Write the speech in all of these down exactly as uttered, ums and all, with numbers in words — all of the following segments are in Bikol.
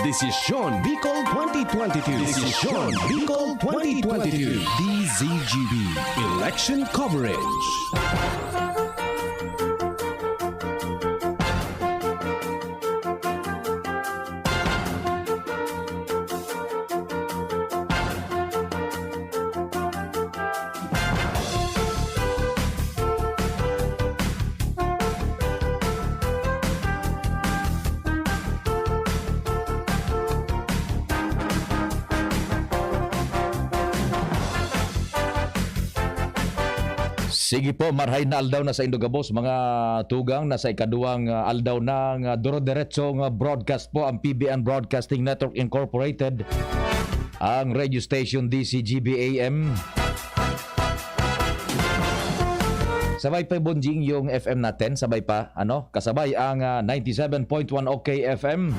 Desisyon Bicol twenty twenty-two. Desisyon Bicol twenty twenty-two. D Z G B Election Coverage. Sige po, marhay na aldaw na saindo gabos, mga tugang, na sa ikaduwang, ah, aldaw ng, ah, duro-diretsong, ah, broadcast po ang P B N Broadcasting Network Incorporated, ang radio station D Z G B A M. Sabay pa, Bonjing, yung F M natin, sabay pa, ano, kasabay ang, ah, ninety-seven point one OK F M.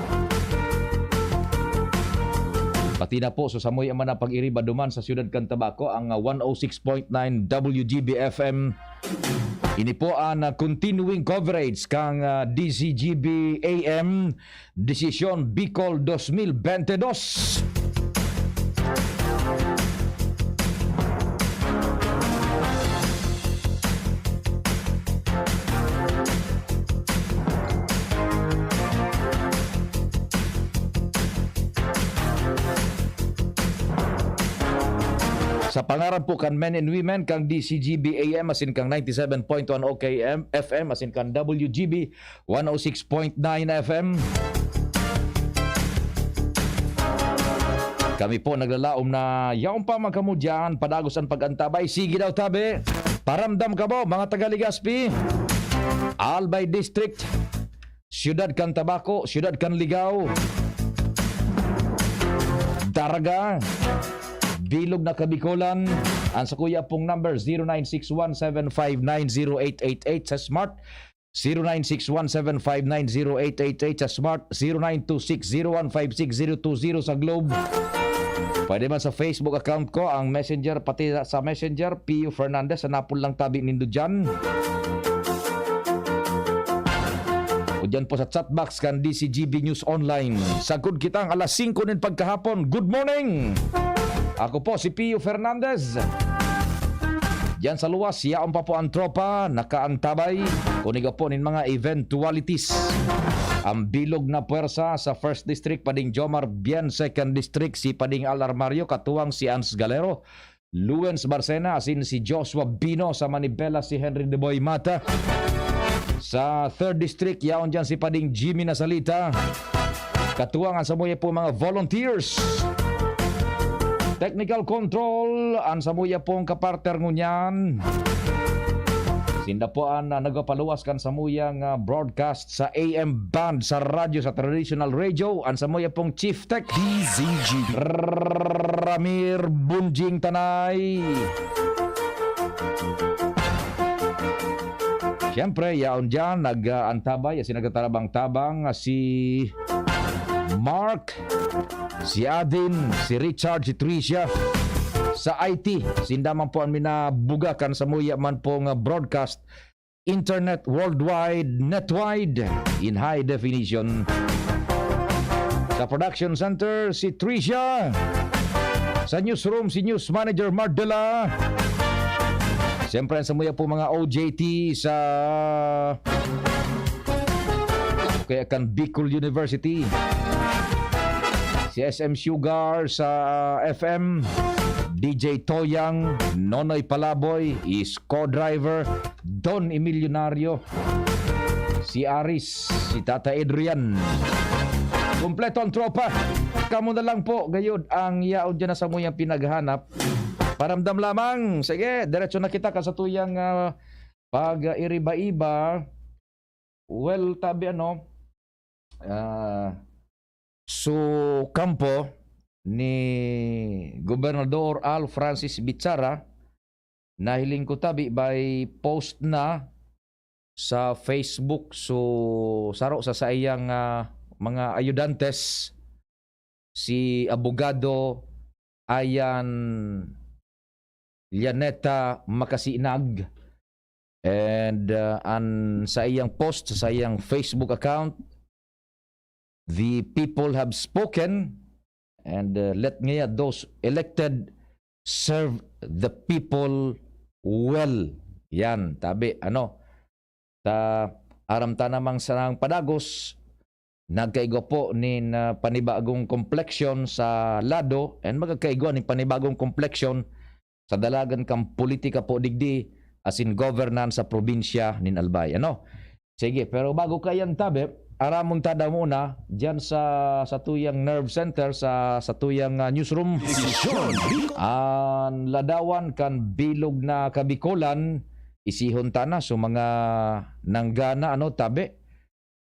Pati na po, so, samoy man ang pag-iriba duman sa siyudad kan Tabaco, ang, ah, one oh six point nine W G B F M. Ini po ang, ah, continuing coverage kang, ah, D Z G B A M, Desisyon Bicol dos mil bente dos. Sa pangaran po kan men and women, kang D Z G B A M, asin kang ninety-seven point one O K M F M, asin kang W G B one oh six point nine F M. Kami po naglalaom na yaon pa man kamo diyan, padagos an pag-antabay. Sige daw, tabi. Paramdam kamo, mga taga Legazpi, Albay District, Siyudad kan Tabaco, Siyudad kan Ligao, Daraga, Bilog na Kabikolan. Ang sakuya pong number, zero nine six one seven five nine zero eight eight eight sa Smart, zero nine six one seven five nine zero eight eight eight sa Smart, zero nine two six zero one five six zero two zero sa Globe. Pwede man sa Facebook account ko, ang Messenger, pati sa Messenger, Pio Fernandez, hanapon lang tabi nindo dyan. O dyan po sa chat box kan D Z G B News Online. Sagkod kitang alas singko nin pagkahapon. Good morning! Ako po si Pio Fernandez. Diyan sa luwas, yaon pa po ang tropa, nakaantabay. Kunigo po nin mga eventualities. Ang bilog na puwersa sa First District, Pading Jomar Bien, Second District, si Pading Al Armario, katuwang si Ans Galero, Luens Barcena, asin si Joshua Bino, sa Manibela, si Henry De Boy Mata. Sa Third District, yaon diyan si Pading Jimmy Nasalita. Katuwang an samuya po mga volunteers. Technical control, an samuya pong kapartner ngunyan. Sinda po an, ah, nagpapaluwas kan samuyang, ah, broadcast sa A M band, sa radyo, sa traditional radio. An samuya pong Chief Tech, D Z G B. Ramir Bunjing Tanay. Siyempre, yaon diyan, nag, ah, antabay, si nagtatarabang-tabang, ah, si Mark, si Adin, si Richard, si Tricia. Sa I T, sinda man po an minabuga kan samuya man pong, ah, broadcast, internet worldwide, netwide, in high definition. Sa production center, si Tricia. Sa newsroom, si News Manager Mardela. Siyempre, ang samuya po mga O J T sa kaya kan Bicol University. Si S M Sugar sa F M, D J Toyang, Nonoy Palaboy, is co-driver, Don Emilionario, si Aris, si Tata Adrian. Kompleto ang tropa. Kamo na lang po, gayod ang yaon dyan na samuyang pinaghanap. Paramdam lamang. Sige, diretso na kita ka sa tuyang, ah, pag, ah, iriba-iba. Well, tabi ano, ah, so, kampo ni Gobernador Al Francis Bichara, nahiling ko tabi by post na sa Facebook. So, saro sa saiyang, ah, mga ayudantes, si Abogado Ayan Llaneta Makasinag. And, uh, an saiyang post sa saiyang Facebook account, the people have spoken, and, uh, let ngaya those elected serve the people well. Yan, tabi, ano, ta aram ta namang sa padagos, nagkaigwa po nin, ah, panibagong complexion sa Lado, and magkaigwa nin panibagong complexion sa dalagan kan politika po digdi, asin governance sa probinsya nin Albay. Ano? Sige, pero bago kaiyan, tabi, aramon ta daw muna diyan sa, sa tuyang nerve center, sa, sa tuyang, ah, newsroom. Desisyon. An ladawan kan bilog na Kabikolan, isihon ta na. So, mga nanggana, ano, tabi,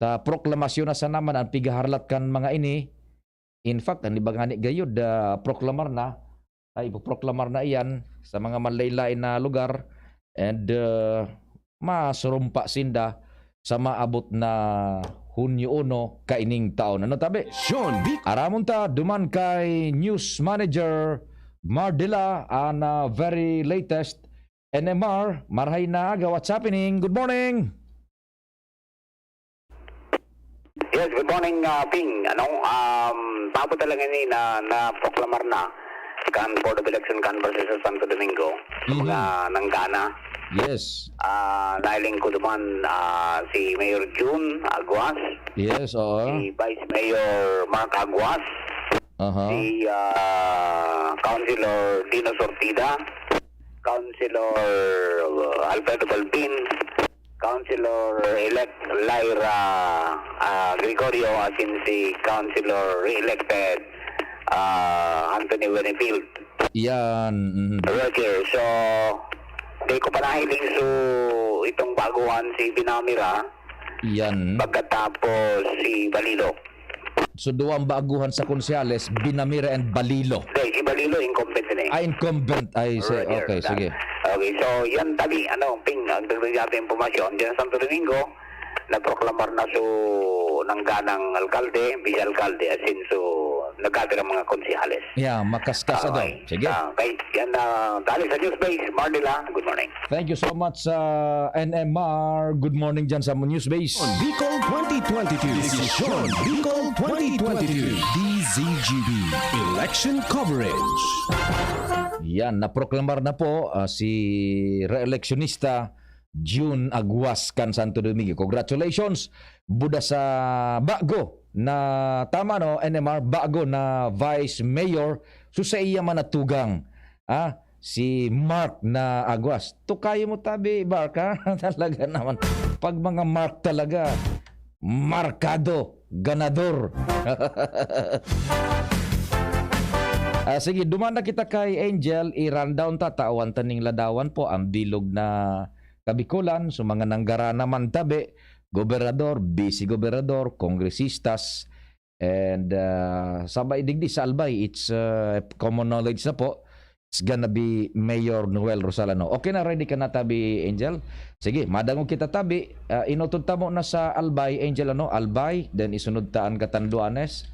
ta proklamasyon na sana man an pigaharlat kan mga ini. In fact, an iba ngani gayod, ah, proklamar na. Ay, ipoproklamar na iyan sa mga manlain-lain na lugar. And, ah, masurumpa sinda sa maabot na Hunyo uno kaining taon. Ano, tabi? Desisyon. Aramon ta duman kay News Manager Mardila an, ah, very latest N M R. Marhay na aga, what's happening? Good morning. Yes, good morning, ah, Ping. Ano, um, paabot talaga ni na, na-proklamar na kan Board of Election Conferences sa Santo Domingo. Sa Mhm. mga nanggana. Yes. Ah, nailing ko duman, ah, si Mayor Jun Aguas, Yes, oo. si Vice Mayor Mark Aguas, Aha. si ah, Councilor Dino Sortida, Councilor uh, Alfredo Balbin, Councilor-elect Lyra ah, Gregorio, asin si Councilor re-elected ah, Anthony Winfield Yan. Mhm. Roger. So, di ko pa nahiling so itong baguhan si Binamira Yan. pagkatapos si Balilo. So, duwang baguhan sa konsehales, Binamira and Balilo. Hindi, si Balilo incumbent na eh. Ah, incumbent. Ay, say, Roger, okay, done. Sige. Okay, so yan tabi, ano, Ping, ang dagdag natin impormasyon, dyan sa Santo Domingo, nagproklamar na so nangganang alkalde, vice alkalde, asin so nagkatira mga konsehales. Yeah, makaskas ito. Okay. Sige. Ah, kay, yan na, dali sa News Base, Mardila, good morning. Thank you so much sa N M R. Good morning dyan sa News Base. Bicol twenty twenty-two. Desisyon Bicol twenty twenty-two. D Z G B Election Coverage. Yan, naproklamar na po ah, si re-electionista Jun Aguas kan Santo Domingo. Congratulations, buda sa bago na, tama no, N M R, bago na Vice Mayor. So sa iya man natugang, ah, si Mark na Aguas. Tukayo mo tabi, Mark, ha? Talaga naman. Pag mga Mark talaga, markado, ganador. Ah, sige, duman na kita kay Angel. I-rundown ta, tawan ta ning ladawan po ang bilog na Kabikolan. So, mga nanggara naman tabi, gobernador, vice-gobernador, kongresistas, and ah, sabay digdi sa Albay, it's ah, common knowledge na po. It's gonna be Mayor Noel Rosalano. Okay na, ready ka na tabi, Angel? Sige, madangog kita tabi. Ah, inutod ta mo na sa Albay, Angel, ano? Albay, then isunod ta an Catanduanes,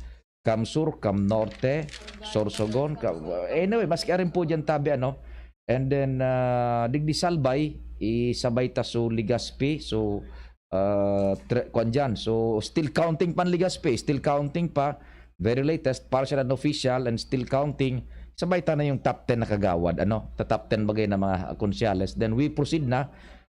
Cam Sur, Cam Norte, Sorsogon, Cam, anyway, maski arin po dyan tabi, ano? And then, ah, digdi sa Albay, isabay ta so Legazpi, so uh, tre- kwan dyan. So, still counting pa ang Legazpi, still counting pa. Very latest, partial and official, and still counting. Sabay ta na yung top ten na kagawad, ano? Ta top ten bagay na mga konsehales. Then we proceed na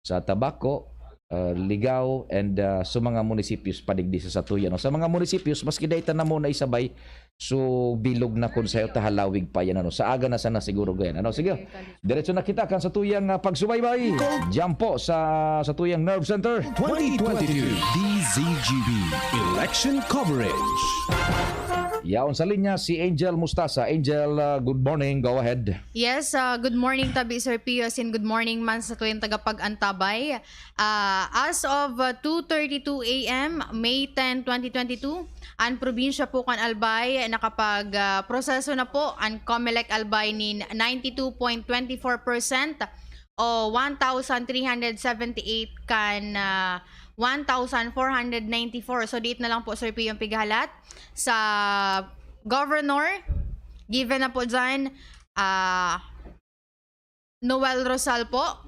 sa Tabaco, uh, Ligao, and uh, sa mga munisipios padigdi sa Satuyan. No? Sa mga munisipios, maski dahil na muna isabay, so bilog na konseho ta halawig pa yan. Ano? Sa aga na sana siguro ganyan. Ano? Sige, diretso na kita kan sa tuyang uh, pagsubaybay. Diyan po sa, sa tuyang Nerve Center. Twenty twenty-two. D Z G B Election Coverage. Yaon sa linya si Angel Mustasa. Angel, uh, good morning. Go ahead. Yes, uh, good morning tabi Sir Pio, asin good morning man sa tuyang tagapag-antabay. Uh, as of uh, two thirty-two a m, May ten, twenty twenty-two, ang probinsya po kan Albay nakapag uh, proseso na po ang Comelec Albay nin ninety-two point twenty-four percent o one thousand three hundred seventy-eight kan uh, one thousand four hundred ninety-four. So, diit na lang po, Sir Pio, ang pighalat sa governor. Given na po dyan, ah, Noel Rosal po,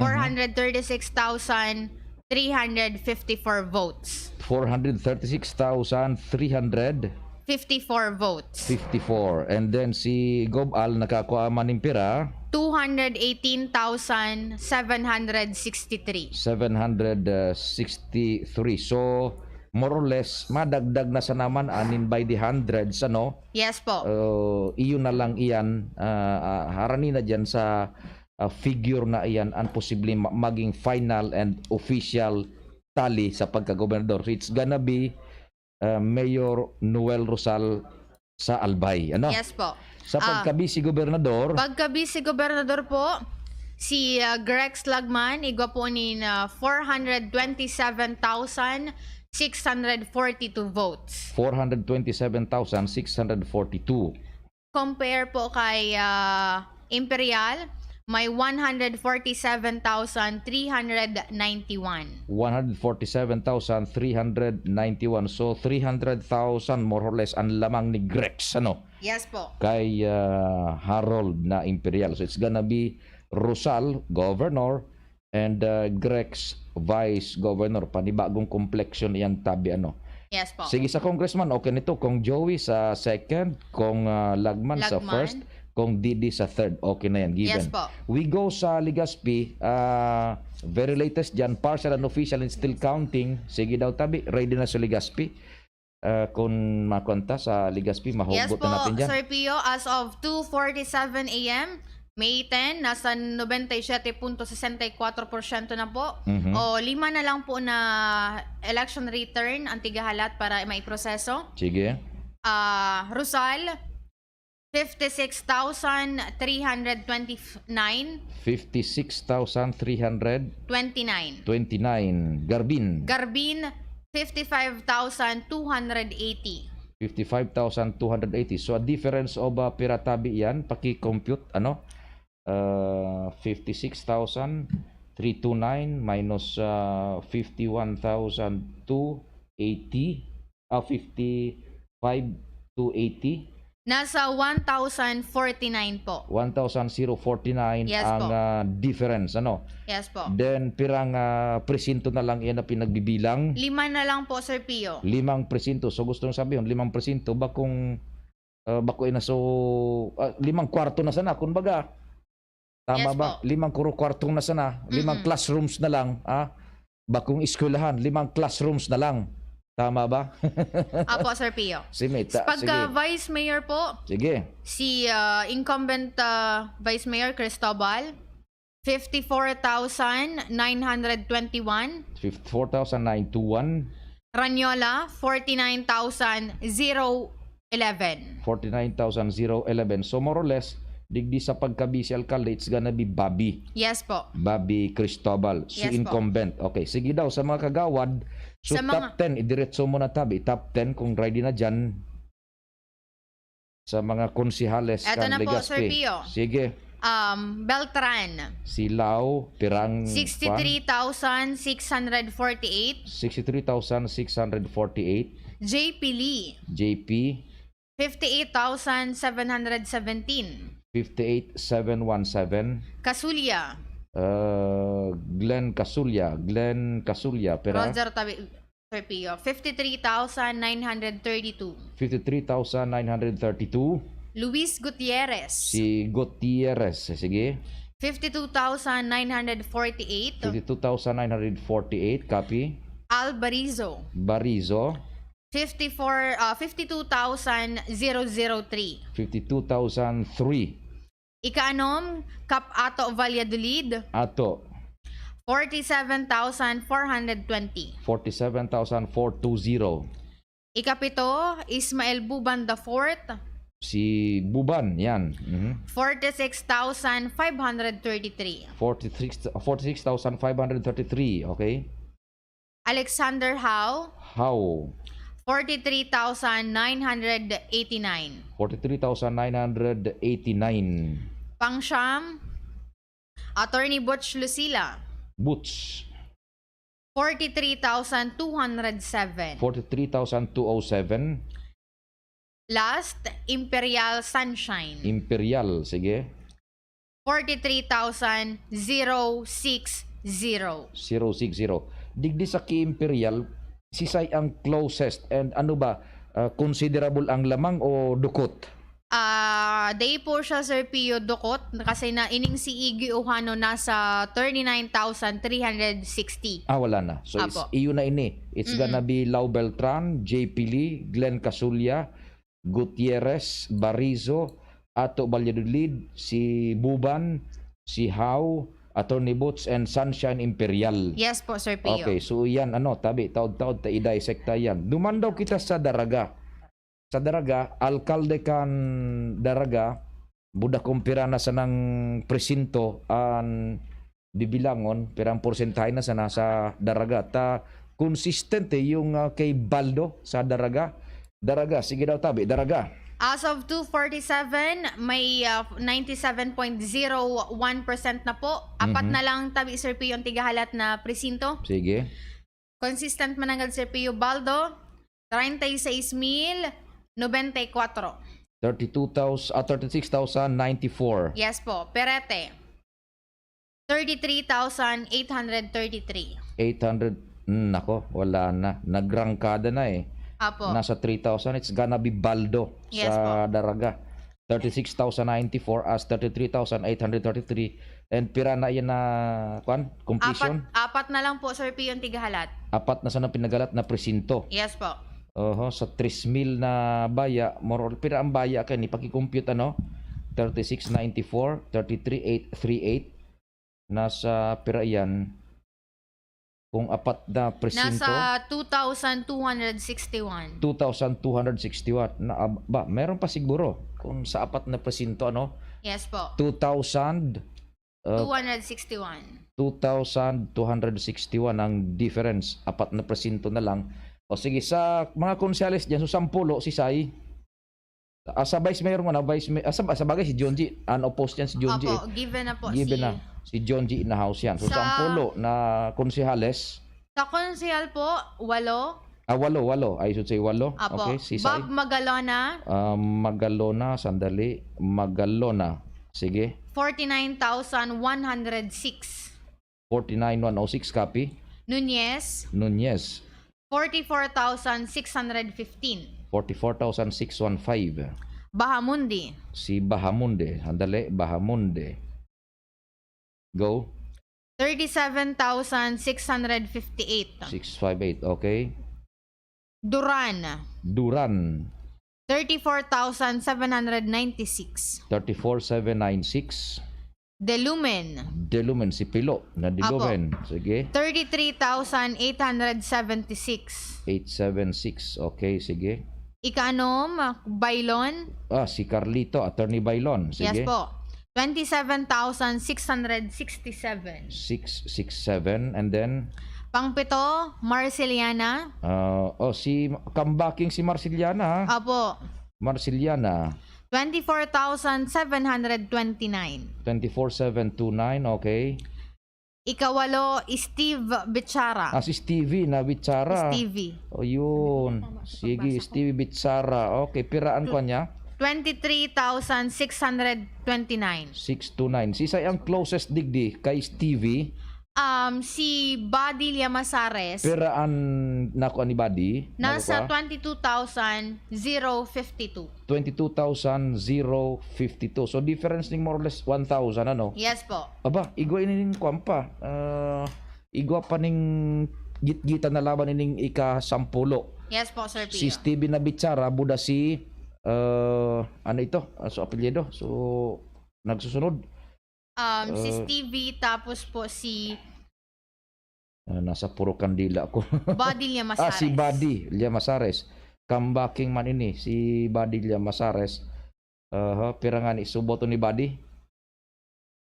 four hundred thirty-six thousand three hundred fifty-four votes. Four hundred thirty-six thousand three hundred fifty-four votes. Fifty-four. And then si Gob Al nakakua man nin pira? Two hundred eighteen thousand seven hundred sixty-three. Seven hundred sixty-three. So, more or less, madagdag na sana man anin by the hundreds, ano? Yes po. Uh, iyon na lang iyan, ah, ah, harani na dyan sa, ah, figure na iyan ang posibleng ma-, maging final and official tally sa pagkagobernador. So, it's gonna be, ah, Mayor Noel Rosal sa Albay, ano? Yes po. Sa Ah, pagka-vice gobernador, pagka-vice gobernador po, si, ah, Grex Lagman, igwa po nin, ah, four hundred twenty-seven thousand six hundred forty-two votes. Four hundred twenty-seven thousand six hundred forty-two. Compare po kay, ah, Imperial, may one hundred forty-seven thousand three hundred ninety-one. One hundred forty-seven thousand three hundred ninety-one. So, three hundred thousand more or less ang lamang ni Grex, ano? Yes po. Kay, ah, Harold na Imperial. So, it's gonna be Rosal, Governor, and, ah, Grex, Vice Governor. Panibagong complexion iyan, tabi, ano? Yes po. Sige, sa Congressman, okay nito. Kong Joey sa second, Kong, ah, Lagman sa Lagman. First, Kong Didi sa third. Okay na yan, given. Yes po. We go sa Legazpi, ah, very latest dyan, partial and official and still counting. Sige daw, tabi, ready na sa Legazpi. Ah, kung makonta sa Legazpi, Yes mahugot po, na natin dyan. Sir Pio, as of two forty-seven A M, May ten, nasa nobenta y siete punto sesenta y kuwatro porsyento na po. Mhm. O, lima na lang po na election return ang tigahalat para maiproseso. Sige. Ah, Rosal, fifty-six thousand three hundred twenty-nine. Fifty-six thousand three hundred Twenty-nine. twenty-nine. Garbin. Garbin, fifty-five thousand two hundred eighty. Fifty-five thousand two hundred eighty. So, a difference of, ah, pira tabi yan, paki-compute, ano? Ah, fifty-six thousand three two nine minus, ah, fifty-one thousand two eighty, ah, fifty-five two eighty. Nasa one thousand forty-nine po. One thousand zero forty-nine Yes ang, po. ah, difference, ano? Yes po. Then, pirang, ah, presinto na lang iyan na pinagbibilang? Lima na lang po, Sir Pio. Limang presinto. So, gustong sabihin, limang presinto, bakong, ah, bako ina, so, ah, limang kwarto na sana, kumbaga. Tama Yes ba? po. Limang kuro-, kwarto na sana, limang Mm-mm. classrooms na lang, ah. Bakong eskwelahan, limang classrooms na lang. Tama ba? Apo, Sir Pio. Si Mita, Pagka sige. Vice Mayor po, Sige. si, ah, incumbent, ah, Vice Mayor Cristobal, fifty-four thousand nine hundred twenty-one. Fifty-four thousand nine two one. Ranyola, forty-nine thousand zero eleven. Forty-nine thousand zero eleven. So, more or less, digdi sa pagka-vice alkalde, it's gonna be Bobby. Yes po. Bobby Cristobal, si Yes po. incumbent. Okay, sige daw, sa mga kagawad, so Sa mga top ten, idiretso mo na tabi. Top ten, kung ready na dyan, sa mga konsehales Eto kan na po, Legazpi. Sir Pio. Sige. Um, Beltran. Silao, pirang, Sixty-three thousand six hundred forty-eight. Sixty-three thousand six hundred forty-eight. J P Lee. J P. Fifty-eight thousand seven hundred seventeen. Fifty-eight seven one seven. Casulla. Uh, Glenn Casulla. Glenn Casulla, pira? Roger Tabi-, Sir Pio, fifty-three thousand nine hundred thirty-two. Fifty-three thousand nine hundred thirty-two. Luis Gutierrez. Si Gutierrez, sige. Fifty-two thousand nine hundred forty-eight. Fifty-two thousand nine hundred forty-eight, copy. Al Barizo. Barizo. Fifty-four, ah, fifty-two thousand zero zero three. Fifty-two thousand three. Ikaanom, Kap Ato Valladolid. Ato. Forty-seven thousand four hundred twenty. Forty-seven thousand four two zero. Ikapito, Ismael Buban the fourth. Si Buban, yan. Mhm. Forty-six thousand five hundred thirty-three. Forty-six, forty-six thousand five hundred thirty-three, okay. Alexander Howe. Howe. Forty-three thousand nine hundred eighty-nine. Forty-three thousand nine hundred eighty-nine. Pangsyam, Attorney Butch Lucila. Butch. Forty-three thousand two hundred seven. Forty-three thousand two oh seven. Last, Imperial Sunshine. Imperial, sige. Forty-three thousand zero six zero. Zero six zero. Digdi sa ki-Imperial, Sisay ang closest, and ano ba, ah, considerable ang lamang o dukot? Ah, dai po siya, Sir Pio, dukot, kasi na ining si Iggy Ojano nasa thirty-nine thousand three hundred sixty. Ah, wala na. So, it's, Apo. Iyo na ini. It's Mm-mm. Gonna be Lau Beltran, J P Lee, Glenn Casulla, Gutierrez, Barizo, Ato Valladolid, si Buban, si How, Attorney Boots, and Sunshine Imperial. Yes po, Sir Pio. Okay, so yan, ano, tabi, taod-taod ta i-dissect ta yan. Duman daw kita sa Daraga. Sa Daraga, alkalde kan Daraga, buda kung pira na sanang presinto an bibilangon, pirang porsyentahe na sana sa Daraga. Ta consistent eh, yung ah, kay Baldo sa Daraga. Daraga, sige daw tabi, Daraga. As of two forty-seven, may ah, ninety-seven point zero one percent na po. Apat Mhm. na lang tabi, Sir Pio, ang tigahalat na presinto. Sige. Consistent mananggad, Sir Pio. Baldo, treinta y seis mil noventa y cuatro. Thirty-two thousand, ah, thirty-six thousand ninety-four. Yes po. Perete, thirty-three thousand eight hundred thirty-three. Eight hundred, hmm, nako, wala na. Nagrangkada na eh. Apo. Nasa three thousand, it's gonna be Baldo Yes sa po. Daraga. Thirty-six thousand ninety-four as thirty-three thousand eight hundred thirty-three. And pira na yan na, kwan? Completion? Apat, apat na lang po, Sir Pio, ang tigahalat. Apat na sana pinagalat na presinto. Yes po. Oho, sa three mil na baya, more or pira ang baya kaya ni paki-compute, ano? Thirty-six ninety-four, thirty-three eight three eight. Nasa pira yan? Kung apat na presinto, Nasa two thousand two hundred sixty-one. Two thousand two hundred sixty-one. Na, ab- ba, meron pa siguro. Kung sa apat na presinto, ano? Yes po. Two thousand, uh, two hundred sixty-one. Two thousand two hundred sixty-one ang difference. Apat na presinto na lang. O sige, sa mga konsehales dyan, so sampulo, si Sai. Ah, sa Vice Mayor mo na, Vice Mayor, ah, sa, sa bagay, si John G, unopposed yan si John G. Opo, given na po. Given si... na. Si John G in the House yan. So, Sa- sampulo na konsehales. Sa konsehal po, walo. Ah, walo, walo. I should say walo. Apo. Okay, si Sai. Bob Magalona, Ah, Magalona, sandali. Magalona. Sige. forty-nine thousand one hundred six. Forty-nine one oh six, copy. Nunez, Nunez. forty-four thousand six hundred fifteen. Forty-four thousand six one five. Bahamonde, Si Bahamonde. Sandali, Bahamonde. Go. thirty-seven thousand six hundred fifty-eight. Six five eight, okay. Duran, Duran. thirty-four thousand seven hundred ninety-six. Thirty-four seven nine six. Delumen, Delumen, si Pilo na Delumen. Sige. thirty-three thousand eight hundred seventy-six. Eight seven six. Okay, sige. Ikaanom, Bailon. Ah, si Carlito, Attorney Bailon. Sige. Yes po. twenty-seven thousand six hundred sixty-seven. Six six seven. And then, Pangpito, Marceliana. ah, oh, si Kambaking si Marceliana, ha? Opo. Marceliana. Twenty-four thousand seven hundred twenty-nine. Twenty-four seven two nine, okay. Ikawalo, Steve Bichara. Ah, si Stevie na Bichara. Stevie. O yun. Sige, Stevie Bichara. Okay, piraan ko niya? Twenty-three thousand six hundred twenty-nine. Six two nine. Si Sai ang closest digdi kay Stevie. Um, si Buddy Llamazares. Piraan na ko ni Buddy? Nasa Nako ka? twenty-two thousand zero fifty-two. Twenty-two thousand zero fifty-two. So, difference ning more or less one thousand, ano? Yes po. Aba, igwa ini ning kwan pa. Ah, igwa pa ning gitgitan na laban ining ikasampulo. Yes po, Sir Pio. Si Stevie na Bichara, buda si, ah, ano ito? Ah, so, apelyido. So, nagsusunod. Um, si Uh, Stevie, tapos po si Ah, nasa puro kandila ko. Buddy Llamazares. Ah, si Buddy Llamazares. Kambaking man ini, si Buddy Llamazares. Aha, pira nga ni suboto ni Buddy?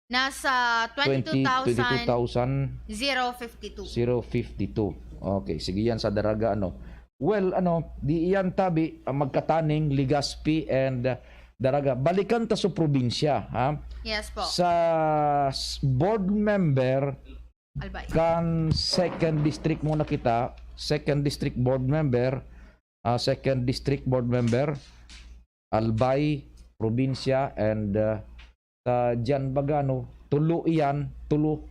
Nasa Twenty, twenty-two thousand twenty-two thousand zero fifty-two. zero fifty-two. Okay, sige yan sa Daraga, ano. Well, ano, di iyan tabi, ah, magkataning, Legazpi and ah, Daraga. Balikan ta sa probinsya, ha? Yes po. Sa s- board member, Albay. kan second district muna kita, second district board member, ah, second district board member, Albay, probinsya, and ah, sa Jan Bagano, tulo iyan, tulo.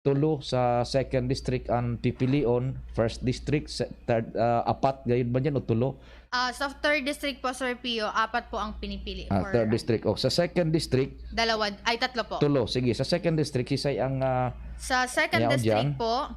tulo, sa second district ang pipilion, first district, se-, third, ah, apat, gayon ba dyan o tulo? Ah, sa third district po, Sir Pio, apat po ang pinipili. Ah, for- third district. O, sa second district, Dalawa, ay tatlo po. tulo. Sige, sa second district, sisay ang ah, Sa second Yaon district dyan. po,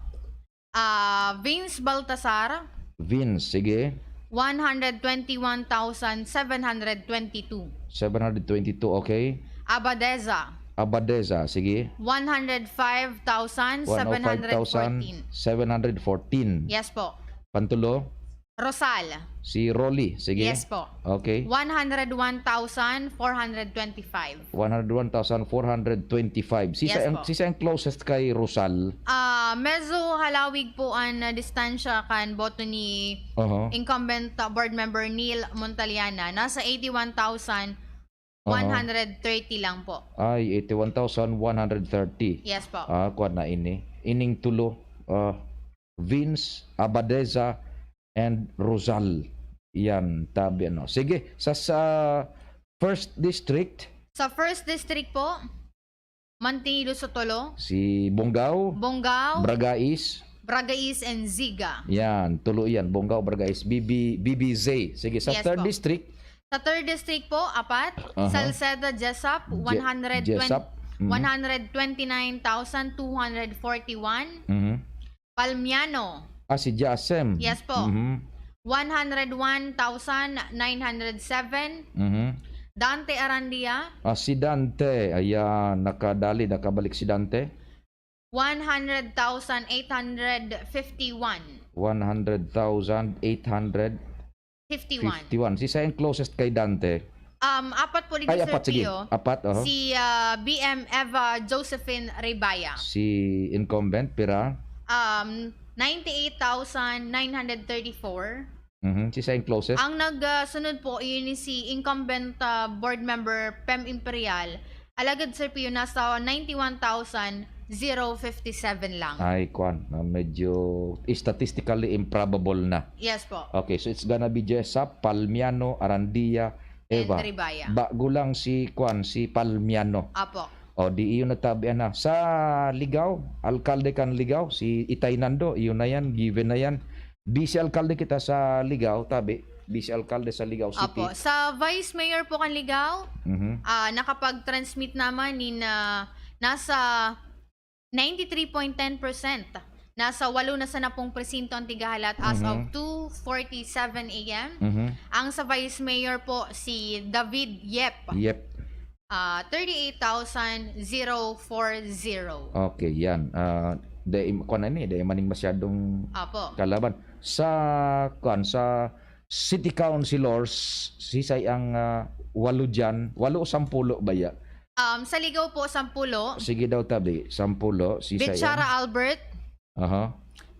ah, Vince Baltasar, Vince, sige. one hundred twenty-one thousand seven hundred twenty-two. Seven hundred twenty-two, okay. Abadeza, Abadeza, sige. one hundred five thousand seven hundred fourteen. Seven hundred fourteen. Yes po. Pantulo, Rosal. Si Rolly, sige. Yes po. Okay. One hundred one thousand four hundred twenty-five. One hundred one thousand four hundred twenty-five. Sisa Yes ang, po. Sisa ang closest kay Rosal. Ah, medyo halawig po ang ah, distansya kan boto ni Oho. incumbent ah, board member Neil Montaliana. Nasa eighty-one thousand one hundred thirty lang po. Ay, eighty-one thousand one hundred thirty. Yes po. Ah, kuwan na ini. Ining tulo, ah, Vince, Abadeza, and Rosal. Yan, tabi ano. Sige, sa, sa first district, Sa first district po, mantinido sa tulo, si Bongao, Bongao, Bragais. Bragais, and Ziga. Yan, tulo yan. Bongao, Bragais, B B, B B Z. Sige, sa Yes third po. district, Sa third district po, apat, Aha. Salceda, Jessup, Je- one hundred Jessup. Mhm. one hundred twenty-nine thousand two hundred forty-one. Mhm. Palmiano, Ah, si Jasem. Yes po. Mhm. one hundred one thousand nine hundred seven. Mhm. Dante Arandia, Ah, si Dante. Ayan, nakadali, nakabalik si Dante. one hundred thousand eight hundred fifty-one. One hundred thousand eight hundred fifty-one. fifty-one. Sisa ang closest kay Dante. Um, apat po dito, Ay, Sir apat, sige. Pio. Apat, oho. Si ah, B M Eva Josephine Ribaya. Si incumbent, pira? Um, ninety-eight thousand nine hundred thirty-four. Mhm. Sisa ang closest? Ang nagsunod po, yun si incumbent ah, board member Pem Imperial. Alagad, Sir Pio, nasa ninety-one thousand fifty-seven lang. Ay, kwan. Ah, medyo statistically improbable na. Yes po. Okay, so it's gonna be Jessup, Palmiano, Arandia, And Eva. Ribaya. Bago lang si, kwan, si Palmiano. Apo. O, di iyon natabihan na. Sa Ligao, alkalde kan Ligao, si Itay Nando, iyon na yan, given na yan. Vice alkalde kita sa Ligao, tabi. Vice alkalde sa Ligao City. Apo. Sa vice mayor po kan Ligao, Mhm. ah, nakapag-transmit naman ni na nasa ninety-three point ten percent. Nasa walo na sana pong presinto ang tigahalat as Mhm. of two forty-seven a m. Mhm. Ang sa vice mayor po, si David Yep. Yep. Ah, thirty-eight thousand forty. Okay, yan. Ah, dai, kuwan na ni, dai maning masyadong Apo. kalaban. Sa, kuwan, sa city councilors, sisay ang ah, walo dyan? Walo o sampulo ba ya? Um, sa Ligao po, sampulo. Sige daw tabi, sampulo. Sisay Bichara ang... Albert, Aha.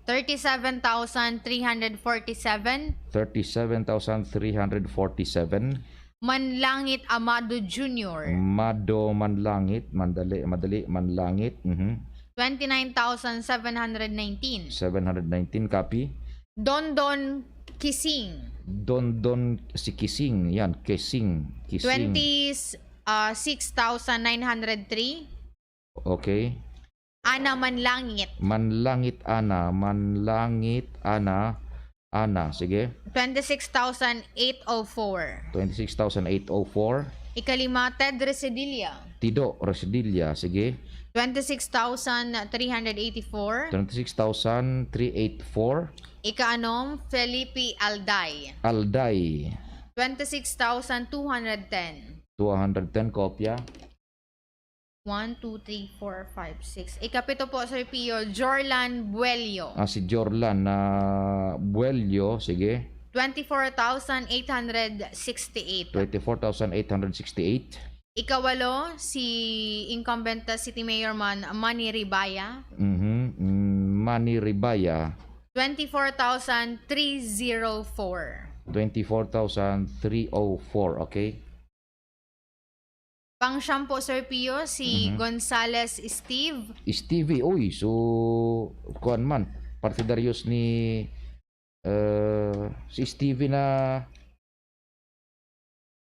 thirty-seven thousand three hundred forty-seven. Thirty-seven thousand three hundred forty-seven. Manlangit Amado Junior, Mado Manlangit, mandali, madali, Manlangit. Mhm. twenty-nine thousand seven hundred nineteen. Seven hundred nineteen, copy. Dondon Kising, Dondon si Kising, yan, Kising, Kising. twenty, ah, six thousand nine hundred three. Okay. Ana Manlangit, Manlangit Ana, Manlangit Ana, Ana, sige. twenty-six thousand eight oh four. Twenty-six thousand eight oh four. Ikalima, Ted Resedilla, Tido Resedilla, sige. twenty-six thousand three hundred eighty-four. Twenty-six thousand three eight four. Ikaanom, Felipe Alday, Alday, twenty-six thousand two hundred ten. two hundred ten, kopya. One, two, three, four, five, six. Ikapito po, Sir Pio, Jorlan Buello, Ah, si Jorlan na Buello, sige. twenty-four thousand eight hundred sixty-eight. Twenty-four thousand eight hundred sixty-eight. Ikawalo, si incumbent City Mayor man, Manny Ribaya, Mhm. Mm, Manny Ribaya, twenty-four thousand three oh four. twenty-four thousand three oh four, okay. Pang-siyam po, Sir Pio, si Mhm. Gonzales Steve. Stevie, uy, so, kuwan man, partidaryos ni, eh, si Stevie na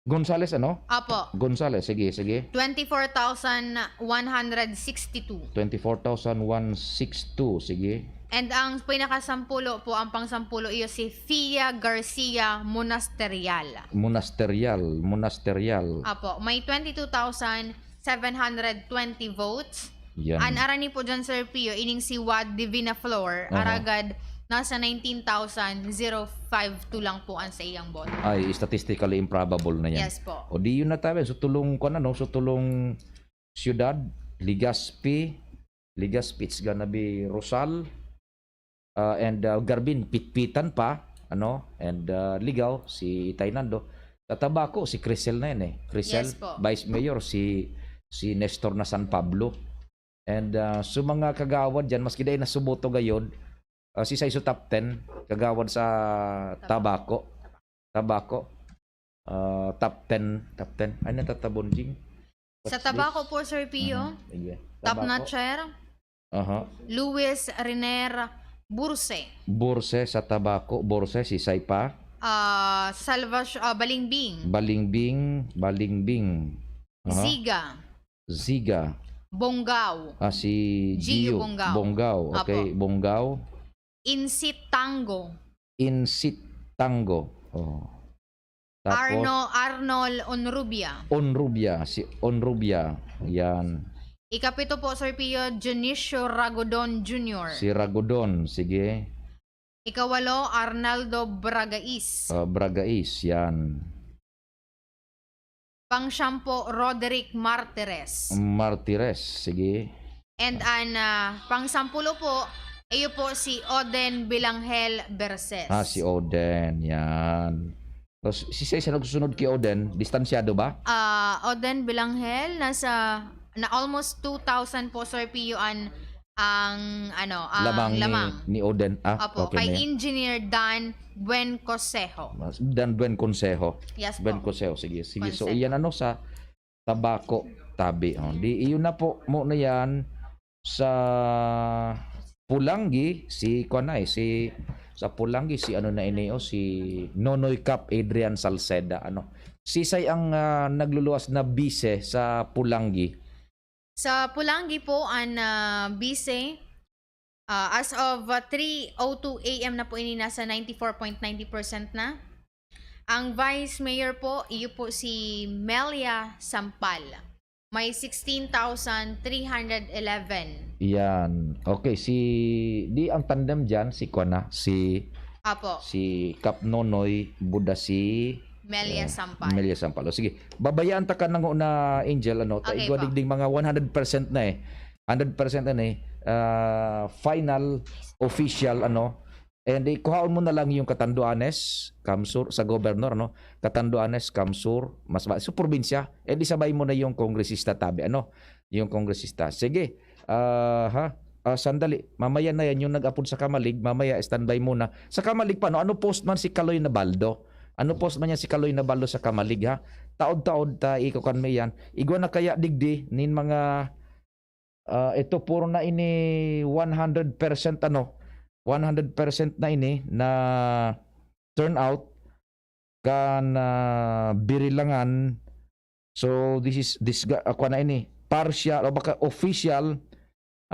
Gonzales, ano? Apo. Gonzales, sige, sige. Twenty-four thousand one hundred sixty-two. Twenty-four thousand one six two, sige. And ang pinakasampulo po, ang pangsampulo iyo si Fia Garcia Monasterial. Monasterial, Monasterial. Apo, may twenty-two thousand seven hundred twenty votes. Yan. An arani po dyan, Sir Pio, ining si Wad Divina Flor, Aha. aragad nasa nineteen thousand zero five two lang po ang sa iyang boto. Ay, statistically improbable na yan. Yes po. O di yun na tayo. So, tulong ko na, no? So, tulong siyudad, Legazpi, Legazpi, it's gonna be Rosal, uh, and uh, Garbin, Pitpitan pa, ano? And uh, Ligao, si Itay Nando. Sa Tabaco, si Crisel na yan eh. Crisel, Yes po. Vice Mayor, si si Nestor na San Pablo. And uh, so mga kagawad dyan, maski dahil nasuboto gayod, uh, si Saiso Top ten, kagawad sa Tabaco. Tabaco. Uh, top ten, top ten. Ay, natatabon, Jing. Sa What's Tabaco this? po, Sir Pio, Mhm. Sige. top Tabaco. notcher, Aha. Luis Riner Burse. Borse sa Tabaco. Borse, si Saipa. Ah, Salvas, ah, Balingbing. Balingbing, Balingbing. Aha. Ziga. Ziga. Bonggao. Ah, si Gio Gio Bonggao. Bonggao. Okay, Apo. Bonggao. Insit Tango. Insit Tango. Oh. Tapos, Arno, Arnold Onrubia. Onrubia. Si Onrubia. Yan. Ikapito po, Sir Pio, Dionisio Ragodon Junior. Si Ragodon. Sige. Ikawalo, Arnaldo Bragais. Uh, Bragais. Yan. Pangsyampo, Roderick Martires. Martires. Sige. And an ah, pangsampulo po, iyo po si Oden Bilanghel Berses. Ah, si Oden. Yan. Tapos, si Saiso nagsusunod kay Oden. Distansyado ba? Ah, Oden Bilanghel, nasa na almost two thousand po, Sir Pio, an ang ano, ang Lamang, lamang. Ni, ni Oden. Ah, Opo, okay kay na yan. Engineer Dan Buen Consejo. Dan Buen Consejo. Yes Buen po. Consejo. Sige, sige. So, Consejo. Iyan ano sa Tabaco, tabi. Oh. Di, iyon na po muna yan sa Pulangi, si, kuwan na eh, si, sa Pulangi, si ano na ini, oh, si Nonoy Cap Adrian Salceda. Ano? Si Sisay ang ah, nagluluwas na bise sa Pulangi. Sa Pulangi po, an ah, bise, ah, as of ah, three oh two a.m. na po ini, nasa ninety-four point ninety percent na. Ang Vice Mayor po, iyo po si Melia Sampal. May sixteen thousand three hundred eleven. Yan. Okay, si, di ang tandem dyan, si kuwan na, si, Apo, si Cap Nonoy, Buda si Melia eh, Sampal. Melia Sampal. O, sige, babayaan ta ka nang una, Angel, ano, ta Okay igwa po. digding mga one hundred percent na eh. Hundred percent na eh. Ah, final, official, ano. And ikuhaon mo na lang yung Catanduanes, CamSur, sa governor, ano. Catanduanes, CamSur, mas ma- sa probinsya. And isabay mo na yung kongresista tabi, ano. Yung kongresista. Sige. Ah, ha? Ah, sandali. Mamaya na yan yung nag-apod sa Camalig. Mamaya, standby muna. Sa Camalig pa, no? Ano post man si Kaloy Nabaldo? Ano post man niya si Kaloy Nabaldo sa Camalig, ha? Taod-taod ta ikukan mi yan. Igwa na kaya digdi nin mga ah, ito puro na ini one hundred percent ano, one hundred percent na ini na turnout kan ah, Birilangan. So this is this ga- ah, kuwan na ini, partial o baka official,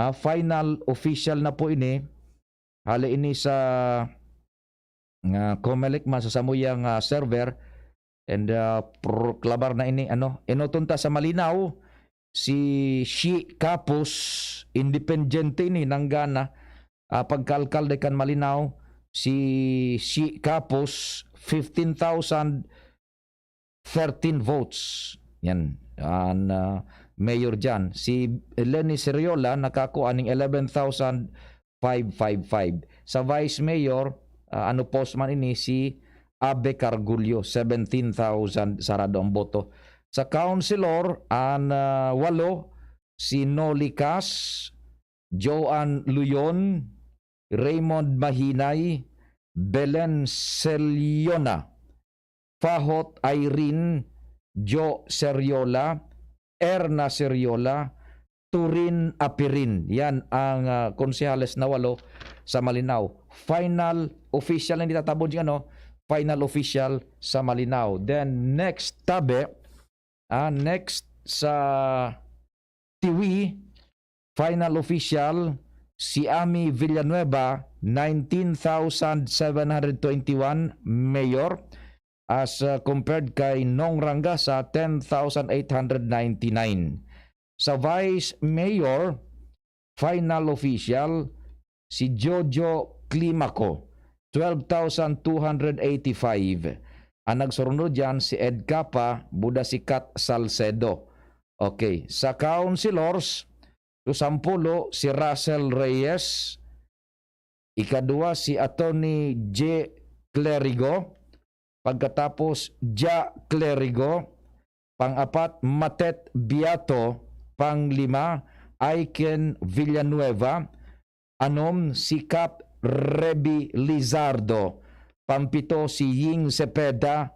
ah, final official na po ini. Hali ini sa nga Comelec man sa samuyang ah, server and ah, proklamar na ini, ano, enoton ta sa Malinao, si Shi Kapos, independyente ini, nanggana, ah, pagkaalkalde kan Malinao, si Shi Kapos, fifteen thousand thirteen votes. Yan. An ah, mayor dyan. Si Leni Seriola nakakuha ning eleven thousand five five five. Sa vice mayor, ah, ano post man ini, si Abe Cargullo, seventeen thousand sarado ang boto. Sa councilor, an ah, walo, si Noli Cas, Joan Luyon, Raymond Mahinay, Belen Celiona, Fahot Irene, Jo Seriola, Erna Seriola, Turin Apirin. Yan ang ah, konsehales na walo sa Malinao. Final, official na itatabon si ano, final official sa Malinao. Then next tabi, ah, next sa Tiwi, final official, si Ami Villanueva, nineteen thousand seven hundred twenty-one, mayor, as, uh, compared kay Nong Rangasa, ten thousand eight hundred ninety-nine. Sa vice mayor, final official, si Jojo Climaco, twelve thousand two hundred eighty-five. Ang nagsurunod diyan, si Ed Capa, buda si Kat Salcedo. Okay. Sa councilors, so, sampulo, si Russell Reyes, ikadua, si Attorney J Clerigo, pagkatapos, Ja Clerigo, pang-apat, Matet Beato, panglima, Aiken Villanueva, anom, si Kap Reby Lizardo, pampito, si Ying Cepeda,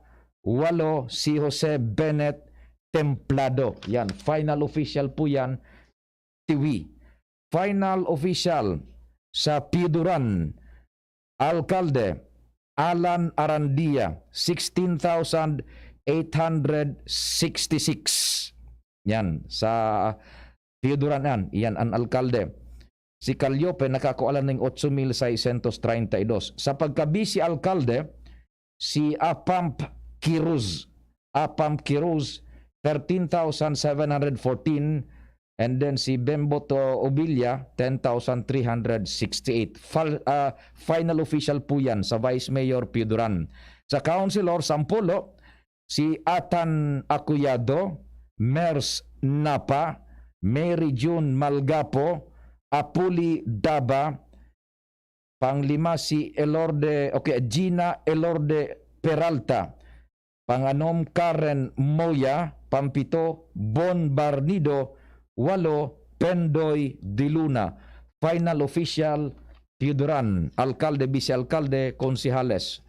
walo, si Jose Bennett Templado. Yan, final official po yan, Tiwi. Final official sa Piuduran, Alkalde, Alan Arandia, sixteen thousand eight hundred sixty-six. Yan, sa Piuduran yan. Yan, ang alkalde. Si Calliope nakakua lang ning otso mil seiscientos treinta y dos. Sa pagka-vice alkalde, si Apamp Kiruz. Apamp Kiruz, thirteen thousand seven hundred fourteen. And then si Bemboto Obilla, ten thousand three hundred sixty-eight. Fal-, ah, final official po yan sa Vice Mayor Piuduran. Sa Councilor, sampulo, si Atan Acuyado, Mers Napa, Mary June Malgapo, Apuli Daba, panglima si Elorde, okay, Gina Elorde Peralta, panganom Karen Moya, pampito Bon Barnido, walo Pendoy Diluna. Final official, Piuduran, alkalde, bise-alkalde, konsehales.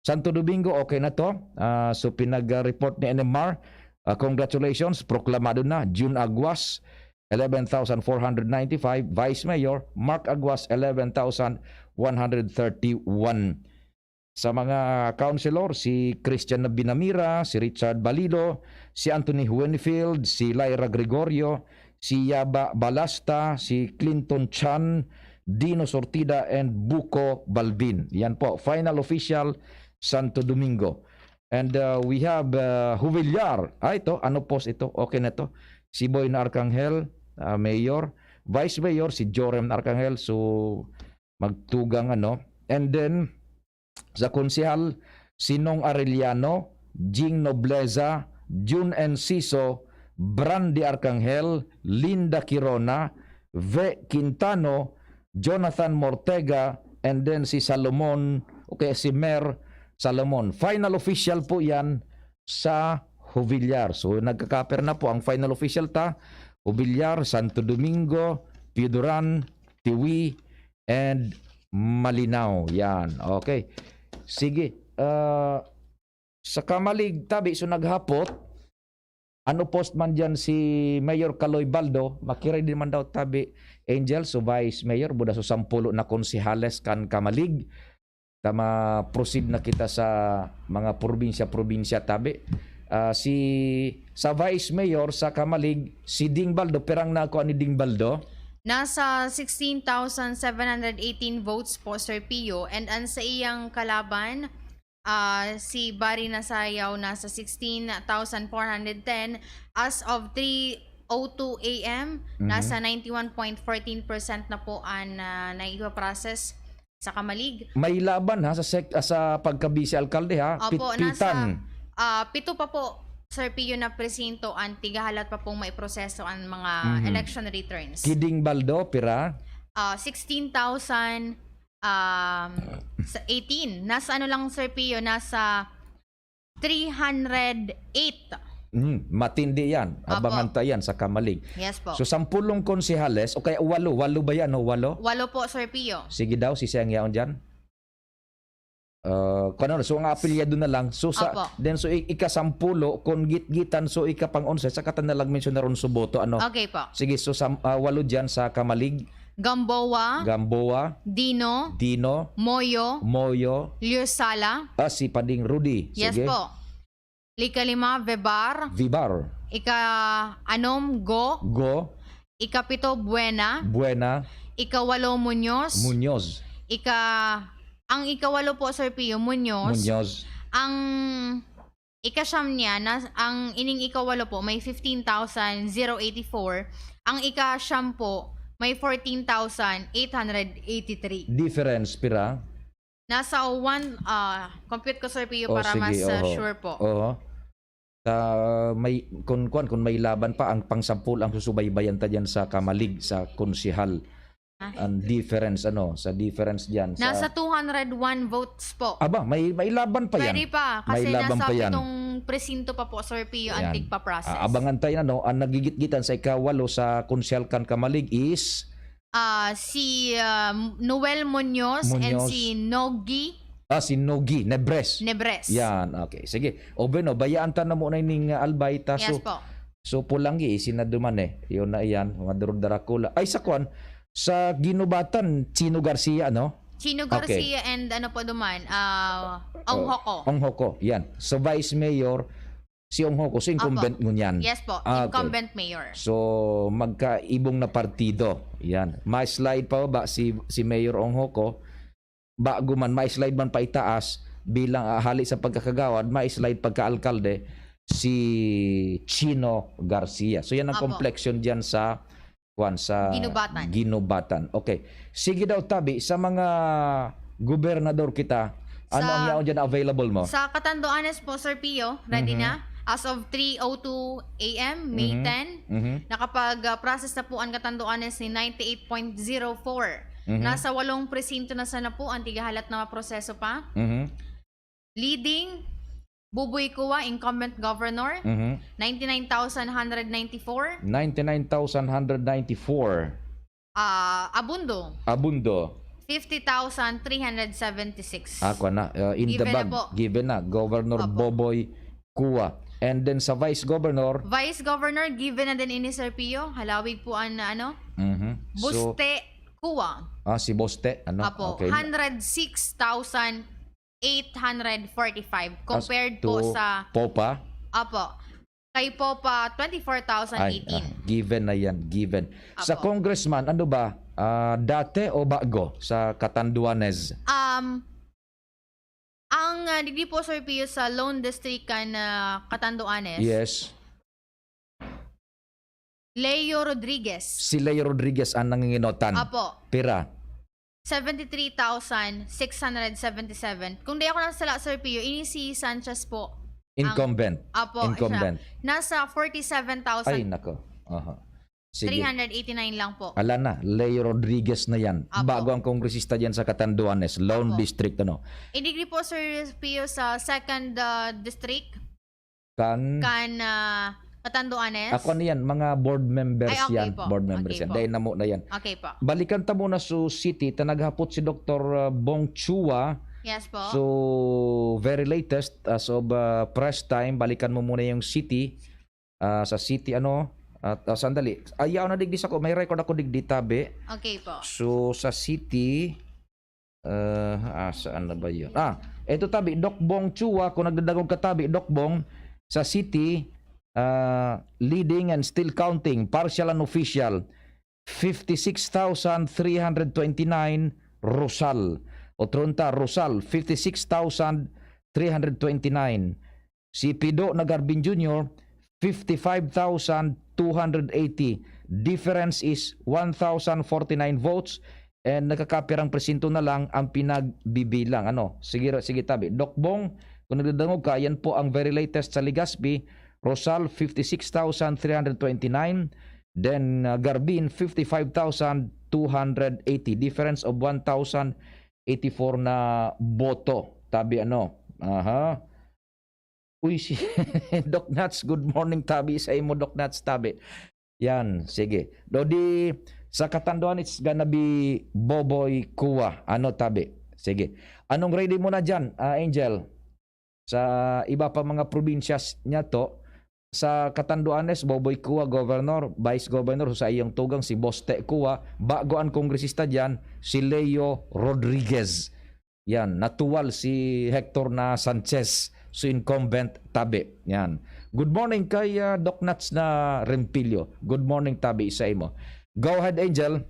Santo Domingo, okay na to. Ah, so, pinag-report ni N M R. Ah, congratulations, proklamado na. June Aguas, eleven thousand four hundred ninety-five. Vice Mayor, Mark Aguas, eleven thousand one hundred thirty-one. Sa mga councilor, si Christian Binamira, si Richard Balido, si Anthony Winfield, si Lyra Gregorio, si Yaba Balasta, si Clinton Chan, Dino Sortida, and Buko Balbin. Yan po, final official, Santo Domingo. And, uh, we have, uh, Jubillar. Ah, ito, ano post ito? Okay na to. Si Boy na Arcangel, uh, Mayor. Vice Mayor, si Jorem na Arcangel. So, magtugang ano. And then, sa konsehal, si Nong Arellano, Jing Nobleza, Jun Enciso, Brandy Arcangel, Linda Quirona, Ve Quintano, Jonathan Mortega, and then si Salomon, okay, si Mer Salomon. Final official po yan sa Jubillar. So, nagkakaper na po ang final official ta. Jubillar, Santo Domingo, Piuduran, Tiwi, and Malinao. Yan. Okay. Sige. Ah, sa Camalig, tabi, so naghapot, ano post man dyan si Mayor Kaloy Baldo, makiray din man daw tabi, Angel, so Vice Mayor, buda so sampulo na konsehales kan Camalig. Ta ma-proceed na kita sa mga probinsya-probinsya tabi. Ah, si, sa Vice Mayor sa Camalig, si Ding Baldo, pirang nakuha ni Ding Baldo? Nasa sixteen thousand seven hundred eighteen votes po, Sir Pio, and ang sa iyang kalaban, ah, si Barry Nasayaw, nasa sixteen thousand four hundred ten. As of three oh two A M, Mhm. nasa ninety-one point fourteen percent na po ang, ah, naipa-process sa Camalig. May laban ha sa sec-, ah, sa pagka-vice alkalde ha. Opo, Pitpitan. nasa, ah, pito pa po, Sir Pio, na presinto ang tigahalat pa pong maiproseso ang mga Mhm. election returns. Kiding Baldo, pira? Ah, sixteen thousand, um, sa eighteen. Nasa ano lang, Sir Pio, nasa three hundred eight. Hmm, matindi yan. Apo. Abangan ta yan sa Camalig. Yes po. So, sampulong konsehales, o kaya walo, walo ba yan, no? Walo? Walo po, Sir Pio. Sige daw, si Seng Yaon dyan. Uh, kung ano, so, ang apilyado na lang. So, sa, Apo. Then, so, i- ikasampulo, kung gitgitan, so, ikapang-onse, saka ta na lang mensyonaron su boto, ano? Okay po. Sige, so, sam, ah, walo dyan sa Camalig. Gamboa, Gamboa, Dino, Dino, Moyo, Moyo, Liusala. Ah, si Pading Rudy. Yes Sige. Po. Likalima, Vebar. Vibar, Ika-anom, Go. Go, Ikapito, Buena. Buena, Ikawalo, Muñoz. Muñoz. Ika... Ang ikawalo po, Sir Pio, Muñoz. Muñoz. Ang ikasyam niya, na, ang ining ikawalo po, may fifteen thousand eighty-four. Ang ikasyam po, may fourteen thousand eight hundred eighty-three. Difference, pira? Nasa one, ah, compute ko, Sir Pio, Oh, para sige, mas ah, oho. Sure po. Oo. Sa may, kung, kwan, kung may laban pa, ang pangsampul ang susubaybayan ta dyan sa kamalig, sa konsehal. Ah. Ang difference, ano, sa difference dyan. Sa, Nasa two hundred one votes po. Aba, may, may laban pa yan. Pwede pa, kasi May laban nasa pa yan. pitong presinto pa po, Sir Pio, ang Yan. tigpa-process. Ah, abangan tayo, ano, ang nagigitgitan sa ikawalo sa konsehal kan kamalig is Ah, si ah, Noel Muñoz, and Muñoz. Si Nogi Ah, si Nogi Nebres. Nebres. Yan, okay. Sige. O bueno, bayaan ta na muna ning ah, Albay, ta. Yes So, po. so Pulangi, sinaduman eh. Yun na yan, mga durog darakula. Ay, sa kwan, sa Ginubatan, Chino Garcia, no? Chino Okay. Garcia and ano po duman, ah, Ong Oh, Hoko. Ong Hoko, yan. So, Vice Mayor, si Ong Hoko, so incumbent ngunyan. Yes po, Ah, okay. Incumbent Mayor. So, magkaibong na partido. Yan. May slide pa baba si, si Mayor Ong Hoko. Bago man, may slide man paitaas bilang ah, hali sa pagkakagawad, may slide pagka-alkalde si Chino Garcia. So, yan ang Apo. Complexion dyan sa, kwan, sa Ginubatan. Ginubatan. Okay. Sige daw, Tabi, sa mga gobernador kita, ano Sa- ang yaon dyan available mo? Sa Catanduanes po, Sir Pio, ready Mhm. na? As of three oh two a m, May Mhm. ten, Mhm. nakapag-process na po ang Catanduanes ni ninety-eight point zero four. Mhm. Nasa walong presinto na sana po ang tigahalat na proseso pa. Mhm. Leading, Buboy Kua, incumbent governor, Mhm. ninety-nine thousand one hundred ninety-four. Ninety-nine thousand one hundred ninety-four. Ah, Abundo, Abundo. fifty thousand three hundred seventy-six. Ako na, uh, in the Given na bag. Po. Given na. Governor Opo. Boboy Kua. And then sa Vice Governor, Vice Governor, given na din ini, Sir Pio. Halawig po ang ano, mhm. So, Buste Kua. Ah, si Boste, ano? Apo, Okay. Hundred six thousand eight hundred forty-five As compared po to sa, Popa? Apo, kay Popa, twenty-four thousand Ay, eighteen. Ah, given na yan, given. Sa Apo. Congressman, ano ba? Ah, dati o bago sa Catanduanes? Um, ang ah, digdi po, Sir Pio, sa Lone District kan ah, Catanduanes, Yes. Leo Rodriguez. Si Leo Rodriguez ang nanginginotan. Apo, Pira? seventy-three thousand six hundred seventy-seven. Kung di ako nasala, Sir Pio, ini si Sanchez po. Incumbent. Apo, Incumbent. Siya. Nasa Ay, forty-seven thousand nako. Aha. Sige. three hundred eighty-nine lang po. Ala na, Leo Rodriguez na yan. Apo. Bago ang kongresista dyan sa Catanduanes, Lone Apo. District, ano? Indigdi po, Sir Pio, sa second uh, district, Kan, kan uh, Catanduanes. Ako ano yan, mga board members Ay, okay yan. Po. Board members Okay yan. Po. Dahil namo na yan. Okay po. Balikan ta muna sa city, ta naghapot si Doktor uh, Bong Chua. Yes po. So, very latest, as of uh, press time, balikan mo muna yung city. Ah, sa city, ano? At ah, sandali. Ayaw na digdi sa ko. May record ako digdi, tabi. Okay po. So, sa city, uh, ah, saan na ba yun? Ah, eto tabi, Doc Bong Chua, kung nagdadangog ka tabi, Doc Bong, sa city, ah, leading and still counting, partial and official, fifty-six thousand three hundred twenty-nine, Rosal. Otro ta, Rosal, fifty-six thousand three hundred twenty-nine. Si Pido Nagarbin Junior, fifty-five thousand two hundred eighty. Difference is one thousand forty-nine votes and nakakapirang presinto na lang ang pinagbibilang. Ano? Sige, sige tabi. Doc Bong, kung nagdadangog ka, yan po ang very latest sa Legazpi. Rosal, fifty-six thousand three hundred twenty-nine. Then, uh, Garbin, fifty-five thousand two hundred eighty. Difference of one thousand eighty-four na boto. Tabi ano? Aha. Uy, si Doc Nats, good morning, tabi sa imo, Doc Nats, tabi. Yan, sige. Do di, sa Catanduanes, it's gonna be Boboy Kua. Ano, tabi? Sige. Anong ready mo na dyan, ah, Angel? Sa iba pa mga probinsyas niya to, Sa Catanduanes, Boboy Cua, Governor, Vice Governor, sa iyong tugang si Boste Cua, bago ang kongresista diyan, si Leo Rodriguez. Yan, natuwal si Hector na Sanchez, so incumbent tabi. Yan. Good morning kay, ah, Doc Nats na Rempilio. Good morning, tabi sa imo. Go ahead, Angel.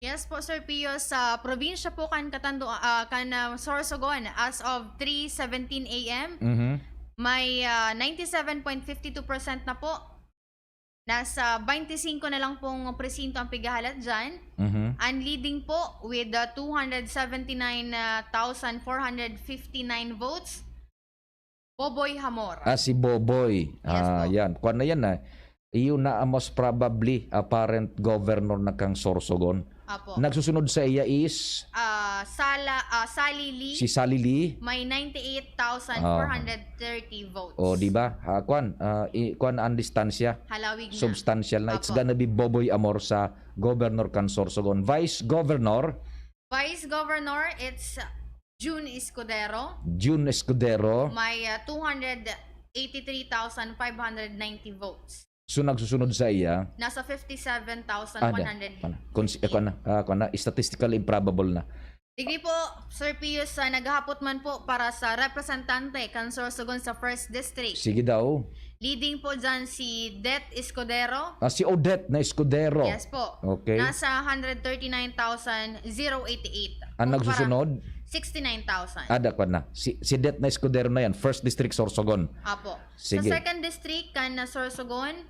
Yes po, Sir Pio, sa probinsya po kan Katando, ah, kan, ah, Sorsogon, as of three seventeen A M, Mhm. may, ah, ninety seven point fifty two percent na po. Nasa twenty-five na lang pong presinto ang pighahalat dyan. Mhm. Ang leading po with, ah, two hundred seventy-nine thousand four hundred fifty-nine votes, Boboy Hamor. Ah, si Boboy. Yes Ah, po. yan. Kuwan na yan, ah. Iyon na ang most probably apparent governor na kang Sorsogon. Apo. Nagsusunod sa iya is Ah, Sala, ah, Sally Lee. Si Sally Lee. May ninety-eight thousand four hundred thirty votes. O, di ba? Ah, kwan, ah, i-, kwan ang distansya. Halawig na. Substantial na. It's Apo. gonna be Boboy Amor sa Governor kan Sorsogon. Vice Governor. Vice Governor, it's June Escudero. June Escudero. May, ah, two hundred eighty-three thousand five hundred ninety votes. So, nagsusunod sa iya? Nasa fifty-seven thousand one hundred. Ah, da. Ano? Kung si-, eh, kuwan na, ah, kuwan na, statistically improbable na. Digdi po, Sir Pius, ah, naghahapot man po para sa representante kan Sorsogon sa First District. Sige daw. Leading po dyan si Det Escudero. Ah, si Odette na Escudero. Yes po. Okay. Nasa hundred thirty-nine thousand zero eighty-eight. Ang Kumpara, nagsusunod? Sixty-nine thousand. Ah, dakwan na. Si, si Det na Escudero na yan. First District, Sorsogon. Apo. Sige. Sa Second District, kan na Sorsogon,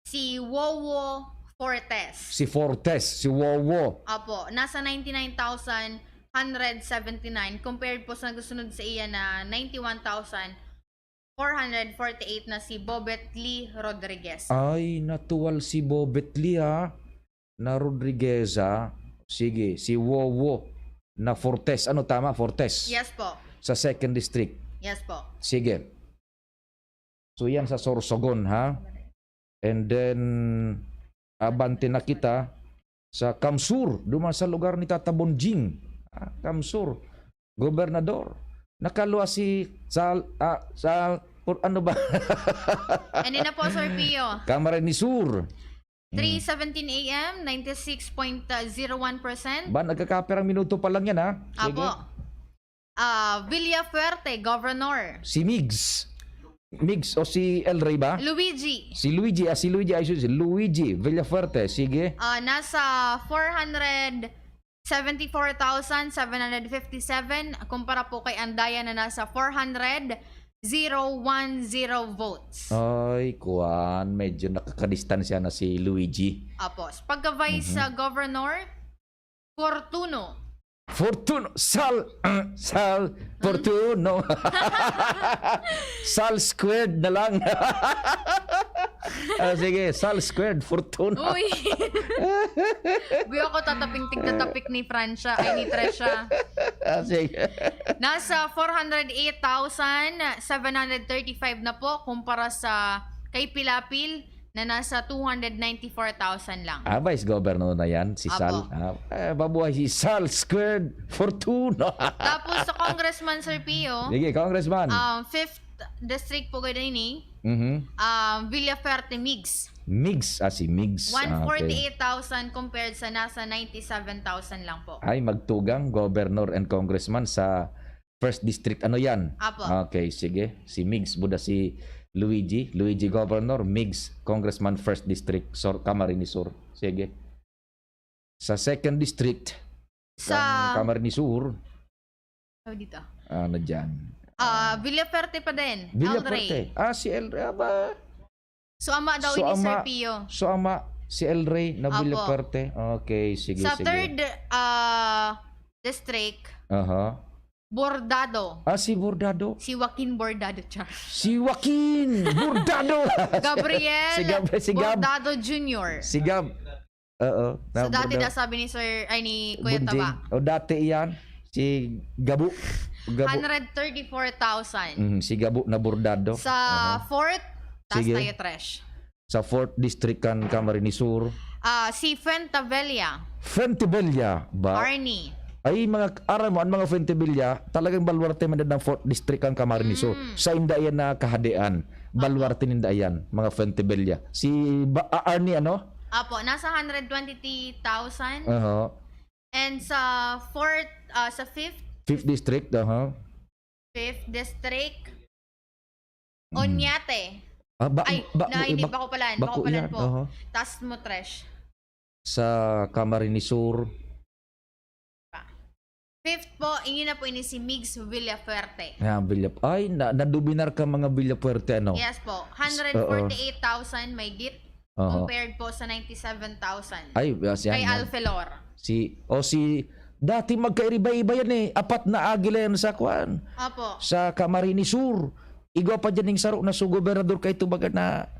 si Wowo Fortes. Si Fortes, si Wowo. Apo, nasa ninety-nine thousand hundred seventy-nine compared po sa nagsusunod sa iya na ninety-one thousand four hundred forty-eight na si Bobet Lee Rodriguez. Ay, natuwal si Bobet Lee, ha? Na Rodriguez, ha? Sige, si Wowo na Fortes. Ano tama? Fortes? Yes po. Sa Second District. Yes po. Sige. So, yan sa Sorsogon, ha? And then, abante na kita sa Kamsur, duman sa lugar ni Tata Bonjing. Ah, Kamsur, gobernador. Nakaluwas si Sal, ah, Sal, por-, ano ba? Ano na po, Sir Pio? Camarines Sur. Mm. Three seventeen A M, ninety-six point zero one percent. Ba, nagkakapirang minuto pa lang yan, ha? Sige. Apo. Ah, Villafuerte, Governor. Si Migs. Migs o si El Rey ba? Luigi. Si Luigi, ah, si Luigi, ay, si Luigi Villafuerte, sige. Ah, nasa four hundred seventy-four thousand seven hundred fifty-seven, kumpara po kay Andaya na nasa four hundred zero one zero votes. Ay, kuwan, medyo nakakadistansya na si Luigi. Apo. Pagka Vice, Mhm. ah, Governor, Fortuno. Fortuno, Sal, Sal, Hmm? Fortuno. Sal squared na lang. Ah, sige, Sal squared, Fortuno. Uy. Buyo ako tataping tigtatapik ni Francia, ay, ni Tresha. Ah, sige. Nasa four hundred eight thousand seven hundred thirty-five na po kumpara sa kay Pilapil na nasa two hundred ninety-four thousand lang. Ah, Vice Governor na yan, si Apo. Sal. Ah, eh, mabuhay si Sal Squared Fortuna. Tapos sa Congressman, Sir Pio, Sige, Congressman. um, fifth District po gud ini, Mhm. um, Villafuerte Migs. Migs, ah, si Migs. Ah, okay. One forty-eight thousand compared sa nasa ninety-seven thousand lang po. Ay, magtugang, Governor and Congressman sa First District. Ano yan? Apo. Okay, sige. Si Migs, buda si Luigi. Luigi Governor, Migs, Congressman, First District, Sur, Camarines Sur. Sige. Sa Second District, Sa Cam-, Camarines Sur. Oh, dito. Ano dyan? Ah, Ah, Villafuerte pa din. Villafuerte. El Rey. Ah, si El Rey, aba. So, ama daw So, ini, Sir ama, Pio. so, ama, si El Rey na Apo. Villafuerte. Okay, sige, Sa sige. third, ah, district, Aha. Bordado. Ah, si Bordado. Si Joaquin Bordado, char. Si Joaquin Bordado. Gabriel Si Gab-, si Gab. Bordado Junior. Si Gab. Oo, So, na dati Bordado. na sabi ni Sir, ay, ni Kuya Bunjing. Taba. O, dati iyan. Si Gabo. Gabo. Hundred thirty-four thousand. Mhm, si Gabo na Bordado. Sa Aha. fourth, taas Sige. tayo, Tresh. Sa fourth District kan Camarines Sur. Ah, si Fuentebella. Fuentebella ba? Arnie. Ay, mga, aram mo, ang mga Fuentebella, talagang baluarte man ng fourth District kan Camarines Sur. Mm. Sa inda yan na kahadean. Baluarte ninda yan, mga Fuentebella. Si ba, ah, Arnie, ano? Apo, nasa hundred twenty thousand. Aha. And sa fourth, ah, sa fifth, Fifth District, aha. fifth district, Mm. Oñate. Ah, ba, Ay, ba, na, hindi, ba, Bacopalan. Baco Bacopalan yan, po. Aha. Tasmo Tres. Sa Camarines Sur. Fifth po, ingin na po ini si Migs Villafuerte. Ah, Villa, ay, na, nadubinar ka mga Villafuerte, ano? Yes po, hundred forty-eight thousand may git Aha. compared po sa ninety-seven thousand Ay, yes, yan, kay yan. Alfelor. Si, o si, dati magkairiba-iba yan eh. Apat na agila yan sa kwan. Opo. Sa Camarines Sur. Igwa pa dyan yung saro na su gobernador kay ito baga na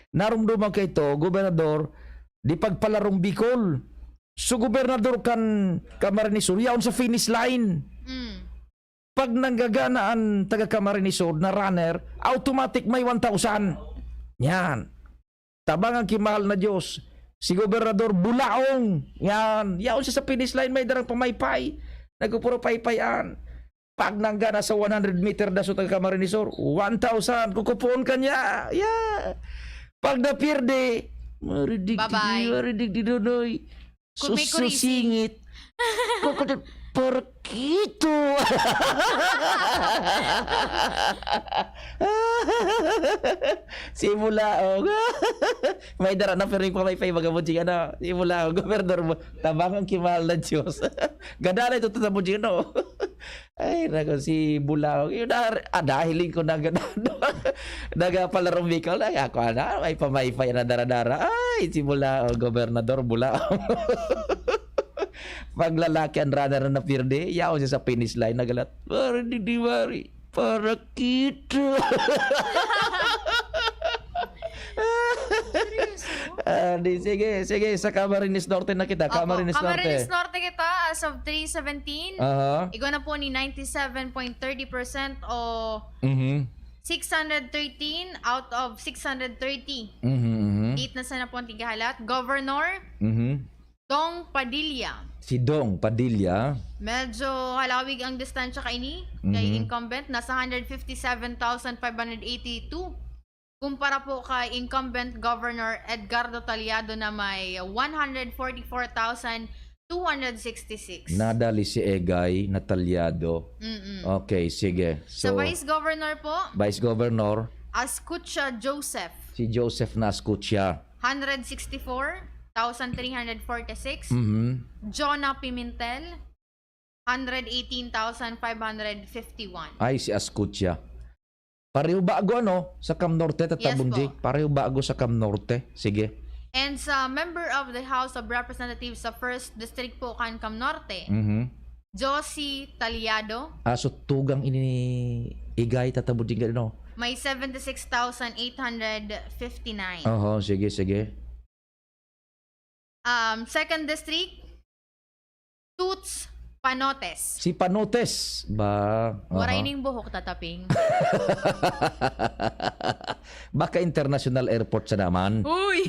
narumduman kay ito, gobernador, di pagpalarong Bicol. Su gobernador kan Camarines Sur, yaon sa finish line. Mm. Pag nanggagana an taga Camarines Sur na runner, automatic may one thousand. Yan. Tabangan ki mahal na Diyos. Si Gobernador Bulaong. Yan. Yaon siya sa finish line, may darang pamaypay. Nagpupuro paypayan. Pag nanggana sa one hundred meter na sa taga Camarines Sur, one thousand. Kukupuon ka niya. Yeah. Pag napirde, maridig Bye-bye. di, maridig di, Dodoy. Kung may kurisi. Susingit. Kukutin, porkito. Si Bulaog. May dara na, pero yung pamaypay, mga bunjing, ano, si Bulaog, gobernador mo, tabangan ki mahal na Diyos. Gadala ito, ito, bunjing, ano. Ay, nako, si Bulaog. Yun na, ah, dahil ko na ganado. Nagapalarong Bicol, na, ako, ano, may pamaypay na dara-dara. Ay, si Bulaog, gobernador, Bulaog. Pag lalaki ang runner na napirdi, yaon siya sa finish line, nagalat, "Pare, di, di, pare, para kita." Ah, di, sige, sige, sa Camarines Norte na kita, Opo, Camarines Norte. Camarines Norte kita as of three seventeen. Aha. Igwa na po ni ninety-seven point thirty percent o Mhm. six hundred thirteen out of six hundred thirty. Mhm, mhm. Eight na sana po ang tighahalat. Governor, Mhm. Dong Padilla. Si Dong Padilla. Medyo halawig ang distansya kaini kay Mhm. incumbent. Nasa hundred fifty-seven thousand five hundred eighty-two. Kumpara po kay incumbent Governor Edgardo Taliado na may one hundred forty-four thousand two hundred sixty-six. Nadali si Egay na Taliado. Mm-mm. Okay, sige. Sa So, Vice Governor po, Vice Governor, Ascucha Joseph, si Joseph na Ascucha. hundred sixty-four thousand three hundred forty-six. Mhm. Jonah Pimentel, hundred eighteen thousand five hundred fifty-one. Ay, si Ascucha. Pareho bago, ano, sa Cam Norte, Tata Yes Bunji? po. Pareho bago sa Cam Norte. Sige. And sa member of the House of Representatives sa first District po kan Cam Norte, Mhm. Josie Taliado, Ah, so tugang ini Igay, Tata Bunji, ano? may seventy-six thousand eight hundred fifty-nine. Oho, sige, sige. Um, second District, Toots Panotes. Si Panotes ba? Aha. Waray ning buhok, tataping. Baka international airport siya naman. Uy!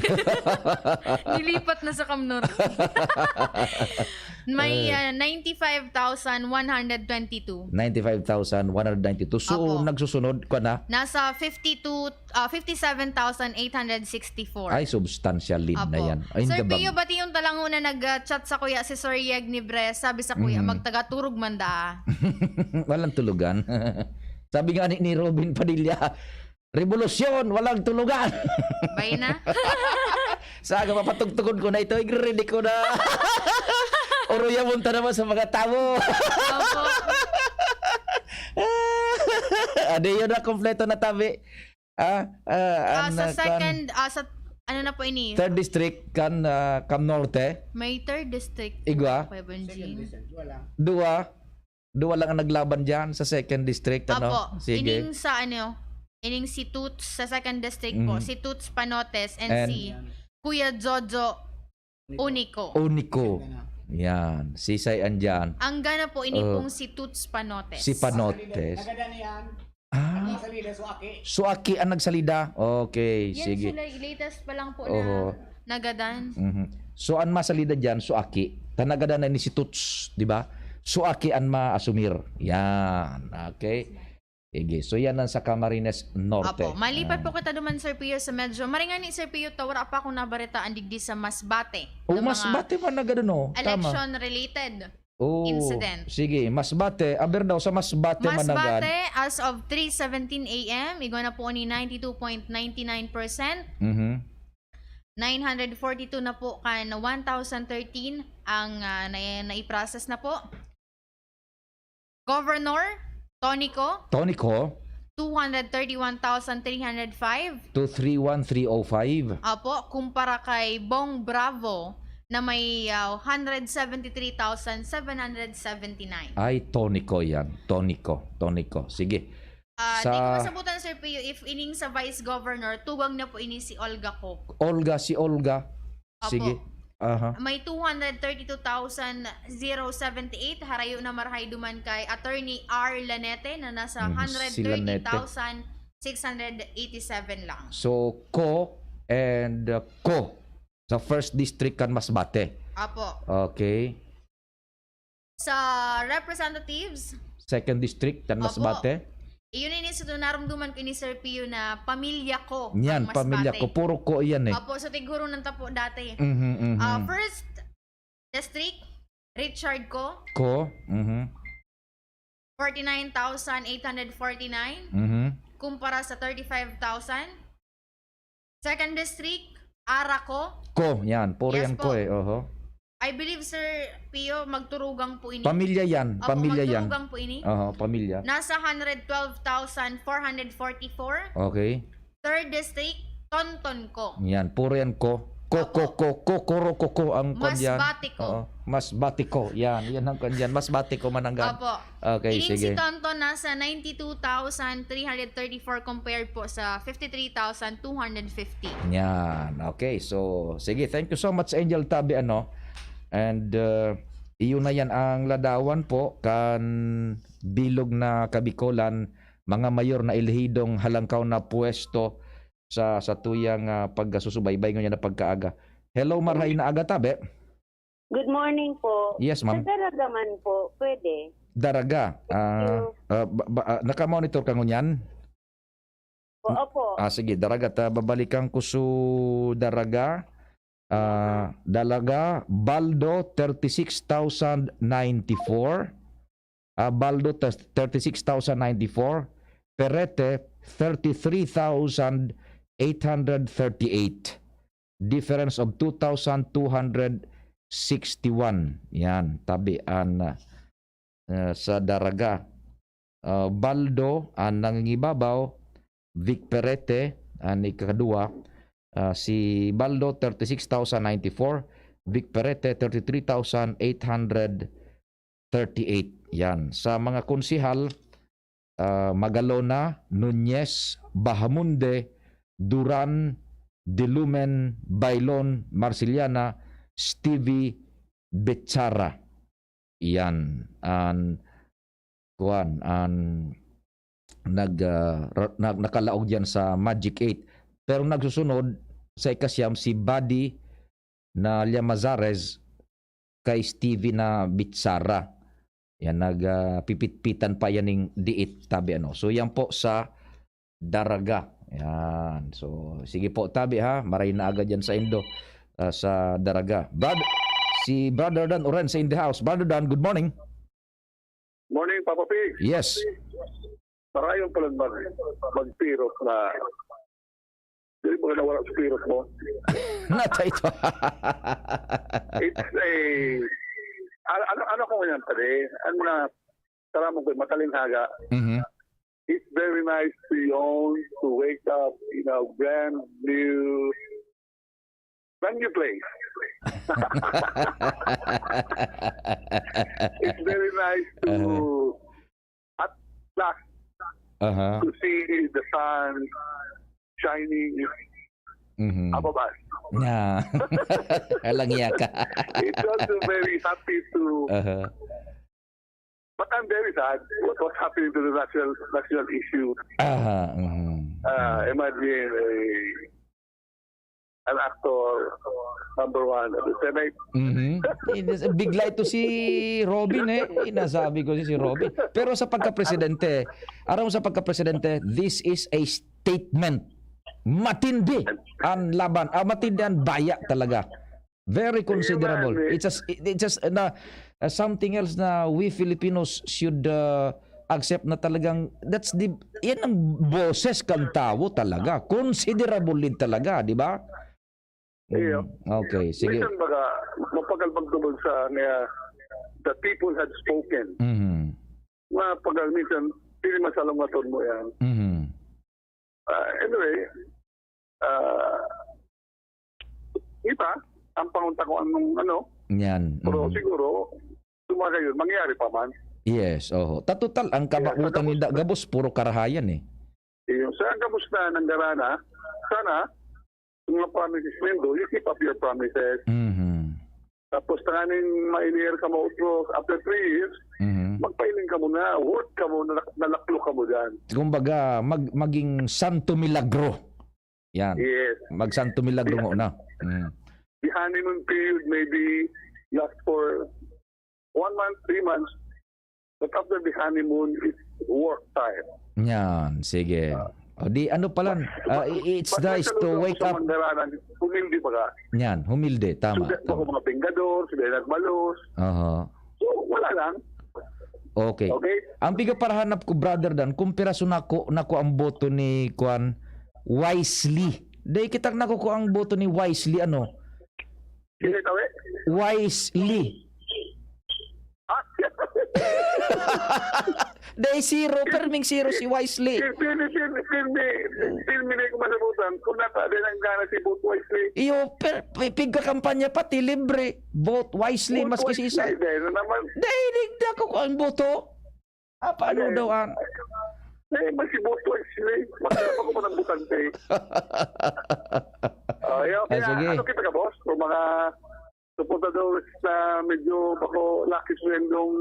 Nilipat na sa Cam Norte. May ah, ninety-five thousand one hundred twenty-two. Ninety-five thousand one hundred ninety-two. So, Opo. Nagsusunod ka na? Nasa fifty-two, ah, fifty-seven thousand eight hundred sixty-four. Ay, substantial lead na Apo. yan. Ay, Sir gabang. Pio, bati yung talango na nag-chat sa kuya si Sir Yeg ni Bre. Sabi sa kuya, Mhm. "Magtaga-Turog man da." Walang tulugan. Sabi nga ni, ni Robin Padilla, "Revolusyon, walang tulugan." Bay na. Sa aga, papatugtugon ko na ito, igre-ready ko na. Uruya munta naman sa mga tao. Opo. Adi yun na, kompleto na tabi. Ah, ah, Ah, ang, sa ah, kwan, second, ah, sa, ano na po ini? Third District, kan, ah, Cam Norte. May third district. Igwa? Kuya Bonjing. Dua. Dua lang ang naglaban dyan sa second district, ano? Apo, Sige. Ining sa ano, ining si Toots sa second district po, Mhm. si Toots Panotes and, And? Si Kuya Jojo Unico. Unico. Yan. Sisay andyan. Ang gana po, ini Oh. Pong si Toots Panotes. Si Panotes. Nagadan na yan. Ah, Ang salida, so aki. so aki ang nagsalida. Okay, Yan, sige. Sulay, latest pa lang po Oho. Na nagadan. Mhm. So, ang masalida dyan, so aki. Tanagadan na ni si Toots, di ba? So aki ang maasumir. Yan. Okay. Sige. So, yan ang sa Camarines Norte. Opo, malipat Yan. po kita duman, Sir Pio, sa medyo maringani, Sir Pio, ta wara pa akong nabaritaan digdi sa Masbate. Oh, na mga Masbate man na gano'n, oh. Tama. Election-related. Oh, incident. Sige, Masbate. Aber daw, sa Masbate, Managan. Masbate, as of three seventeen a m, igwa na po ni ninety-two point ninety-nine percent. Mhm. Nine hundred forty-two na po kan one thousand thirteen ang ah, na, naiprocess na po. Governor, Tonico, Tonico, two hundred thirty-one thousand three hundred five. two three one three oh five. Apo, kumpara kay Bong Bravo na may ah, one hundred seventy-three thousand seven hundred seventy-nine. Ay, Tonico yan. Tonico. Tonico. Sige. Ah, Sa di ko masabutan, Sir Pio, if ining sa Vice Governor, tugang na po ini si Olga Coc. Olga, si Olga. Opo. Sige. Aha. May two hundred thirty-two thousand seventy-eight, harayo na marahay duman kay Attorney R Lanete na nasa Mm, si Lanete. one hundred thirty thousand six hundred eighty-seven lang. So, Co and uh, Co sa first district kan Masbate. Apo. Okay. Sa representatives, Second district kan Opo. Masbate. Iyon ini sa narumduman ko ni Sir Pio na pamilya ko Yan, ang Masbate. Pamilya Co. Puro Co yan eh. Opo, so tiguro nang tapo dati. Mhm, mhm. Ah, first district, Richard Co, Co. Mhm. forty-nine thousand eight hundred forty-nine Mhm. kumpara sa thirty-five thousand. Second district, Ara Co. Co, yan. Puro Yes yan po. Co eh. Oho. I believe, Sir Pio, magturugang po ini. Pamilya yan. Opo, Pamilya yan. Magturugang po ini. Oho, pamilya. Nasa one hundred twelve thousand four hundred forty-four. Okay. Third district, Tonton Co. Yan, puro yan Co. Co, Co, Opo. Co, Co, Koro, Co, Co, ang kwan yan. Masbate Co. Oo, Masbate Co. Yan, yan ang kwan yan. Masbate Co, Manangan. Opo. Okay, Ining sige. Si Tonton nasa ninety-two thousand three hundred thirty-four compared po sa fifty-three thousand two hundred fifty. Yan. Okay, so, sige, thank you so much, Angel Tabi, ano. And uh, iyon na yan ang ladawan po kan bilog na Kabikolan, mga mayor na elehidong halangkaw na pwesto sa sa tuyang ah, pagkasusubaybay ngunyan na pagkaaga. Hello, marhay na aga, Tabi. Good morning po. Yes, Sa ma'am. Daraga man po, pwede. Daraga. Thank Ah, you. ah, ba- ba- ah, nakamonitor ka ngunyan? Po, opo. Ah, sige, Daraga. Ta, babalikan ko su Daraga. Ah, Dalaga, Baldo, thirty-six thousand ninety-four. Ah, Baldo, tas- thirty-six thousand ninety-four. Perete, thirty-three thousand eight hundred thirty-eight. Difference of two thousand two hundred sixty-one. Yan, Tabi, an ah, sa Daraga. Ah, Baldo, ang nangingibabaw, Vic Perete, ang ikadua. Ah, si Baldo, thirty-six thousand ninety-four, Vic Perete, thirty-three thousand eight hundred thirty-eight. Yan. Sa mga konsihal, ah, Magalona, Nunez, Bahamonde, Duran, Dilumen, Bailon, Marciliana, Stevie, Bechara. Yan. An, kuwan, an nag, ah, ra- na- nakalaog yan sa Magic eight. Pero nagsusunod sa ikasiyam si Buddy na Llamazares kay Stevie na Bitsara. Yan, nagpipitpitan pa yan ning diit, Tabi, ano. So, yan po sa Daraga. Yan. So, sige po, Tabi, ha. Maray na agad yan sa Indo, ah, sa Daraga. Brad, si Brother Dan Oren sa in the house. Brother Dan, good morning. Morning, Papa Pig. Yes. Marayon palang mag, magpirot na. Dili ba nawala sa pirot mo? Nata ito. It's a... Ano, ano, ano ko ngunyan, pare? Ano na, tara mo ko, matalinhaga. Mhm. It's very nice to yawn, to wake up in a brand new, brand new place. It's very nice to, at last, Aha. to see the sun shining Mhm. above us. Na. Alang iya ka. It's also very happy to, Aha. but I'm very sad what, what's happening to the national national issue. Aha. Mhm. Uh, imagine, uh, an actor number one of the Senate. Mhm. Big light to si Robin eh. Inasabi ko si Robin. Pero sa pagka-presidente, aram mo sa pagka-presidente, this is a statement. Matindi ang laban. Ah, matindi ang baya talaga. Very considerable. It's just, it's just na uh, something else na we Filipinos should uh, accept na talagang that's the yan ang boses kan tawo talaga. Considerable din talaga, di ba? Iyo. Mm, okay, sige. Minsan baga, mapagal magtubod sa nga the people had spoken. Mhm. Mapagal minsan, pili masalungaton mo yan. Mhm. Ah, anyway, ah, iba, ang pangunta ko anong ano, Yan. pero Mhm. siguro, tumagayon, mangyayari pa man. Yes, oho. Tatotal, ang kabakutan tapos- ninda gabos, puro karahayan eh. Yung sa gabos na nanggarana, sana, yung mga promises nindo, you keep up your promises. Mhm. Tapos tanganing ma-hire ka mo otro after three years, Mhm. magpahiling ka mo na, work ka mo, nalak- nalaklok ka mo dyan. Kumbaga, mag, maging santo milagro. Yan. Yes. Magsanto milagro mo na. Mm. The honeymoon period maybe last for one month, three months. But after the honeymoon, it's work time. Yan, sige. O di ano pala, ah, i- it's But nice to nagsaludo wake sa up. Manggaranan, humilde baga. Yan, humilde, tama. Sugat mo tama. Mga pinggador, sila nagmalos. Aha. So, wala lang. Okay. Okay? Ang pigaparahanap ko, brother Dan, kung piraso nako, nako ang boto ni Kwan, Wisely. Dahil kitang nako ko ang boto ni Wisely, ano? Sino ito eh? Wisely. Ah, Dahil zero, perming zero si Wisely. Pin, pin, pin, pin, pin, pin, pin, ko masabutan. Kung nata, din ang gana si Boot Wisely. Iyo, per, pi- pigkakampanya pati libre. Vote wisely, maski si isa. Dahil na naman. Dahil di ako ko ang boto. Ah, paano daw ang... Eh, mas si Boot Wisely. Mas ako pa ng butante. Oh, yun. Ah, sige. Ano kita ka, boss? Kung mga supportadores na medyo bako laki suwendong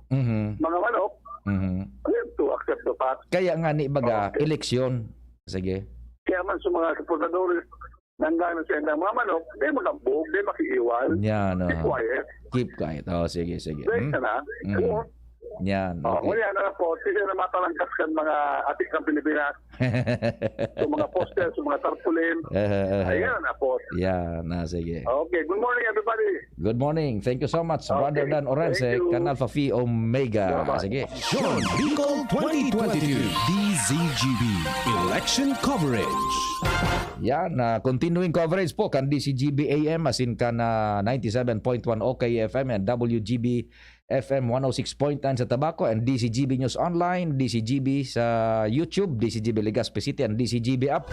Mhm. mga manok, Mhm. we have to accept the fact. Kaya nga ni baga, Okay. eleksyon. Sige. Kaya man sa mga supportadores, nangganan sa mga manok, di magambog, di makiiwan. Yan, Be oh. quiet. Keep quiet. Oh, sige, sige. Dahil Hmm? ka na. Mm. Oo. Yan, Oh, okay. ngunyan na po, sila na matalangkas kan mga atik ng Pilipinas. Sa mga poster, sa mga tarpaulin. Eh, eh, eh. Ayan na po. Yan, na sige. Okay, good morning everybody. Good morning. Thank you so much, Okay. Brother Dan Orense, Thank you. Canal Phi Omega. Bye-bye. Sige. John Bicol twenty twenty-two D Z G B Election Coverage. Yan, ah, continuing coverage po kan D C G B A M, asin kan, ah, ninety-seven point one O K F M and W G B F M one oh six point nine sa Tabaco and D C G B News Online, D C G B sa YouTube, D C G B Legazpi City and D C G B app.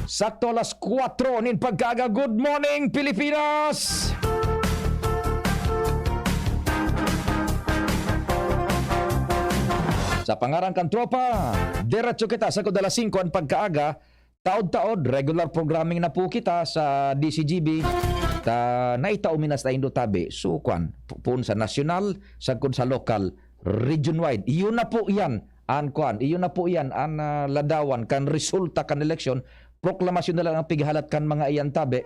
Sakto alas kwatro nin pagkaaga. Good morning, Pilipinas! Sa pangaran kan tropa, diretso kita sa kuda alas singko an pagkaaga, taod-taod, regular programming na po kita sa D C G B. Ta, naitao mi na sa indo tabi. So, kwan, pu- puon sa nasyonal, sagkod sa lokal, region-wide. Iyon na po yan, an kwan. Iyon na po yan, an ah, ladawan, kan resulta, kan eleksyon. Proklamasyon na lang ang pighalat kan mga iyan tabi.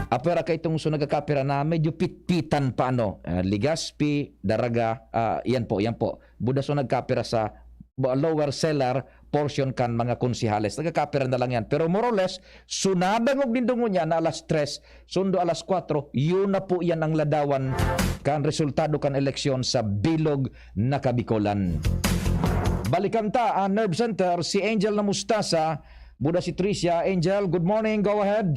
Apera ka itong so nagkakapira na medyo pitpitan pa, ano, ah, Legazpi, Daraga, ah, yan po, yan po. Buda so nagkapira sa ba- lower cellar portion kan mga konsehales. Nagkakapira na lang yan. Pero more or less, so nadangog nindo ngunyan na alas tres, sundo alas kwatro, yun na po yan ang ladawan kan resultado kan eleksyon sa bilog na Kabikolan. Balikan ta ang Nerve Center, si Angel na Mustasa, buda si Tricia. Angel, good morning. Go ahead.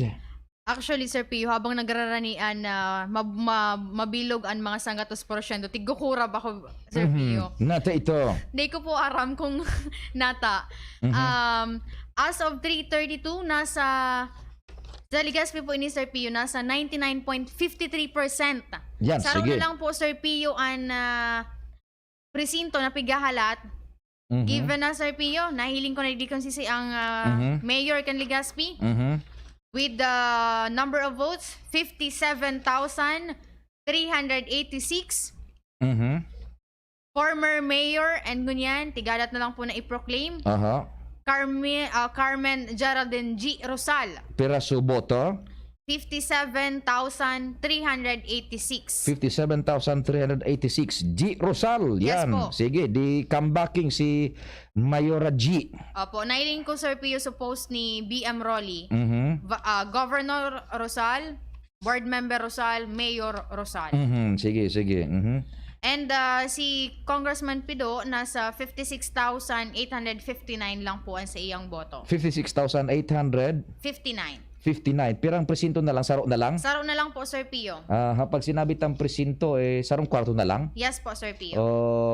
Actually, Sir Pio, habang nagraranian na mab- ma- mabilog ang mga sanggatos porsyento, tigkukurab ako, Sir Pio. Nata ito. Di ko po aram kung nata. Um, as of three thirty-two, nasa sa Legazpi po ini, Sir Pio, nasa ninety-nine point fifty-three percent. Yan, Sa sige. Na lang po, Sir Pio, ang ah, presinto na pighahalat. Mhm. Given na, Sir Pio, nahiling ko na di kung sisi ang ah, Mhm. mayor kan Legazpi Mhm. with the number of votes, fifty-seven thousand three hundred eighty-six. Mhm. Former mayor and ngunyan, tigadat na lang po na i-proclaim. Aha. Carmi-, ah, Carmen Geraldine G Rosal. Pira su boto? Fifty-seven thousand three hundred eighty-six. Fifty-seven thousand three hundred eighty-six. G Rosal. Yes Yan. po. Sige, di comebacking si Mayora G. Opo, nailing ko, Sir Pio, sa post ni B M Rolly. Mhm. Va- ah, Governor Rosal, Board Member Rosal, Mayor Rosal. Mhm. Sige, sige. Mhm. And ah, si Congressman Pido, nasa fifty-six thousand eight hundred fifty-nine lang po ang sa iyang boto. Fifty-six thousand eight hundred Fifty-nine. fifty-nine. Pirang presinto na lang? Saro na lang? Saro na lang po, Sir Pio. Ah, ha, pag sinabing presinto, eh, sarong kwarto na lang? Yes po, Sir Pio.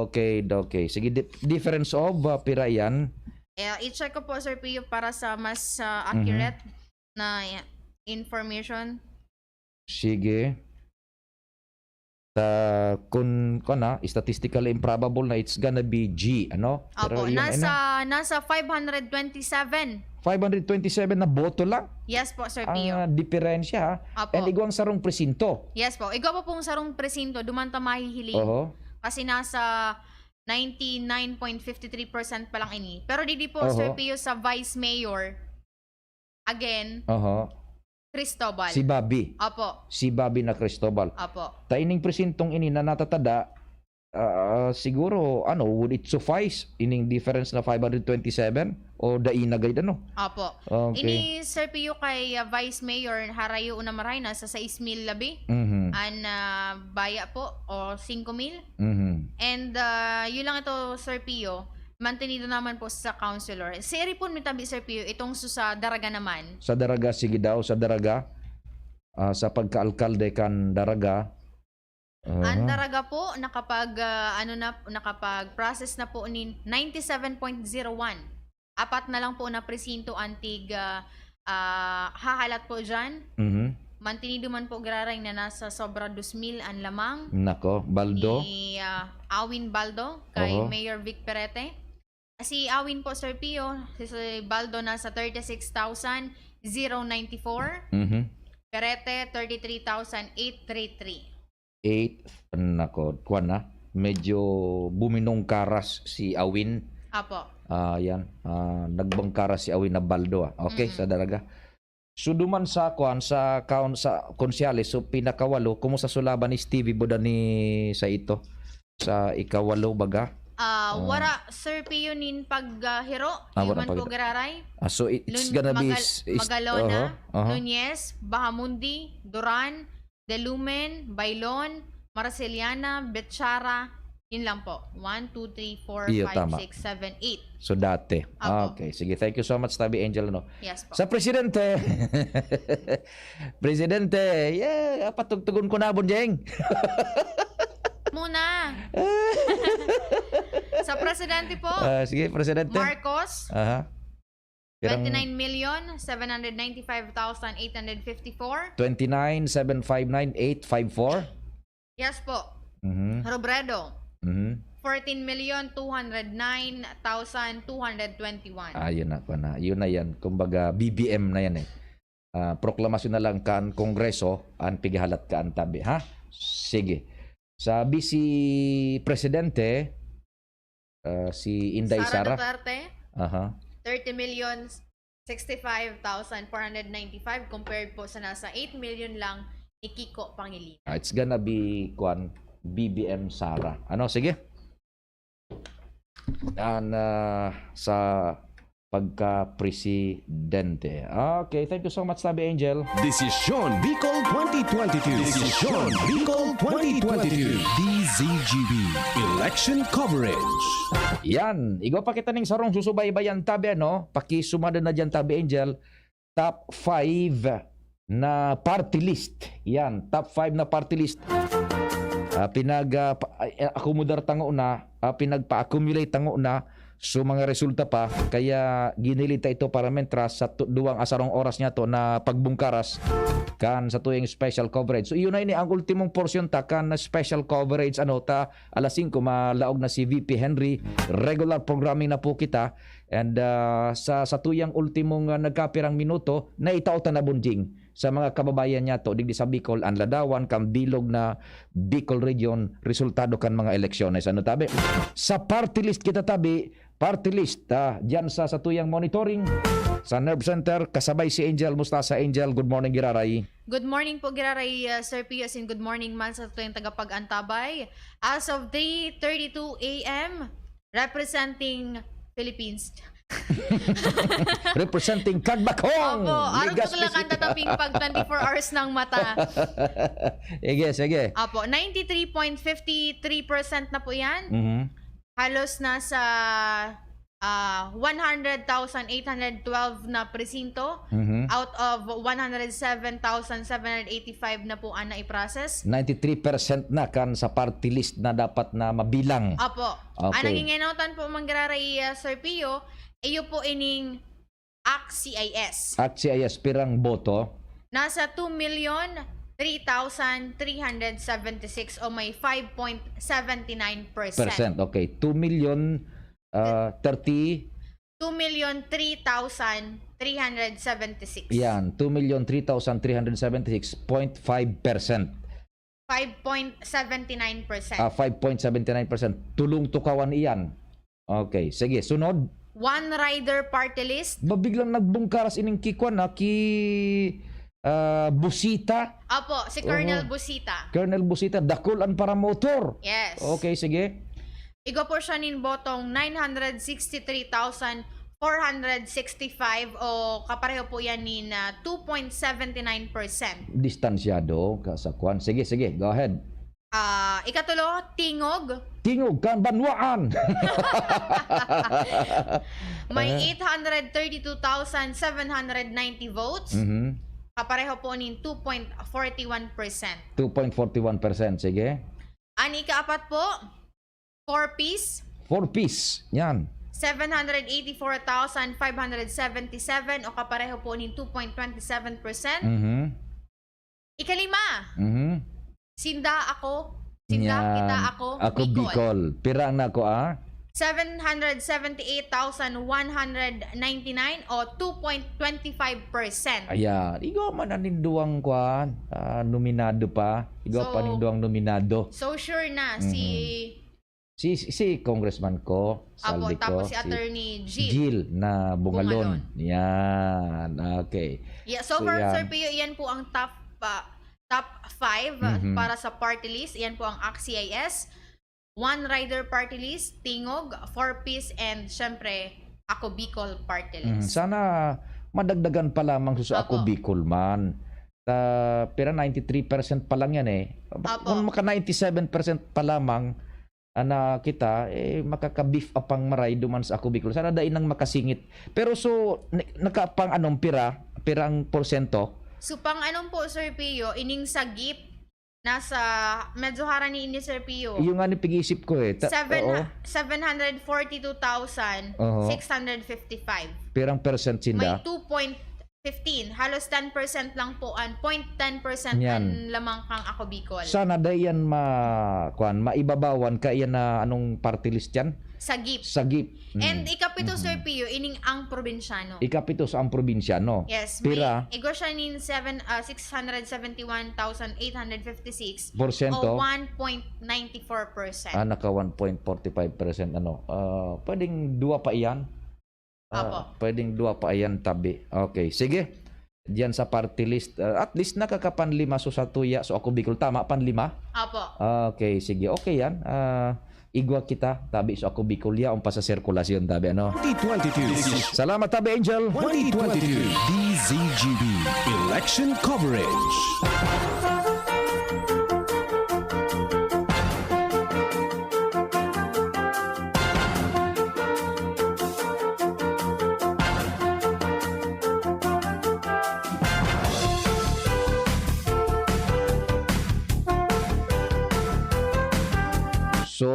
Okay, okay. Sige, di- difference of ah, pira yan? Eh, i-check ko po, Sir Pio, para sa mas ah, Mhm. accurate na information. Sige. Ta, kun, kun na, statistically improbable na it's gonna be G, ano? Opo, yun, nasa ano? nasa five hundred twenty-seven. Five hundred twenty-seven na boto lang Yes po, Sir ang Pio. ah, diferensya, ha? Opo. And igwang sarong presinto. Yes po. Igwa po pong sarong presinto, duman ta mahihiling. Oho. Kasi nasa ninety-nine point fifty-three percent pa lang ini. Pero didi po, Oho. Sir Pio, sa Vice Mayor, again, Oho. Cristobal. Si Bobby. Opo. Si Bobby na Cristobal. Opo. Ta ining presintong ini na natatada, ah, siguro, ano, would it suffice ining difference na five hundred twenty-seven? O dai na gayud, ano? Opo. Okay. Ini, Sir Pio, kay ah, Vice Mayor, harayo na maray na sa sais mil labi. Mhm. An ah, baya po, o singko mil. Mhm. And ah, yun lang ito, Sir Pio. Mantenido naman po sa councilor. Siiri po mi tabi, Sir Pio, itong su- sa Daraga naman. Sa Daraga, sige daw, sa Daraga. Ah, sa pagkaalkalde kan Daraga. Ang Aha. Daraga po, nakapag, ah, ano na, nakapag-process na po nin ninety-seven point zero one. Apat na lang po na presinto ang tig, ah, ah, hahalat po dyan. Mhm. Mantenido man po, giraray, na nasa sobra dos mil ang lamang Nako, Baldo. ni ah, Awin Baldo kay Oho. Mayor Vic Perete. Si Awin po, Sir Pio, si, si Baldo nasa thirty-six thousand ninety-four. Mhm. Perete, thirty-three thousand eight three three. Eight, nako, kuwan na. Medyo buminong karas si Awin. Apo. Ah, yan. Ah, nagbangkaras si Awin na Baldo, ah. Okay, Mhm. sa Daraga. So, duman sa, kuwan, sa count, sa konsehales, so, pinakawalo, kumusta su laban ni Stevie Bodan ni sa ito? Sa ikawalo, baga? Ah, Oh. wara, Sir Pio, nin paghiro. Ah, wara Yuman po, paghiro. giraray. Ah, so, it's Lun- gonna be... Magal- s- is- Magalona, aha, aha. Nunez, Bahamundi, Duran, Delumen, Bailon, Marceliana, Bechara. Yun lang po. One, two, three, four, Iyo, five, tama. six, seven, eight. So, dati. Ah, Apo. okay. Sige, thank you so much, Tabi Angel, no? Yes po. Sa presidente. Presidente, yeah, patugtugon ko na, Bonjeng. Muna. Sa presidente po, Ah, sige, presidente. Marcos, Aha. Pirang twenty-nine million seven hundred ninety-five thousand eight hundred fifty-four. Twenty-nine seven five nine eight five four. Yes po. Mhm. Robredo, Mhm. fourteen million two hundred nine thousand two hundred twenty-one. Ah, yun na, kuwan na. Yun na yan. Kumbaga, B B M na yan eh. Ah, proklamasyon na lang kan Kongreso, ang pighalat kan Tabi, ha? Sige. Sa Vice Presidente, ah, si Inday Sara Sara. Duterte, Aha. thirty million sixty-five thousand four hundred ninety-five compared po sa nasa eight million lang ni Kiko Pangilinan. Ah, it's gonna be, kuwan, B B M Sara. Ano, sige. Yan, ah, sa pagka-presidente. Okay, thank you so much, Tabi Angel. Desisyon Bicol twenty twenty-two. Desisyon Bicol twenty twenty-two. D Z G B Election Coverage. Yan. Igwa pa kita ning sarong susubaybayan, Tabi, ano? Pakisumada na dyan, Tabi Angel. Top five na party list. Yan, top five na party list. Ah, pinag, ah, pa- ay, akomodar tango na, ah, pinagpa-accumulate tango na. So, mga resulta pa, kaya ginilid ta ito para mentras sa tu- duwang asarong oras niya to na pagbungkaras kan sa tuyang special coverage. So, yun na ini ang ultimong portion ta kan special coverage, ano, ta alas singko, malaog na si V P Henry. Regular programming na po kita. And ah, sa, sa tuyang ultimong ah, nagkapirang minuto, naitao ta na, Bonjing, sa mga kababayan niya to, digdi sa Bicol, ang ladawan, kan bilog na Bicol Region, resultado kan mga eleksyones. Ano, Tabi? Sa party list kita, Tabi, party list, ah, diyan sa satuyang monitoring sa Nerve Center, kasabay si Angel. Musta sa Angel? Good morning, Giraray. Good morning po, Giraray, ah, Sir Pio, and good morning man sa satuyang tagapag-antabay. As of three thirty-two a m, representing Philippines. Representing Kagbakong, Opo, arog Legazpi ko lang ang City. Tataping pag twenty-four hours ng mata. Sige, sige. Opo, ninety-three point fifty-three percent na po yan. Mhm. Halos nasa, ah, one hundred thousand eight hundred twelve na presinto, Mhm. out of one hundred seven thousand seven hundred eighty-five na po ang naiprocess. Ninety-three percent na kan sa party list na dapat na mabilang. Opo. Okay. Ang nangingenotan po, Manggiraray, ah, Sir Pio, iyo po ining ACT-CIS. ACT-CIS, pirang boto? Nasa two million three thousand three hundred seventy-six o may five point seventy nine percent. Percent, okay. Two million, ah, thirty. Two million three thousand three hundred seventy-six. Yan, two million three thousand three hundred seventy-six point five percent. Five point seventy nine percent. Ah, five point seventy nine percent. Tulong tukawan iyan. Okay, sige, sunod. One Rider Party List. Ba, biglang nagbungkaras ining ki kwan, ah, ki, ah, Busita. Opo, si Colonel Oo. Busita. Colonel Busita, dakul an paramotor. Yes. Okay, sige. Igwa po siya nin botong nine hundred sixty-three thousand four hundred sixty-five o kapareho po yan nin, ah, two point seventy nine percent. Distansyado ka sa kwan. Sige, sige, go ahead. Ah, ikatulo, Tingog. Tingog kan banwaan. May Ah. eight hundred thirty-two thousand seven hundred ninety votes. Mhm. Kapareho po nin two point forty one percent. Two point forty one percent, sige. An ikaapat po, Four Ps. Four Ps, yan. Seven hundred eighty-four thousand five hundred seventy-seven o kapareho po nin two point twenty seven percent. Mhm. Ikalima, Mhm. Sinda Ako. Sinda Yan. Kita Ako, Ako Bicol. Bicol. Pira ang nako, ah? Seven hundred seventy-eight thousand one hundred ninety-nine o two point twenty five percent. Ayan. Igwa man an nin duwang kwan, ah, nominado pa. Igwa pa So, nin duwang nominado. so sure na si Mhm. Si, si, si Congressman Kong Apo, Saldico, tapos si si Attorney Jill Jill na Bungalon. Bungalon. Yan. Okay. Yeah, so So, far, yan. Sir Pio, iyan po ang top, ah, top five, ah, Mhm. para sa party list. Iyan po ang ACT-CIS, One Rider Party List, Tingog, Four Ps, and syempre, Ako Bicol Party Mhm. List. Sana madagdagan pa lamang sa Ako Apo. Bicol man. Ah, pira, ninety-three percent pa lang yan eh. Apo. Kung maka ninety-seven percent pa lamang, ah, na kita, eh, makaka-beef up ang maray duman sa Ako Bicol. Sana dai nang makasingit. Pero so, ni-, nakapang anong pira? Pirang porsyento? So, pang anong po, Sir Pio, ining sagip, nasa, medyo harani ini, Sir Pio. Yung nga ni pag-iisip ko eh. Ta-, Seven, oo. seven hundred forty-two thousand six hundred fifty-five. Oho. Pirang percent sinda? May two point fifteen, halos ten percent lang po, an, point ten percent Yan. an lamang kang Ako Bicol. Sana dai yan ma-, kwan, maibabawan ka yan na anong party list yan? Sagip. Sagip. And Mm. ikapito, Sir Mhm. Pio, ining ang probinsyano. Ikapito sa ang probinsyano. Yes, may Pira? igwa siya nin seven, ah, six hundred seventy-one thousand eight hundred fifty-six Porsyento? o one point nine four percent. Ah, naka one point forty five percent, ano. Ah, pwedeng dua pa iyan? Ah, Apo. pwedeng dua pa iyan, tabi. Okay, sige. Diyan sa party list, ah, at least nakakapanlima so sa tuya. So, Ako Bicol, tama, panlima? Apo. Okay, sige. Okay yan. Ah, igwa kita, tabi. So, Ako Bicol, yaon pa sa sirkulasyon, tabi, ano? Twenty twenty-two. Salamat, tabi, Angel. Twenty twenty-two D Z G B Election Coverage. So,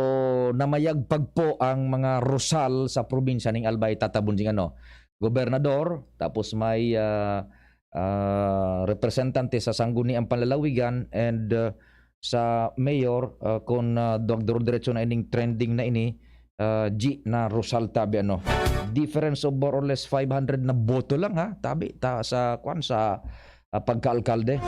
namayagpag po ang mga rosal sa probinsya ning Albay, tatabon sing ano, gobernador, tapos may, ah, ah, representante sa Sangguniang Panlalawigan and, ah, sa mayor, ah, kun, ah, dog-, duro-diretso na ining trending na ini, ah, G na Rosal, tabi, ano. Difference of more or less five hundred na boto lang, ha, tabi, ta-, sa, kwan, sa, ah, pagka-alkalde.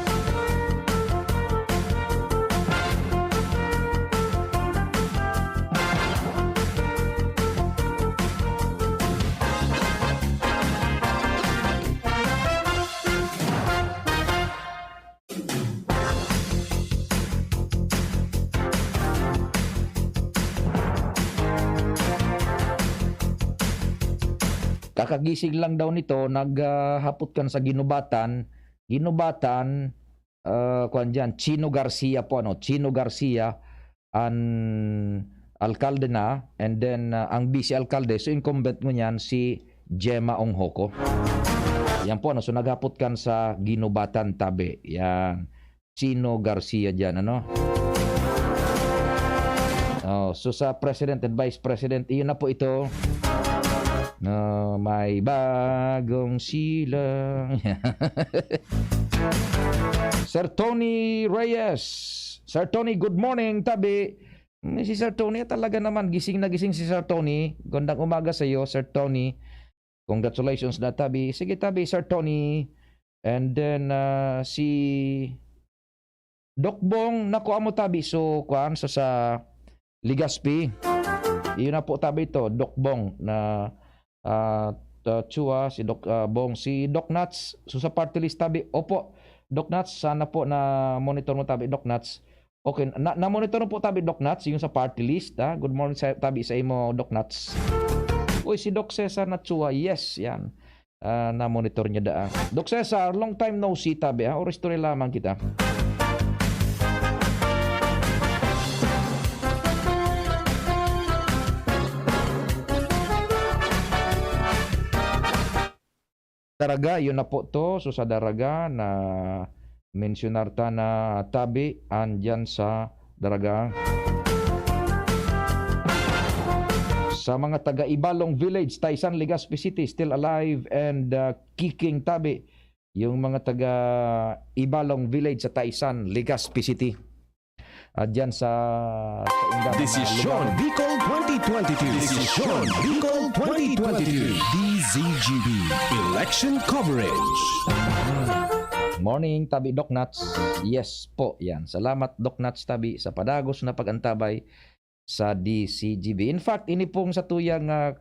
Kakagising lang daw nito, naghapot kan sa Guinobatan. Guinobatan, ah, kuwan diyan, Chino Garcia po, ano, Chino Garcia, an alkalde na, and then, ah, ang vice alkalde, so incumbent ngunyan si Gemma Onghoco. Yan po, ano, so naghapot kan sa Guinobatan tabi. Yan. Chino Garcia diyan, ano? Oh, so sa president and vice president, iyon na po ito. Na may bagong silang. Sir Tony Reyes. Sir Tony, good morning, tabi. Hmm, si Sir Tony, talaga naman, gising na gising si Sir Tony. Gandang umaga sa iyo, Sir Tony. Congratulations na, tabi. Sige, tabi, Sir Tony. And then, ah, si Doc Bong, nakuha mo, tabi. So, kuwan, sa, sa Legazpi. Iyon na po, tabi, ito, Doc Bong na, ah, ta-, Chua, si Doc, ah, Bong, si Doc Nats. So, sa party list, tabi. Opo, Doc Nats, sana po na monitor mo, tabi, Doc Nats. Okay, na, na-monitor mo po, tabi, Doc Nats, yung sa party list, ha? Good morning sa, tabi, sa imo, Doc Nats. Uy, si Doc Cesar Natsua, yes, yan. Ah, na-monitor niya daa. Doc Cesar, long time no see, tabi, ha? Or istorya lamang kita. Daraga, yun na po to. So, sa Daraga na mensyonar ta na tabi, andyan sa Daraga. Sa mga taga Ibalong Village, Taisan, Legazpi City, still alive and, uh, kicking, tabi. Yung mga taga Ibalong Village sa Taisan, Legazpi City. Ah, dyan sa, sa Inga, mga Desisyon lugar. Bicol twenty twenty-two. Desisyon Bicol twenty twenty-two. D Z G B Election Coverage. Morning, Tabi Doc Nats. Yes po, yan. Salamat, Doc Nats Tabi, sa padagos na pag-antabay sa D Z G B. In fact, ini pong satuyang, ah,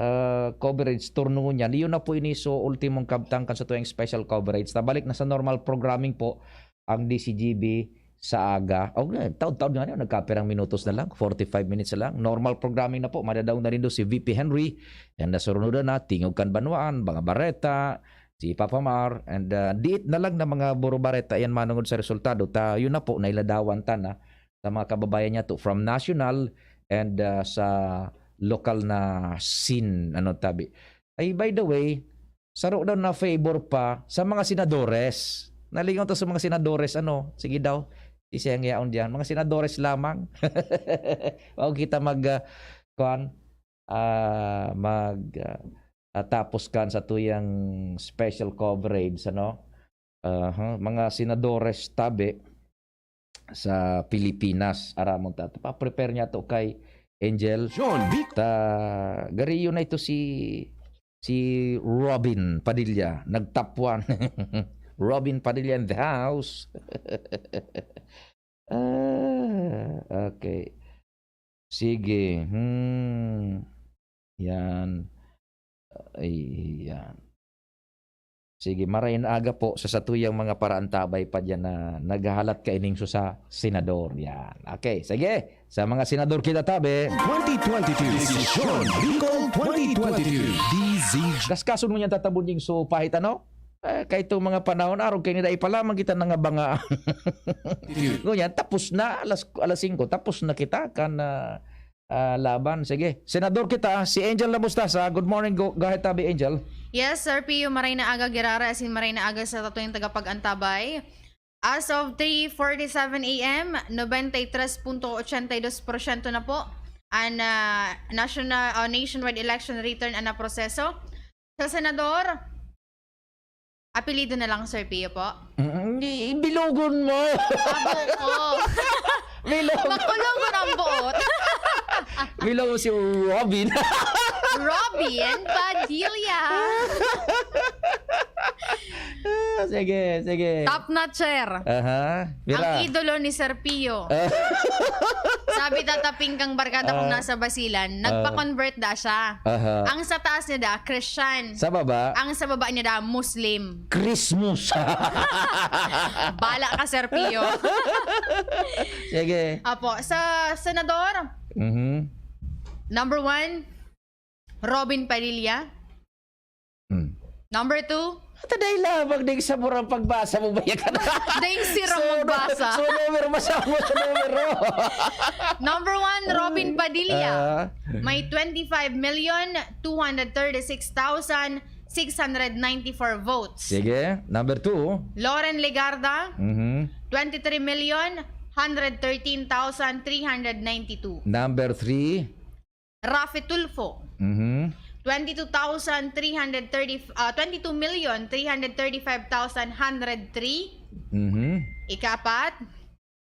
ah, coverage turno niyan, iyon na po ini, so, ultimong kabtang kan satuyang special coverage. Tabalik na sa normal programming po ang D Z G B sa aga. O, nga, taon-taon nga niya, nagkapirang minutos na lang, forty-five minutes na lang. Normal programming na po, madadaw na rin doon si V P Henry. And nasurunudan na, Tingog Kan Banwaan, mga bareta, si Papa Mar, and, ah, diit na lang na mga buro bareta, yan manungod sa resultado. Ta, yun na po, nailadawan ta na sa mga kababayan niya to from national and, ah, sa lokal na scene, ano, tabi. Ay, by the way, saro daw na favor pa sa mga senadores. Nalingaw to sa mga senadores, ano, sige daw, isang yaon diyan. Mga senadores lamang. Bago kita mag, ah, kuwan, ah, mag, ah, ah, tapos kan sa tuyang special coverage, ano? Aha, mga senadores tabi sa Pilipinas. Aramon ta, pa-prepare niya to kay Angel. John Vic. Ta, gariyo na ito si, si Robin Padilla, nag-top one. Robin Padilla in the house. Ah, okay. Sige, hmm. Yan. Ay, yan. Sige, maray na aga po sa satuyang mga paraantabay pa diyan na naghahalat kaining susa, senador. Yan. Okay, sige. Sa mga senador kita tabi. Twenty twenty-two. Desisyon Bicol twenty twenty-two. D Z G. Kaskason mo niyan tatabon yung so pahit ano? Eh, kay itong mga panahon, arog kay nila ipalamang kita na nga banga. Ngunyan, tapos na, alas, alas singko, tapos na kita kan, ah, ah, laban. Sige, senador kita, si Angel Labustaza. Good morning, go, go ahead, tabi, Angel. Yes, Sir Pio, maray na aga, Gerara, asin maray na aga sa tatuyang tagapag-antabay. As of three forty-seven A M, nobenta y tres punto ochenta y dos porsyento na po an, ah, national, ah, nationwide election return an naproseso. Sa senador, apelyido na lang, Sir Pio po. Mm, i-, ibilogon mo. Abo ko. Bilog. Makulog ko ng buot. Bilog si Robin. Robin Padilla. Ah, sige, sige. Top notcher. Aha. Ang Mira. Idolo ni Sir Pio. Ah. Sabi, tataping kang barkada kung Ah. nasa Basilan, Ah. nagpa-convert da siya. Aha. Ang sa taas niya da, Christian. Sa baba? Ang sa baba niya da, Muslim. Christmas. Bala ka, Sir Pio. Sige. Apo, sa senador, Mhm. number one, Robin Padilla. Number two, At dahil lamang ding sa murang pagbasa mo, bayakan na. Ding sirang magbasa. So, numero, basa mo sa numero. Number one, Robin Padilla. Ah, May twenty-five million two hundred thirty-six thousand six hundred ninety-four votes. Sige, number two. Loren Legarda, Mhm. twenty-three million one hundred thirteen thousand three hundred ninety-two. Number three. Raffy Tulfo, Mhm. twenty-two thousand three hundred thirty, ah, twenty-two million three hundred thirty-five thousand one hundred three. Mhm. Ikapat,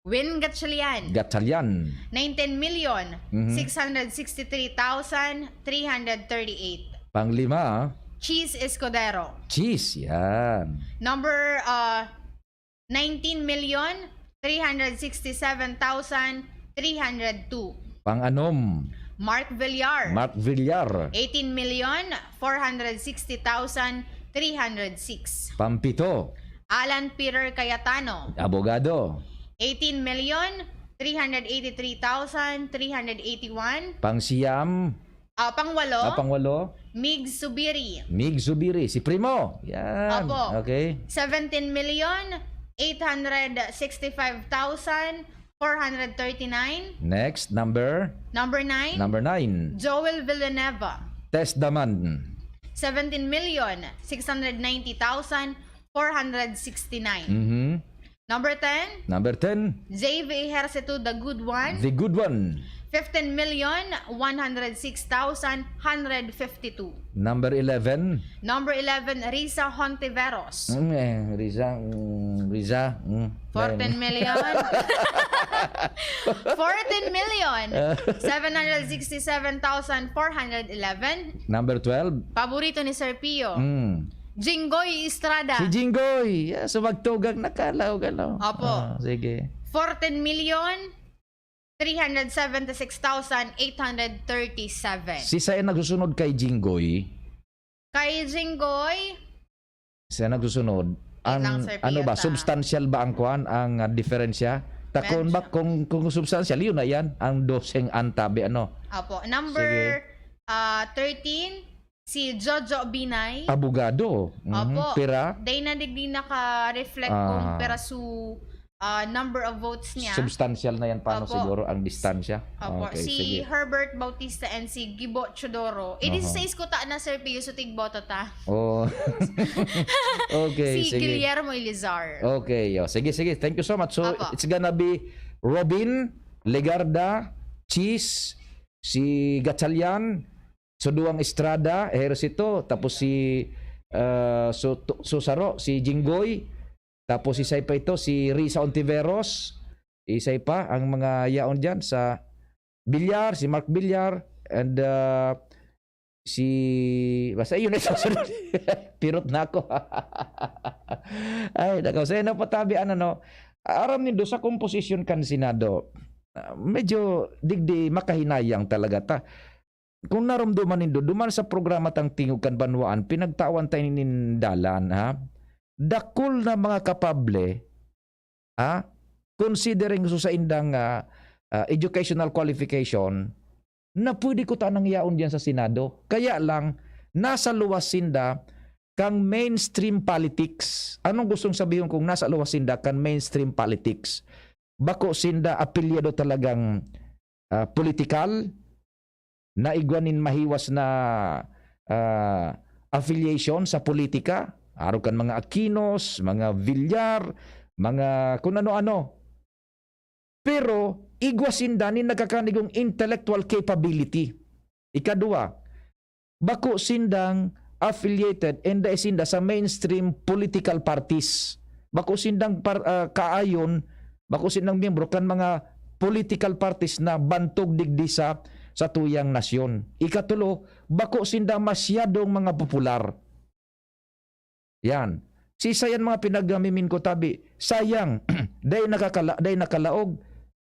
Win Gatchalian, Gatchalian. nineteen million six hundred sixty-three thousand three hundred thirty-eight. Panglima, Cheese Escudero. Cheese. Yan. Number uh, nineteen million three hundred sixty-seven thousand three hundred two. Pang-anom, Mark Villar, Mark Villar. eighteen million four hundred sixty thousand three hundred six. Pampito, Alan Peter Cayetano, Abogado. eighteen million three hundred eighty-three thousand three hundred eighty-one. Pang-siyam, Ah, pangwalo, ah, pangwalo, Mig Subiri, Mig Zubiri. Si Primo. Yan. Opo. Okay. Seventeen million eight hundred sixty-five thousand four hundred thirty-nine. Next, number? Number nine, Number nine. Joel Villanueva, Test Daman. seventeen million six hundred ninety thousand four hundred sixty-nine. Mhm. Number ten, Number ten, J V Ejercito, the good one, The Good One. fifteen million one hundred six thousand one hundred fifty-two. Number eleven. Number eleven, Risa Hontiveros, Mm, eh, Riza, mm, Riza. Mm, fourteen then, million, fourteen million seven hundred sixty-seven thousand four hundred eleven. Number twelve. Paborito ni Sir Pio, Mm. Jinggoy Estrada. Si Jinggoy. Yeah, so magtugang nakalaw, galaw. Opo. Ah, sige. Fourteen million three hundred seventy-six thousand eight hundred thirty-seven. Si saya nagsusunod kay Jinggoy. Kay Jinggoy, Siya nagsusunod. Ang, lang, Sir Pio, ano ba, ta. Substantial ba ang kwan, ang ah, diferensya? Ta kung, Medyo. Ba, kung, kung substantial, yun na yan. Ang doseng antabi, ano? Opo. Number ah, thirteen, si Jojo Binay. Abogado. Mhm. Opo. Pira? Day na digdi naka-reflect kung Ah. pira su ah, number of votes niya. Substantial na yan. Paano Opo. Siguro ang distansya? Opo. Okay, Si sige. Herbert Bautista and si Gibo Teodoro. E, Aha. Dieciséis kuta na, Sir Pio, so tigboto ta. Oh. Okay, Si sige. Guillermo Elizar. Okay, oh. Sige, sige. Thank you so much. So, Opo. It's gonna be Robin, Legarda, Cheese, si Gatchalian, Suduang Estrada, Ejercito, tapos si uh, Su- Susaro, si Jinggoy, tapos isay pa ito, si Risa Ontiveros, isay pa, ang mga yaon dyan sa Villar, si Mark Villar, and uh, si... Basta yun na susunod. Pirot na ako. Ay, nakaw. So, yun ang patabi, ano, no? Aram nindo, sa komposisyon kan Senado, ah, medyo digdi makahinayang talaga ta. Kung narumduman nindo, duman sa programa tang Tingog kan Banwaan, pinagtawan tayo nin dalan, ha? Dakul na mga kapable, ha? Considering sa saindang ah, ah, educational qualification, na pwede ko tanang yaon diyan sa Senado. Kaya lang, nasa luwas sinda kang mainstream politics. Anong gustong sabihin kong nasa luwas sinda kang mainstream politics? Bako sinda apilyado talagang ah, politikal, na igwa nin mahiwas na ah, affiliation sa politika. Arog kan mga Aquinos, mga Villar, mga kun ano-ano. Pero igwa sinda nin nagkakanigong intellectual capability. Ikadua, bako sindang affiliated and dai sinda sa mainstream political parties. Bako sindang par, ah, kaayon, bako sindang miyembro kan mga political parties na bantog digdi sa satuyang nasyon. Ikatulo, bako sinda masyadong mga popular. Yan. Si sayan mga pinagmimimin ko tabi, sayang, dai nakakala, dai nakalaog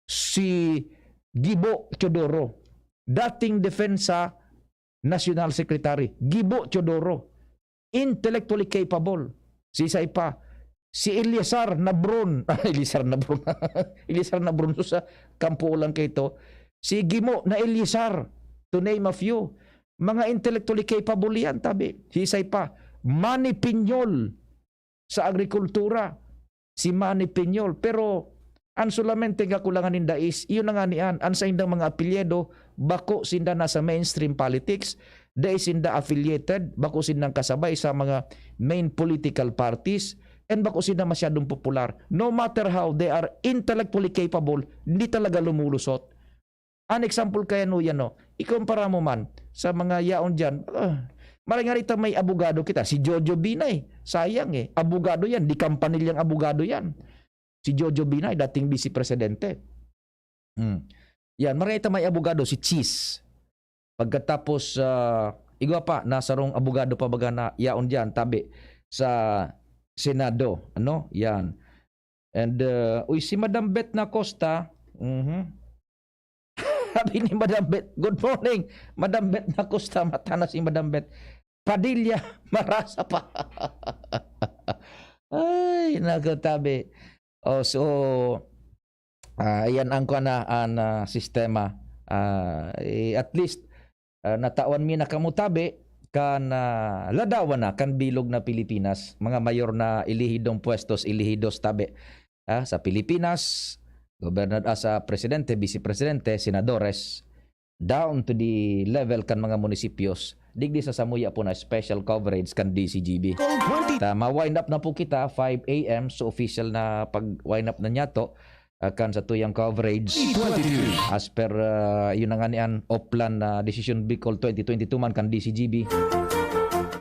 si Gibo Teodoro, dating Defensa National Secretary, Gibo Teodoro, intellectually capable. Si isa pa, si Eliazar Nabron. Ah, Eliazar Nabron. Eliazar Nabron, so sa kampo lang kay ito. Si Gimo na Eliazar, to name a few. Mga intellectually capable yan, tabi. Si isa pa, Manny Piñol sa agrikultura, si Manny Piñol. Pero an solamente kakulangan ninda is, iyo na nga niyan, an saindang mga apelyido, bako sinda nasa mainstream politics, dai sinda affiliated, bako sindang kasabay sa mga main political parties, and bako sinda masyadong popular. No matter how they are intellectually capable, hindi talaga lumulusot. An example kaya no, yan no, ikumpara mo man sa mga yaon diyan, ah, maray nga rita may abogado kita, si Jojo Binay, sayang eh, abogado yan, di kampanilyang abogado yan. Si Jojo Binay, dating vice presidente. Hmm. Yan, maray ta may abogado, si Cheese. Pagkatapos, ah, igwa pa, nasarong abogado pa baga na yaon diyan, tabi sa Senado, ano? Yan. And, uh, uy, si Madam Beth na Costa, mhm. Sabi ni Madam Beth, "Good morning, Madam Beth na Costa." Mata na si Madam Beth. "Padilla, marasa pa." Ay, naku, tabi. Oh, so, ah, ayan ang kuwan na, an, ah, sistema. Ah, eh, at least, ah, natawan mi na kamo tabi kan, ah, ladawan na kan bilog na Pilipinas, mga mayor na elehidong puestos, elehidos tabi, ah, sa Pilipinas, gobernad-, ah, sa presidente, vice presidente, senadores, down to the level kan mga munisipyos, digdi sa samuya po na special coverage kan D C G B. Ta, ma-wind up na po kita, five A M, so official na pag-wind up na niyato, ah, kan sa tuyang coverage. As per, ah, yun na nga ni an Oplan na Decision Bicol twenty twenty-two man kan D C G B.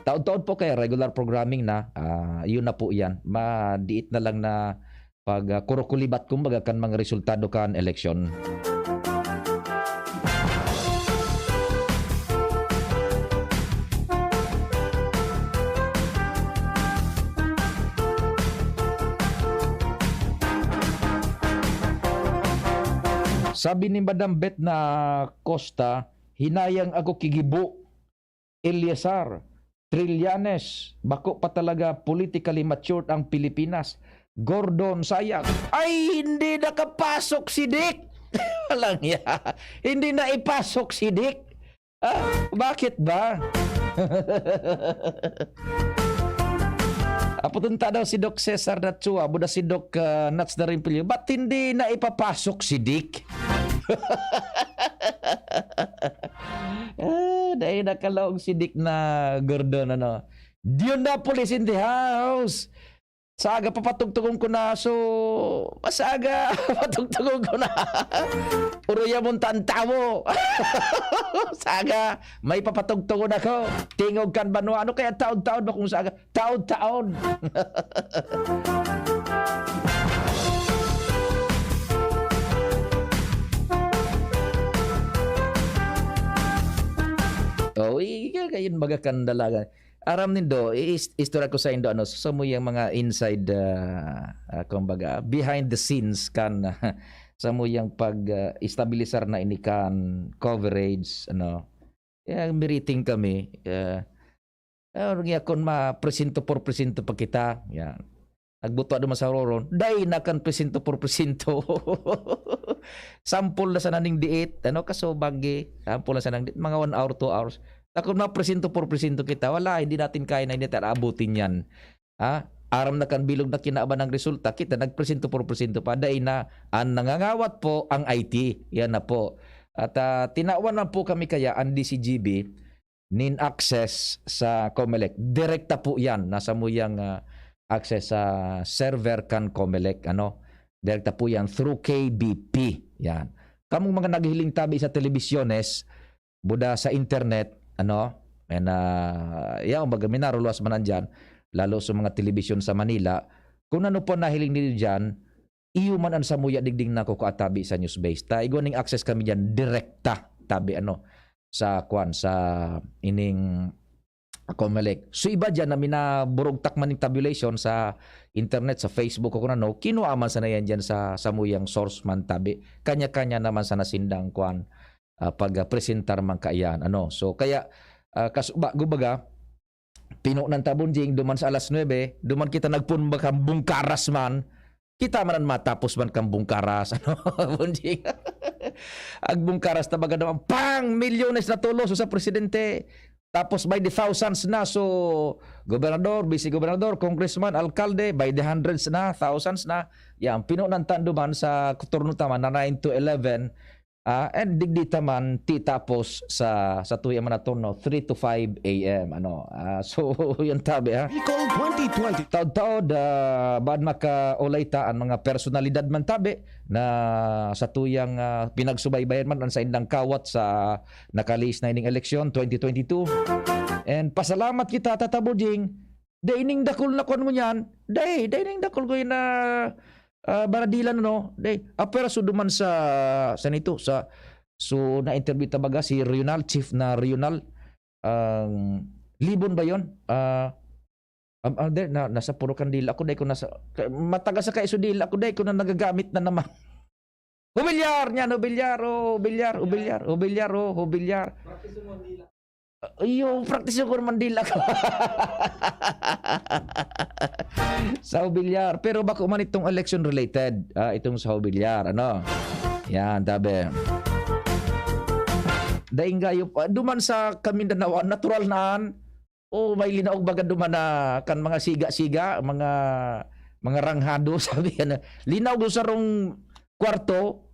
Taon-taon po kaya regular programming na, ah, yun na po yan. Madiit na lang na pag, ah, kurukulibat, kumbaga, kan mga resultado kan eleksyon. Sabi ni Madam Beth na Costa, "Hinayang ako ki Gibo, Eleazar, Trillanes, bako pa talaga politically matured ang Pilipinas. Gordon, sayang." Ay, hindi nakapasok si Dick! Walang ya. Hindi na ipasok si Dick. Ah, bakit ba? Aputunta daw si Doc Cesar Natsua, buda si Doc, ah, Nats na rin pilyo. Ba't hindi na ipapasok si Dick? Ah, dahil nakalaog si Dick na Gordon, ano. "Diyon na, police in the house." Saga papatugtugon ko na, so, masaga, patugtugon ko na. Uruya mong tantawo. Saga, may papatugtugon ako. Tingog kan banwa. Ano kaya taon-taon ba kung saga? Taon-taon. Oh, iya, kayon baga kan dalagan. Aram nindo, i-, is-, istorya ko saindo, ano, sa samuyang mga inside, ah, ah, kumbaga, behind the scenes kan, samuyang pag, ah, estabilisar na ini kan coverage, ano. Kaya miriting kami, ah, ah, niya kun ma-presento por presento pa kita, yan. Nagbuto duman sa roron, dai na kan presento por presento. Sampol na sana ning diit, ano, kaso bagi, sampol na sana ning diit, mga one hour, two hours. Takot mapresento por presento kita, wala, hindi natin kaya na, hindi natin aabutin yan. Ha? Aram na kan bilog na kinaban ang resulta, kita nagpresento por presento pa, dai na, ang nangangawat po ang I T, yan na po. At, ah, tinawan na po kami kaya ang D C G B, nin access sa Comelec. Direkta po yan. Nasa mo yang, ah, access sa server kan Comelec, ano? Direkta po yan through K B P. Yan. Kamong mga naghiling tabi sa telebisyones, buda sa internet, ano? And, ah, yaon, baga, minaruluwas man nandyan, lalo sa mga telebisyon sa Manila. Kung ano po nahiling ninyo dyan, iyo man an samuya digding nakukuha tabi sa news base. Ta igwa ning access kami diyan direkta tabi ano sa kwan, sa ining Comelec. So iba diyan na minaburugtak man ning tabulation sa internet, sa Facebook o kung ano, kinua man sana yan diyan sa samuyang source man tabi. Kanya-kanya naman sana sindang kwan, ah, pagpresentar man kaiyan. Ano? So kaya, ah, kas-, ba-, kumbaga, pinonan ta, Bonjing, duman sa alas nuebe, duman kita nagpumba kan bungkaras man. Kita man an matapos man kan bungkaras, ano, Bonjing? An bungkaras ta baga naman, pang! Milyones na tulos sa presidente. Tapos by the thousands na, so, gobernador, vice-gobernador, congressman, alkalde, by the hundreds na, thousands na. Yan, pinunan ta duman sa turno ta man na nine to eleven. Ah, and digdi ta man titapos sa, sa tuya man na turno, three to five a m, ano. Ah, so, yan tabi, ha? Bicol twenty twenty. Taod-taod, ah, baad makaulay ta an mga personalidad man tabi na sa tuyang, ah, pinagsubaybayan man an saindang kawat sa nakalihis na ining eleksyon twenty twenty-two. And pasalamat kita, Tata Bujing. Dai ning dakul na kwan ngunyan. Dai, dai ning dakul ko na, ah, baradilan, no? Dai, ah, pero so duman sa, sa nito, sa, so na-interview ta baga si Rional, chief na Rional, ang Libon ba yon? Ah, am-, ah, dai, na, nasa puro kandila ako, dai ko nasa, ka-, matagal sa kaiso dila ako, dai ko na nagagamit na naman. Hubilyar, niyan, hubilyar, oh, hubilyar, hubilyar, hubilyar, oh, hubilyar. Iyo, practice ko naman dila ko. Sa hubilyar. Pero bako man itong election related. Ah, itong sa hubilyar, ano? Yan, tabi. Daing gayo pa. Duman sa Kamindanao, natural na an. Oh, may linaog baga duman na kan mga siga-siga, mga, mga ranghado, sabi yan. Linaog sa sarong kwarto,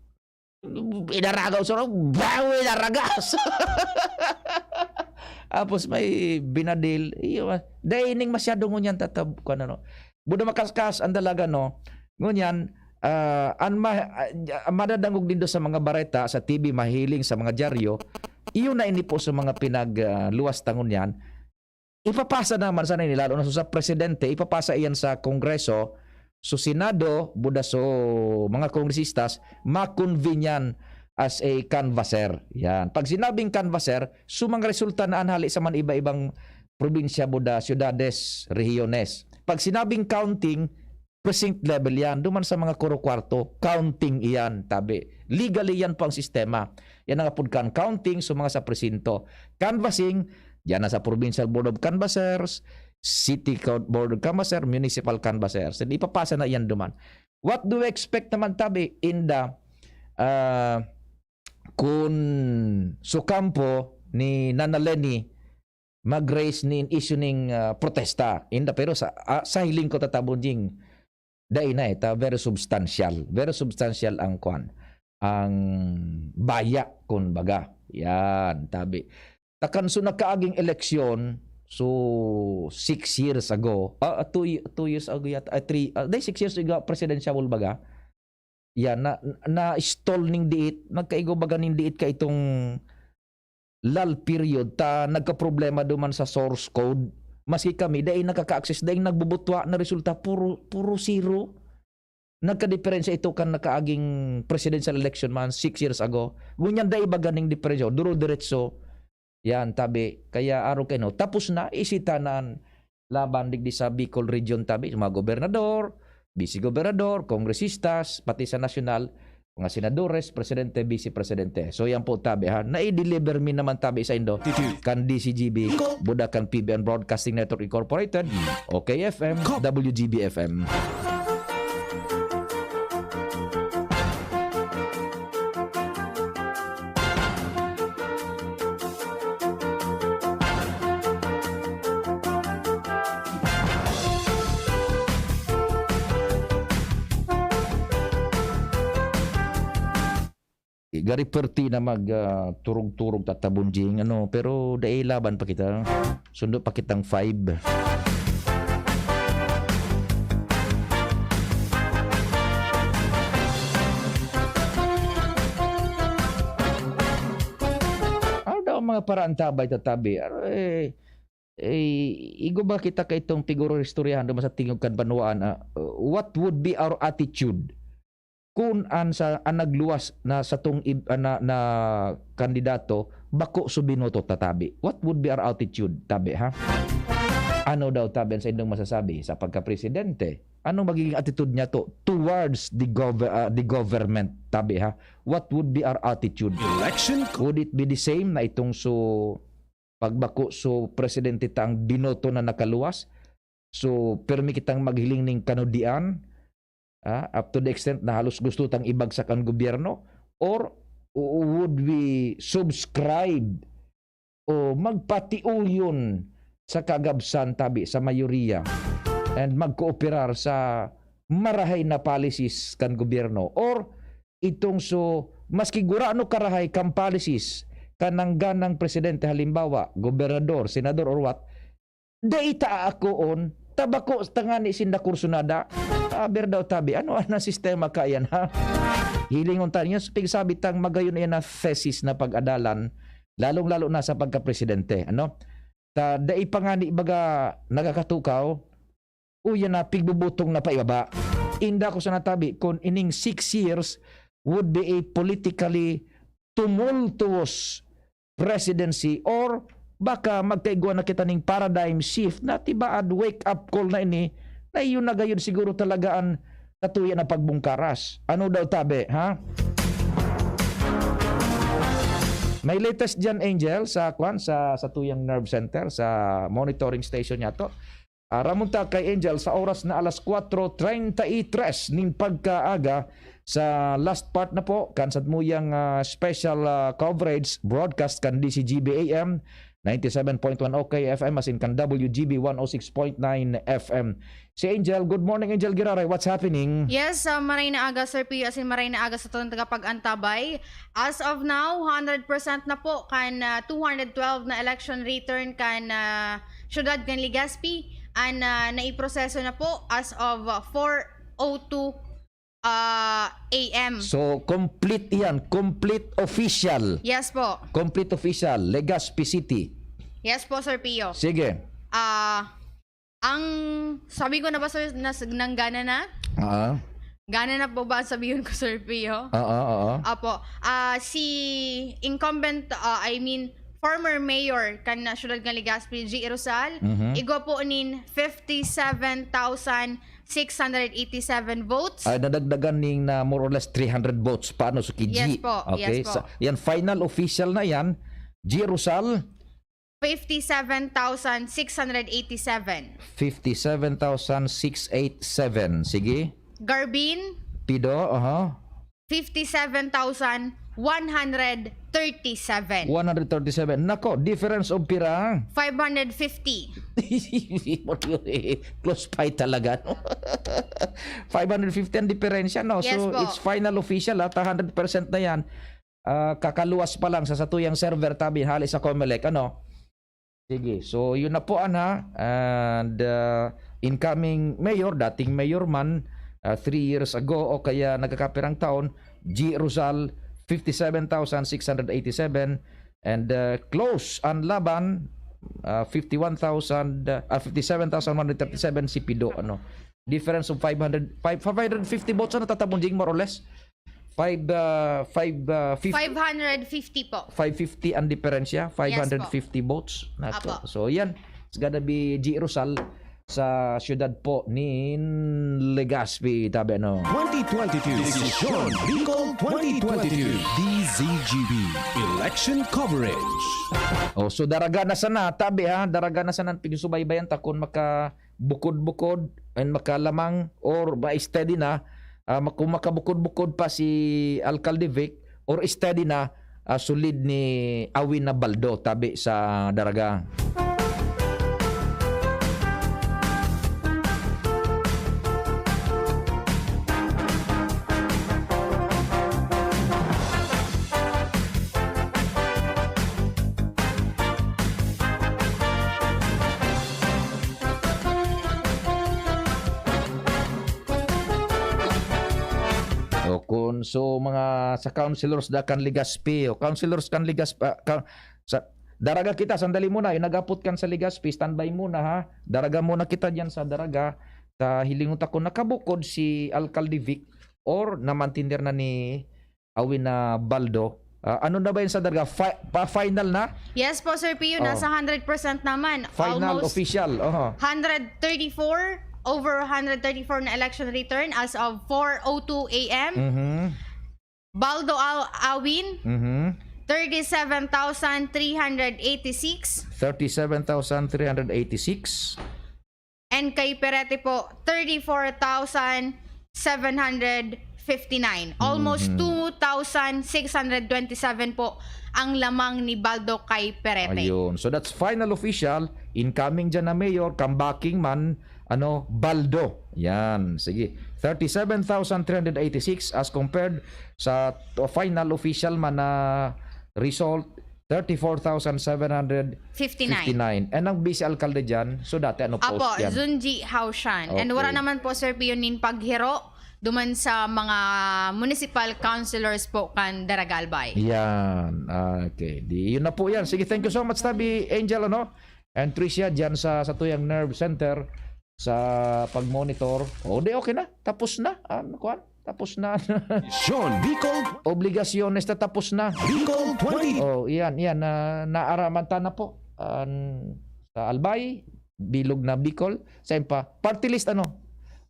inaragaw sa sarong, baw, inaragas. Tapos may binadil. Iyo, ah, dai ning masyado ngunyan tatab-, kwan ano. Buda makaskas ang dalaga, no? Ngunyan, ah, an ma-, ah, madadangog nindo sa mga bareta, sa T V, mahiling sa mga dyaryo, iyo na ini po sa mga pinag, ah, luwas ta ngunyan. Ipapasa naman sana ini, lalo na sa presidente, ipapasa iyan sa Kongreso, so Senado, buda so mga kongresistas, makonvenyan as a canvasser. Yan. Pag sinabing canvasser, so mga resulta na an hali sa man iba-ibang probinsya, buda, syudades, rehiyones. Pag sinabing counting, precinct level yan. Duman sa mga kuro-kwarto, counting iyan, tabi. Legally yan po ang sistema. Yan ang apod kan counting sa mga sa presinto. Canvassing, yan na sa Provincial Board of Canvassers, City Co-, Board of Canvassers, Municipal Canvassers. And ipapasa na yan duman. What do we expect naman, tabi, in the, ah, kun sa kampo ni Nana Leni, mag-raise nin issue ning, ah, protesta. Inda, pero sa, ah, sa hiling ko, Tata Bonjing, dai na, eh, ta very substantial. Very substantial ang kwan, ang baya, kun baga. Yan, tabi. Takan so nakaaging eleksyon, so six years ago, ah, ah, two y-, two years ago yata, ah, three, ah, dai, six years ago, presidential baga. Yan, na, na-stall ning diit, nagkaigo baga ning diit ka itong lull period, ta nagkaproblema duman sa source code. Maski kami, dai nakaka-access, dai nagbubutwa na resulta, puro, puro zero. Nagkadiperensya ito kan nakaaging presidential election man six years ago. Ngunyan, dai baga ning diperensya, duro-diretso. Yan, tabi. Kaya arog kayo, no? Tapos na, isita na an laban digdi sa Bicol Region, tabi. Mga gobernador, vice-gobernador, kongresistas, pati sa nasyonal, mga senadores, presidente, vice-presidente. So, yan po, tabi, ha. Nai-deliver mi naman, tabi, sa indo, kan D C G B, buda kan P B N Broadcasting Network Incorporated, O K F M, W G B F M. Gari perti na mag, ah, turog-turog, Tata Bonjing, ano, pero dai, laban pa kita. Sundo pa kitang five. Ano daw ang mga paraan tabay tatabi? Ano, eh, eh, igo ba kita ka itong piguro istoryahan duman sa tingog kan banwaan, ah, what would be our attitude? Kun an sa, an nagluwas na satong ib-, ah, na, na kandidato, bako so binoto ta tabi. What would be our attitude, tabi, ha? Ano daw, tabi, ang saindong masasabi sa pagkapresidente? Ano magiging attitude niya to towards the gov-, ah, the government, tabi, ha? What would be our attitude? Election co- Would it be the same na itong so, pagbako so presidente ta ang binoto na nakaluwas? So, pirmi kitang maghiling ning kanudian, ah, up to the extent na halos gusto tang ibagsak ang gobyerno? Or w-, would we subscribe o magpatiuyon sa kagabsan tabi sa mayoriya and magkooperar sa marahay na policies kan gobyerno, or itong so maski gurano karahay kan policies kan nangganang presidente, halimbawa gobernador, senador or what, dai ta aakoon, tabako tangani sinda kursunada. Aber daw tabi, ano ang sistema kayan, ha? Hilingon ta ninyo, sa pigsabi tang magayon iyan na thesis na pag-adalan, lalong-lalo na sa pagkapresidente, ano? Ta dai pa ngani baga nagakatukaw, uya na pigbubutong na paibaba. Inda ko sa natabi, kun ining six years would be a politically tumultuous presidency, or baka magkaigwa na kita ning paradigm shift na tibaad wake up call na ini, na iyon na gayud siguro talaga an katuya na pagbungkaras. Ano daw tabi, ha? May latest dyan, Angel, sa kwan, sa, sa tuyang nerve center, sa monitoring station niya to. Aramon ta kay Angel sa oras na alas kwatro treinta y tres ning pagkaaga sa last part na po kan sa muyang, ah, special, ah, coverage broadcast kan D C G B A M ninety-seven point one O K F M asin kan W G B one oh six point nine F M. Si Angel, good morning, Angel Giraray. What's happening? Yes, ah, maray na aga, Sir Pio, asin maray na aga sa tong tagapag-antabay. As of now, hundred percent na po kan, ah, two hundred twelve na election return kan, ah, siyudad kan Legazpi. An, ah, naiproseso na po as of, ah, four oh two, ah, A M. So, complete yan. Complete official. Yes po. Complete official. Legazpi City. Yes po, Sir Pio. Sige. Ah, ang sabi ko na ba, sir, na s-, nanggana na? Ah. Gana na po ba ang sabihon ko, Sir Pio? Oo, oo. Apo. Ah, si incumbent, ah, I mean, former mayor kan, ah, siyudad kan Legazpi, G. Rosal, Mhm. igwa po nin fifty-seven thousand six hundred eighty-seven votes. Ay, nadagdagan ning na more or less three hundred votes. Paano, so ki G? Yes po, yes Okay, po. sa, yan, final official na yan. G. Rosal. Fifty-seven thousand six hundred eighty-seven. Fifty-seven thousand six eight seven. Sige. Garbin. Pido, aha. Fifty-seven thousand one hundred thirty-seven. One hundred thirty-seven. Nako, difference of pira? Five hundred fifty. Close by talaga, no? Five hundred fifty ang diferensya, no? Yes So, po. it's final official, at hundred percent na yan. Ah, kakaluwas pa lang sa satuyang server tabi, hali sa Comelec, ano? Sige, so yun na po, ana. And, ah, incoming mayor, dating mayor man, ah, three years ago o kaya nagkakapirang taon, G. Rosal, fifty-seven thousand six hundred eighty-seven. And, ah, close ang laban, ah, fifty-one thousand, ah, fifty-seven thousand one hundred thirty-seven si Pido, ano. Difference of five hundred, five, five hundred fifty votes, ano, tatabon, Jing, more or less? Five, ah, five, ah, fifty. Five hundred fifty po. Five fifty ang diferensya, Yes po. five hundred fifty votes. Nato. Apo. So, yan. It's gonna be G. Rosal sa siyudad po ni Legazpi, tabi, ano? Twenty twenty-two. Desisyon Bicol twenty twenty-two. D Z G B. Election coverage. Oh, so daraga na sana, tabi ha, daraga na sana ang pagsubaybayan ta kung maka bukod-bukod and makalamang or ma-steady na, ah, ma-, kung makabukod-bukod pa si Alcalde Vic or steady na, ah, solid ni Awin na Baldo tabi sa Daraga. O kun so mga sa councilors da kan Legazpi, o councilors kan Legazpi, ah, ka-, sa, daraga kita, sandali muna, yung nag-apot kan sa Legazpi, standby muna ha. Daraga muna kita diyan sa Daraga. Ta hilingon ta kung nakabukod si Alcalde Vic or namantinder na ni Awin na Baldo. Ah, ano na ba yun sa Daraga? Fi-, pa-final na? Yes po, Sir Pio, Oh. nasa hundred percent naman. Final Almost official. Oho. hundred thirty-four, over hundred thirty-four na election return as of four oh two A M. Mhm. Baldo Al-, Awin, Mhm. thirty-seven thousand three hundred eighty-six. Thirty-seven thousand three hundred eighty-six. And kay Perete po, thirty-four thousand seven hundred fifty-nine. Almost Mhm. two thousand six hundred twenty-seven po ang lamang ni Baldo kay Perete. Ayun. So that's final official. Incoming dyan na mayor, comebacking man, ano, Baldo. Yan. Sige. Thirty-seven thousand three hundred eighty-six as compared sa to- final official man na result, thirty-four thousand seven hundred fifty-nine. Fifty-nine. And ang vice alkalde dyan, so dati ano post Apo, yan? Zunji Haoshan. And Okay. Wala naman po, Sir Pio, nin paghiro duman sa mga municipal councilors po kan Daraga Albay. Yan. Ah, okay. Di, yun na po yan. Sige, thank you so much, Tabi Angel, ano? And Tricia, dyan sa, sa Tuyang Nerve Center, sa pag-monitor. O, di, okay na. Tapos na. Ano, kuwan? Tapos na. Sean Bicol, Obligasyones na tapos na. Bicol twenty. Oh, iyan, iyan. Na, naaraman ta na po. An, sa Albay, bilog na Bicol. Sa pa, party list, ano?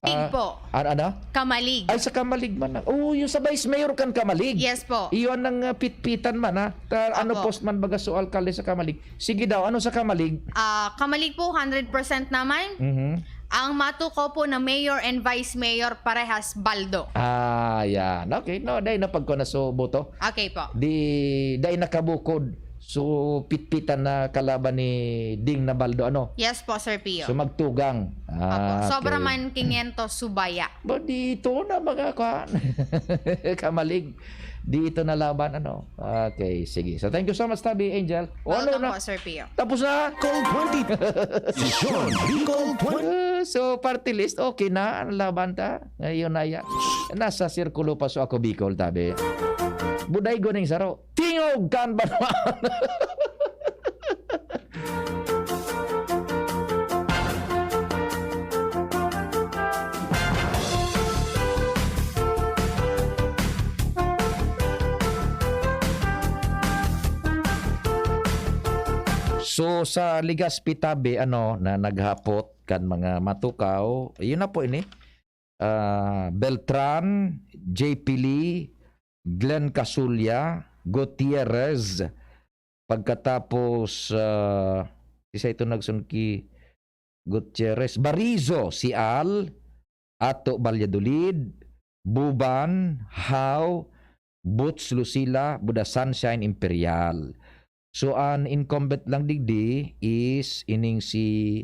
Tig Ah, po. Ano, ano? Kamalig. Ay, sa Kamalig man. Na. Oh, yung sa Vice Mayor kan Kamalig. Yes po. Iyon ang uh, pitpitan man, ha? Ta, ano Apo. Post man baga so alkalde sa Kamalig? Sige daw, ano sa Kamalig? Ah, Kamalig po, hundred percent naman. Mhm. Ang matukaw po na mayor and vice mayor, parehas Baldo. Ah, yan. Okay, no, dahil na pagko na so boto. Okay po. Di, dahil nakabukod. So, pitpitan na kalaban ni Ding Nabaldo, ano? Yes po, Sir Pio. So, magtugang. Opo. Ah, Sobra okay. Man quinientos, subaya. Ba, dito na mga kwan. Kamalig. Dito na laban, ano? Okay, sige. So, thank you so much, Tabi Angel. O, ano Welcome na? Po, Sir Pio. Tapos na? Bicol twenty. Sean Bicol twenty. Uh, so, party list, okay na. Ang laban ta. Ngayon na yan. Nasa sirkulo pa so ako, Bicol, Tabi. Buday guning saro. Tingog kan banwaan. So, sa Legazpi, Tabi, ano, na naghapot kan mga matukaw, yun na po ini. Ah, Beltran, J P Lee, Glenn Casulla, Gutierrez, pagkatapos, ah, isa ito nagsunod ki Gutierrez, Barizo, Sial, Ato, Valladolid, Buban, Hao, Boots, Lucila, Buda Sunshine, Imperial. So, an incumbent lang digdi is ining si,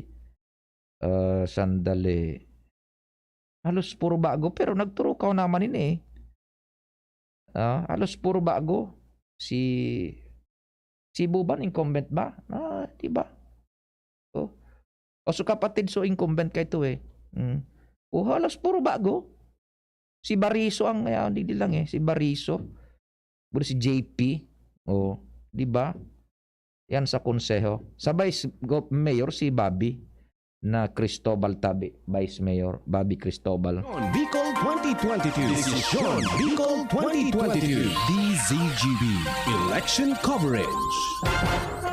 ah, sandali. Halos puro bago, pero nagturukaw naman ini eh. Ah, halos puro bago. Si, si Buban, incumbent ba? Ah, di ba? Oh. O, so kapatid, so incumbent ka ito eh. Mm. O, halos puro bago. Si Bariso ang, ah, hindi lang eh. Si Bariso. Pero si J P. O, di ba? Yan sa konseho. Sa vice gov-, mayor, si Bobby na Cristobal Tabi. Vice Mayor, Bobby Cristobal. Bicol twenty twenty-two. Desisyon Bicol twenty twenty-two. D Z G B Election Coverage.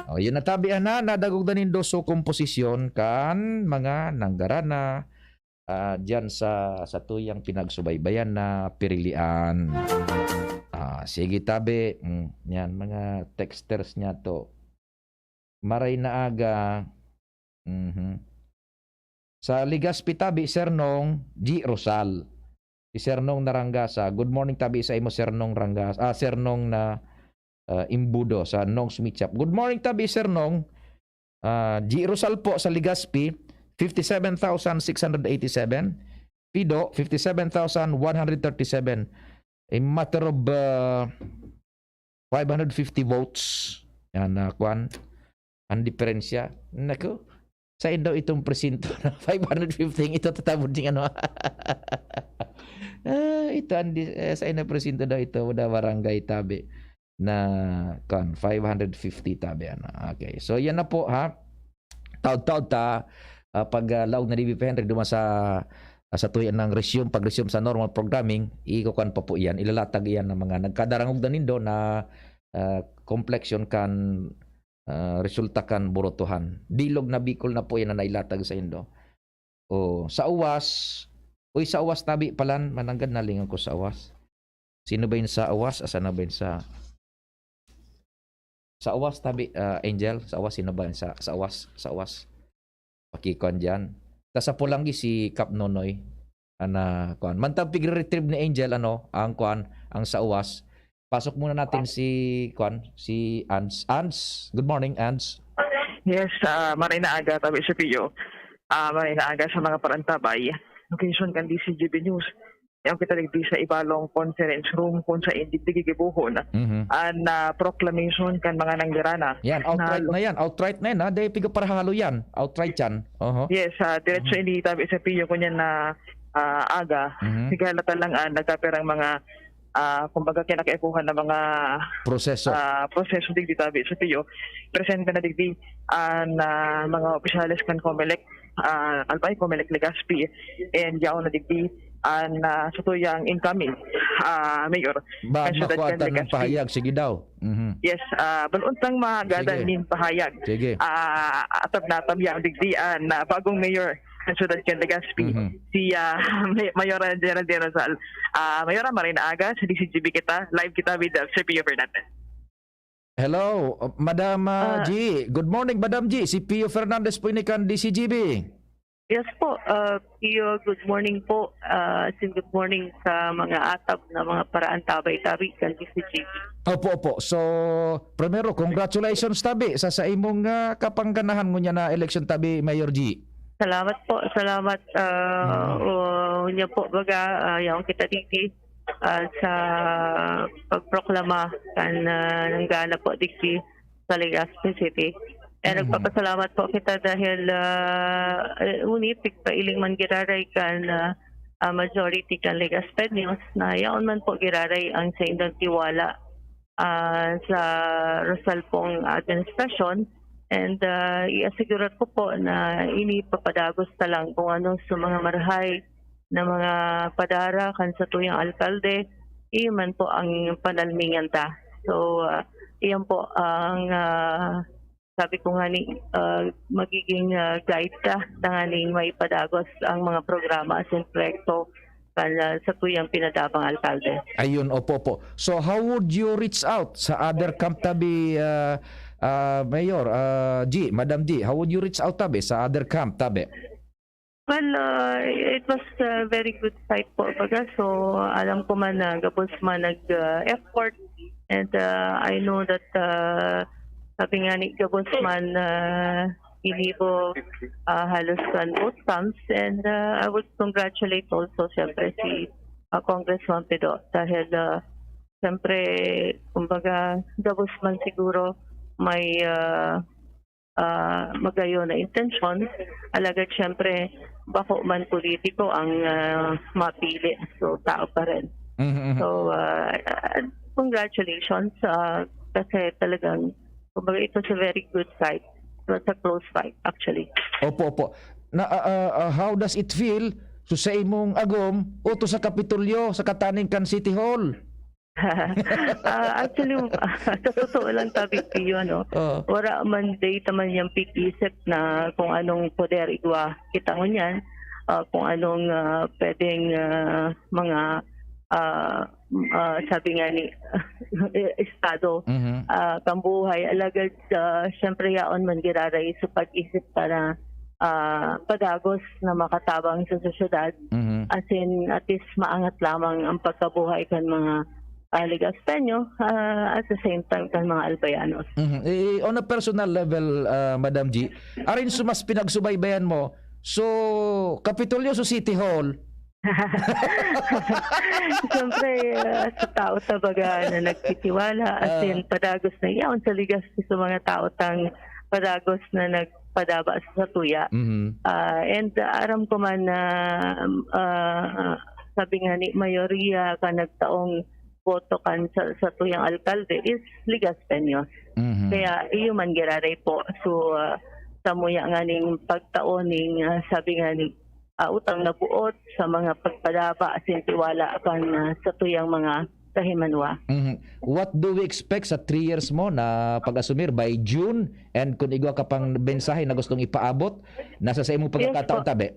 O, yun na, Tabi, ana, nadagog na nindo so komposisyon kan mga nanggarana ah, diyan sa, sa tuyang pinagsubaybayan na pirilian. Ah, sige, Tabi. Mm, yan, mga texters niya to. Maray na aga. Mhm. Sa Legazpi, Tabi, Sir Nong G. Rosal. Si Sir Nong Narangasa. Good morning, Tabi, sa imo, Sir Nong Rangas-, ah, Sir Nong na, ah, Imbudo sa Nong's Meat Shop. Good morning, Tabi, Sir Nong. Ah, G. Rosal po sa Legazpi, fifty-seven thousand six hundred eighty-seven. Pido, fifty-seven thousand one hundred thirty-seven. A matter of, ah, five hundred fifty votes. Yan, na kwan. Ang diferensya. Naku, saan daw itong presinto na five hundred fifty ang ito tatabod ng ano? Ah, ito ang di-, eh, saan na presinto daw ito? Da barangay Tabi na, kan, five hundred fifty, Tabi, ano. Okay. So, yan na po, ha. Taod-taod ta, ah, pag, ah, laog na D B P Henry, duman sa, ah, sa tuyan ng resume, pag-resume sa normal programming, ikukuan pa po yan. Ilalatag yan ng mga nagkadarangog na nindo na, ah, complexion kan, ah, resulta kan burotohan. Bilog na Bicol na po yan na nailatag sa indo. O, sa uwas, uy, sa uwas, Tabi, palan, mananggad nalingan ko sa uwas. Sino ba yun sa uwas? Asa na ba yun sa, sa uwas, Tabi, ah, Angel? Sa uwas, sino ba yun sa, sa uwas? Sa uwas. Pakikuan dyan. Tas sa Pulanggi, si Kap Nonoy. Ana, kuan. Mantang pigre-retrieve ni Angel, ano, ang kuan, ang sauwas. Pasok muna natin si, kuan, si Ans. Ans, good morning, Ans. Yes, ah, maray na aga, tabi si Pio. Ah, maray na aga sa mga parantabay. Location kan D C G B News. Yaon kita digdi sa Ibalong Conference Room kung sa digdi gigibohon Mhm. an ah, proclamation kan mga nangirana. Yan, outright na yan. Outright na yan, ha? Dahil piga parahalo yan. Outright yan. Oho. Yes, ah, diretso ini tabi sa Pio ko niyan na ah, aga. Mhm. Sige, halata lang ah, nagkapirang mga ah, kumbaga kinakaipuhan na mga Proseso. ah, proseso digdi tabi sa Pio. Presente na digdi an ah, mga opisyales kan Comelec, ah, Albay, Comelec Legazpi, and yaon na digdi an ah, sa tuyang incoming ah, mayor. Ba, Ang syudad makuha kan ta ng Legazpi. pahayag. Sige daw. Mhm. Yes, ah, balon tang magadan Sige. nin pahayag. Sige. Ah, atab na atab yaon digdi an ah, bagong mayor ng syudad kan Legazpi. Mhm. Si ah, May- Mayora Geraldine Rosal. Ah, Mayora, maray na aga, sa D C G B kita. Live kita with uh, Sir Pio Fernandez. Hello, uh, Madam uh, Ah. G. Good morning, Madam G. Si Pio Fernandez po ini kan D C G B. Yes po, uh, Pio, good morning po. Uh, as in, good morning sa mga atab na mga paraan tabay-tabi kan D C G B. Opo, opo. So, primero, congratulations tabi sa sa imong ah, kapangganahan ngunyan na election tabi, Mayor G. Salamat po, salamat. Uh, Mhm. uh, niya po, baga, uh, yaon kita digdi uh, sa pagproklama kan uh, nanggana po digdi sa Legazpi City. And Mhm. nagpapasalamat po kita dahil uh, eh, unit, pigpailing man giraray kan uh, uh, majority kan Legazpeños na yaon man po giraray ang sa indang tiwala ah, sa Rosal pong administrasyon. And ah, i-asigurar ko po na ini papadagos ta lang kung ano sa mga marahay na mga padara kan satuyang alkalde, iyo man po ang panalmingan ta. So, ah, iyan po ang ah, sabi ko nga ni ah, magiging ah, guide ta tanganing maipadagos ang mga programa asin proyekto kan ah, satuyang pinatabang alkalde. Ayun, opo po. So, how would you reach out sa other camp tabi, ah, ah, Mayor, ah, G, Madam G? How would you reach out tabi sa other camp tabi? Well, uh, it was a very good fight po, baga. So, alam ko man na gabos man nag-effort. And uh, I know that, uh, sabi nga ni gabos man, uh, inibo uh, halos kan both camps. And uh, I would congratulate also, siyempre, si uh, Congressman Pido. Dahil, uh, siyempre, kumbaga, gabos man siguro may uh, ah, magayon na intensyon. Alagad siyempre, bako man politiko ang ah, mapili. So, tao pa rin. Mhm, mhm. So, ah, ah, congratulations. Ah, kasi talagang, kumbaga, it was a very good fight. It was a close fight, actually. Opo, opo. Na, ah, ah, ah, how does it feel? So, sa imong agom, o to sa Kapitolyo, sa kataning kan City Hall? Ah, actually, sa totoo lang, tabi Pio, ano, Oo. wala man data man yung pag-isip na kung anong poder igwa kita ngunyan, ah, kung anong ah, pwedeng ah, mga, ah, ah, sabi nga ni, estado Mhm. ah, kambuhay. Alagad, ah, siyempre, yaon man giraray sa pag-isip para ah, padagos na makatabang sa sosyedad. Mhm. As in, at least maangat lamang ang pagkabuhay kan mga ah, Legaspeño, ah, at the same time kan mga Albayanos. Mhm. Eh, on a personal level, ah, Madam G, arin sa mas pinagsubaybayan mo, so, Kapitolyo, so City Hall? Siyempre, ah, sa tao talaga na nagtitiwala, as Ah. in, padagos na yaon sa Legazpi sa mga tao tang padagos na nagpadaba sa satuya. Mhm. Ah, and ah, aram ko man na ah, sabi nga ni mayoriya ka nagtaong boto kan sa, sa tuyang alkalde is Legazpeños. Mhm. Kaya iyo man giraray po. So, ah, samuya nga ning pagtao ning ah, sabi nga ni ah, utang na buot sa mga pagpadaba asin tiwala kan ah, sa tuyang mga kahimanwa. Mhm. What do we expect sa three years mo na pag-asumir by June? And kung igwa ka pang mensahe na gustong ipaabot, nasa sa imong pagkakataon, po. Tabi.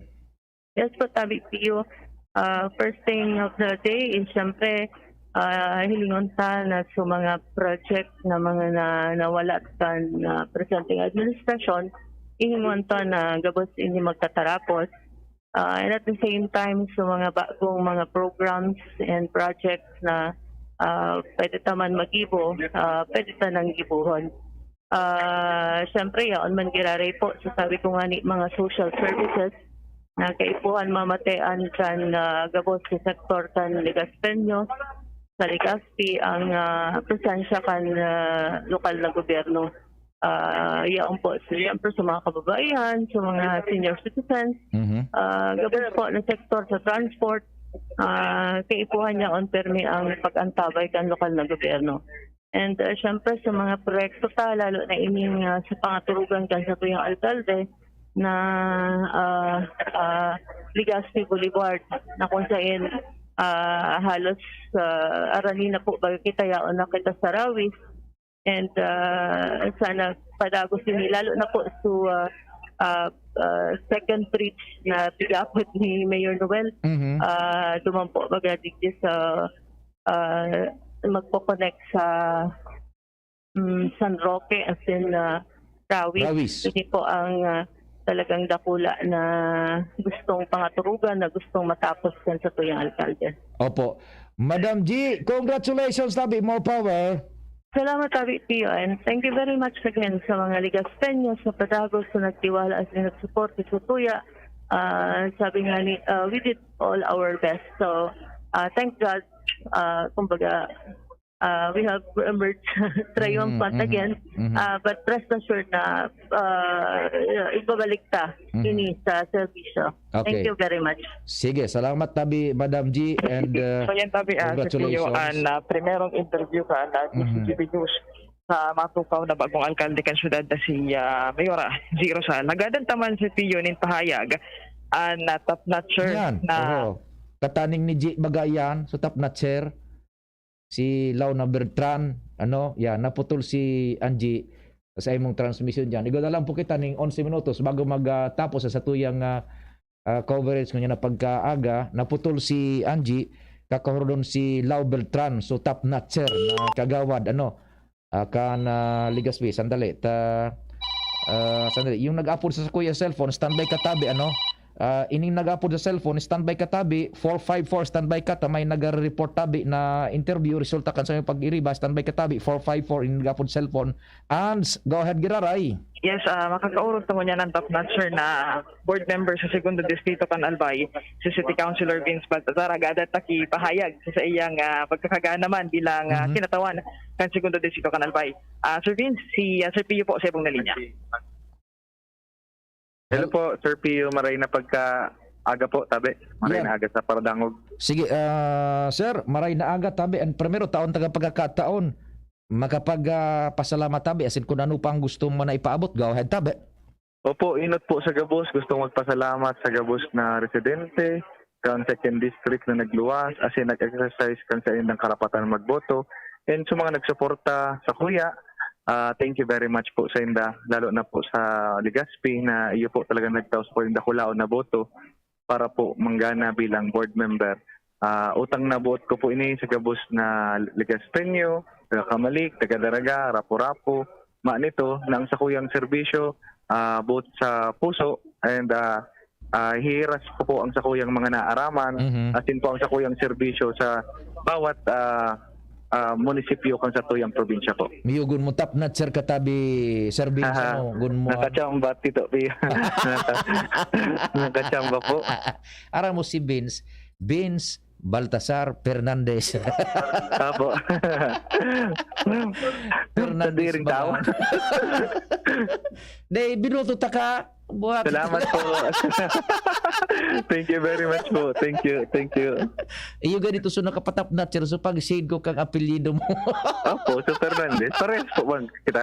Yes po, Tabi Pio. Ah, first thing of the day is, siyempre, ah, hilingon ta na sa mga project na mga na, nawala kan ah, presenteng administrasyon, hilingon ta na gabos ini magkatarapos. Ah, and at the same time, sa mga bagong mga programs and projects na, ah, pwede ta man magibo, ah, pwede ta nang gibohon. Ah, siyempre, yaon man giraray po. So, sabi ko nga ni, mga social services na kaipuhan mamatean kan, ah, gabos sa sektor kan Legazpeño, sa Legazpi, ang, ah, presensya kan, ah, lokal na gobyerno. Ah, yaon po, siyempre, sa mga kababaihan, sa mga senior citizens, Mhm. ah, gabos po na sektor sa transport, ah, kaipuhan yaon permi ang pag-antabay kan lokal na gobyerno. And, ah, siyempre, sa mga proyekto ta, lalo na ining, ah, sa pangaturugan kan satuyang alkalde na, ah, ah, Legazpi Boulevard, na kung sain, ah, halos, ah, arani na po, baga kita yaon na kita sa Rawis. And, ah, sana padagos ini, lalo na po sa, ah, ah, ah, second bridge na pigapot ni Mayor Noel. Mhm. Ah, duman po, baga digdi sa, ah, magko-connect sa, mm, San Roque, as in, ah, Rawis. Rawis. Ini po ang, ah, talagang dakula na gustong pangaturugan, na gustong matapos kan satuyang alkalde. Opo. Madam G, congratulations, tabi. More power. Salamat, Tabi Pio, and thank you very much again sa mga Legazpeños na padagos na nagtiwala at nagsuporta sa tuya. Ah, sabi nga ni, ah, we did all our best. So, ah, thank God, ah, kumbaga, ah, we have emerged triumphant Mhm, mhm, again. mhm. Ah, but rest assured na, ah, ibabalik ta Mhm. ini sa serbisyo. Okay. Thank you very much. Sige, salamat, tabi, Madam G, and, uh, So yan, tabi, ah, sa Pio, congratulations. An ah, primerong interview kan ah, Mhm. D C T V News sa matukaw na bagong alkalde kan syudad na si ah, Mayora G Rosal. Nagadan ta man si Pio nin pahayag an ah, top notcher Yan. na Oo. Kataning ni G Bagayan, so top notcher. Si Launa Bertrand, ano, yan, naputol si Angie sa imong transmission dyan. Igwa na lang po kita ning onse minutos bago magtapos sa satuyang ah, ah, coverage ngunyan na pagkaaga. Naputol si Angie, kakahorodon si Lau Beltran, so top notcher na kagawad, ano, ah, kan ah, Legazpi. Sandali, ta, ah, sandali. Yung nag-apod sa kuya cellphone, standby ka, tabi, ano? Ah, ining nag-apod sa cellphone, standby ka, tabi, four five four, standby ka, ta may nag-report, tabi, na interview, resulta kan sa pag-iriba, standby ka, tabi, four five four, ining nag-apod sa cellphone. Ans, go ahead, giraray. Yes, ah, makakaorog ta ngunyan an top notcher na board member sa Segundo Distrito kan Albay, si City Councilor Vince Baltazar. Agadan ta ki pahayag sa, sa iyang ah, pagkakagana man bilang ah, Mhm. kinatawan kan Segundo Distrito kan Albay. Ah, Sir Vince, si ah, Sir Pio po sa ibong na linya. Hello po, Sir Pio. Maray na pagkaaga po, tabi. Maray Yan. na aga sa Paradangog. Sige, ah, sir, maray na aga, tabi. Ang primero, taon taga pagkakataon. Makapag, ah, pasalamat, tabi. Asin kung ano pa ang gusto mo na ipaabot, go ahead, tabi. Opo, inot po sa gabos. Gustong magpasalamat sa gabos na residente kan second district na nagluwas, asin nag-exercise kan sa indang karapatan magboto. And sa mga nagsuporta sa kuya, ah, thank you very much po sa inda, lalo na po sa Legazpi na iyo po talaga nagtaos po yung dakulaon na boto para po manggana bilang board member. Ah, utang na buot ko po ini sa gabos na Legazpeño, taga Camalic, taga Daraga, Rapu-Rapu, ma nito na ang sakuyang serbisyo, ah, buot sa puso, and ah, ah, hihiras ko po ang sakuyang mga naaraman, Mhm. asin po ang sakuyang serbisyo sa bawat ah, ah, munisipyo kan satuyang probinsya po. Miyugon mo, top notcher ka, tabi, Sir Vince, Aha. ano, gun mo. Nakachamba, Tito Pio. Naka- Nakachamba po. Aram mo si Vince, Vince Baltasar Fernandez. Apo. Fernandez Sadiring ba? tao. Dahil binuto ta ka, buhat. Salamat po. Thank you very much po. Thank you. Thank you. Iyo ganito, so nakapatap na, sir. So pag shade ko kang apelyido mo. Opo, so Fernandez. Parehas po bang kita?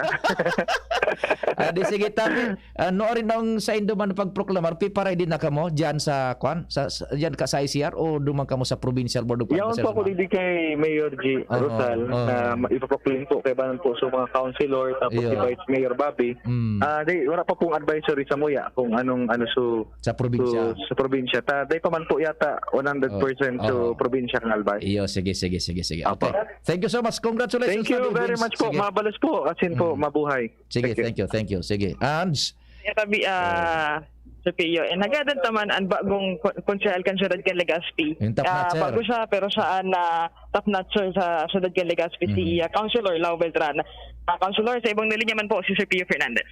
Ah, di sige, tabi. Ano rin ang sa indo man pagproklamar? Piparay din na kamo dyan sa, kwan? Sa, sa, dyan ka sa I C R o duman kamo sa Provincial Board of Yaon Advisors po ako man? Didi kay Mayor G. Oo, Rosal oo. Na ma- ipaproclaim po kay banan po sa mga councilor tapos Iyo. si Vice Mayor Bobby. Mm. Ah, di, wala pa pong advisory sa muya kung anong ano so Sa probinsya. so, sa probinsya. Ta, di pa man po yata one hundred percent Oo. so probinsya ng Albay. Iyo, sige, sige, sige, sige. Apo. Okay. Thank you so much. Congratulations. Thank you Tabi very Vince. much po. Sige. Mabalos po. Asin po, Mm. mabuhay. Sige, Thank you. Thank you, thank you. Sige. Ans, Kaya tabi, ah, Sir Pio. And nagadan taman ang bagong ko-, konsehal kan siyudad kan Legazpi. Yung top Ah, notcher. Bago siya, pero siya ang, ah, top notcher sa siyudad kan Legazpi, si, Mhm. ah, Councilor Lau Beltran. Ah, Councilor, sa ibang linya man po, si Sir Pio Fernandez.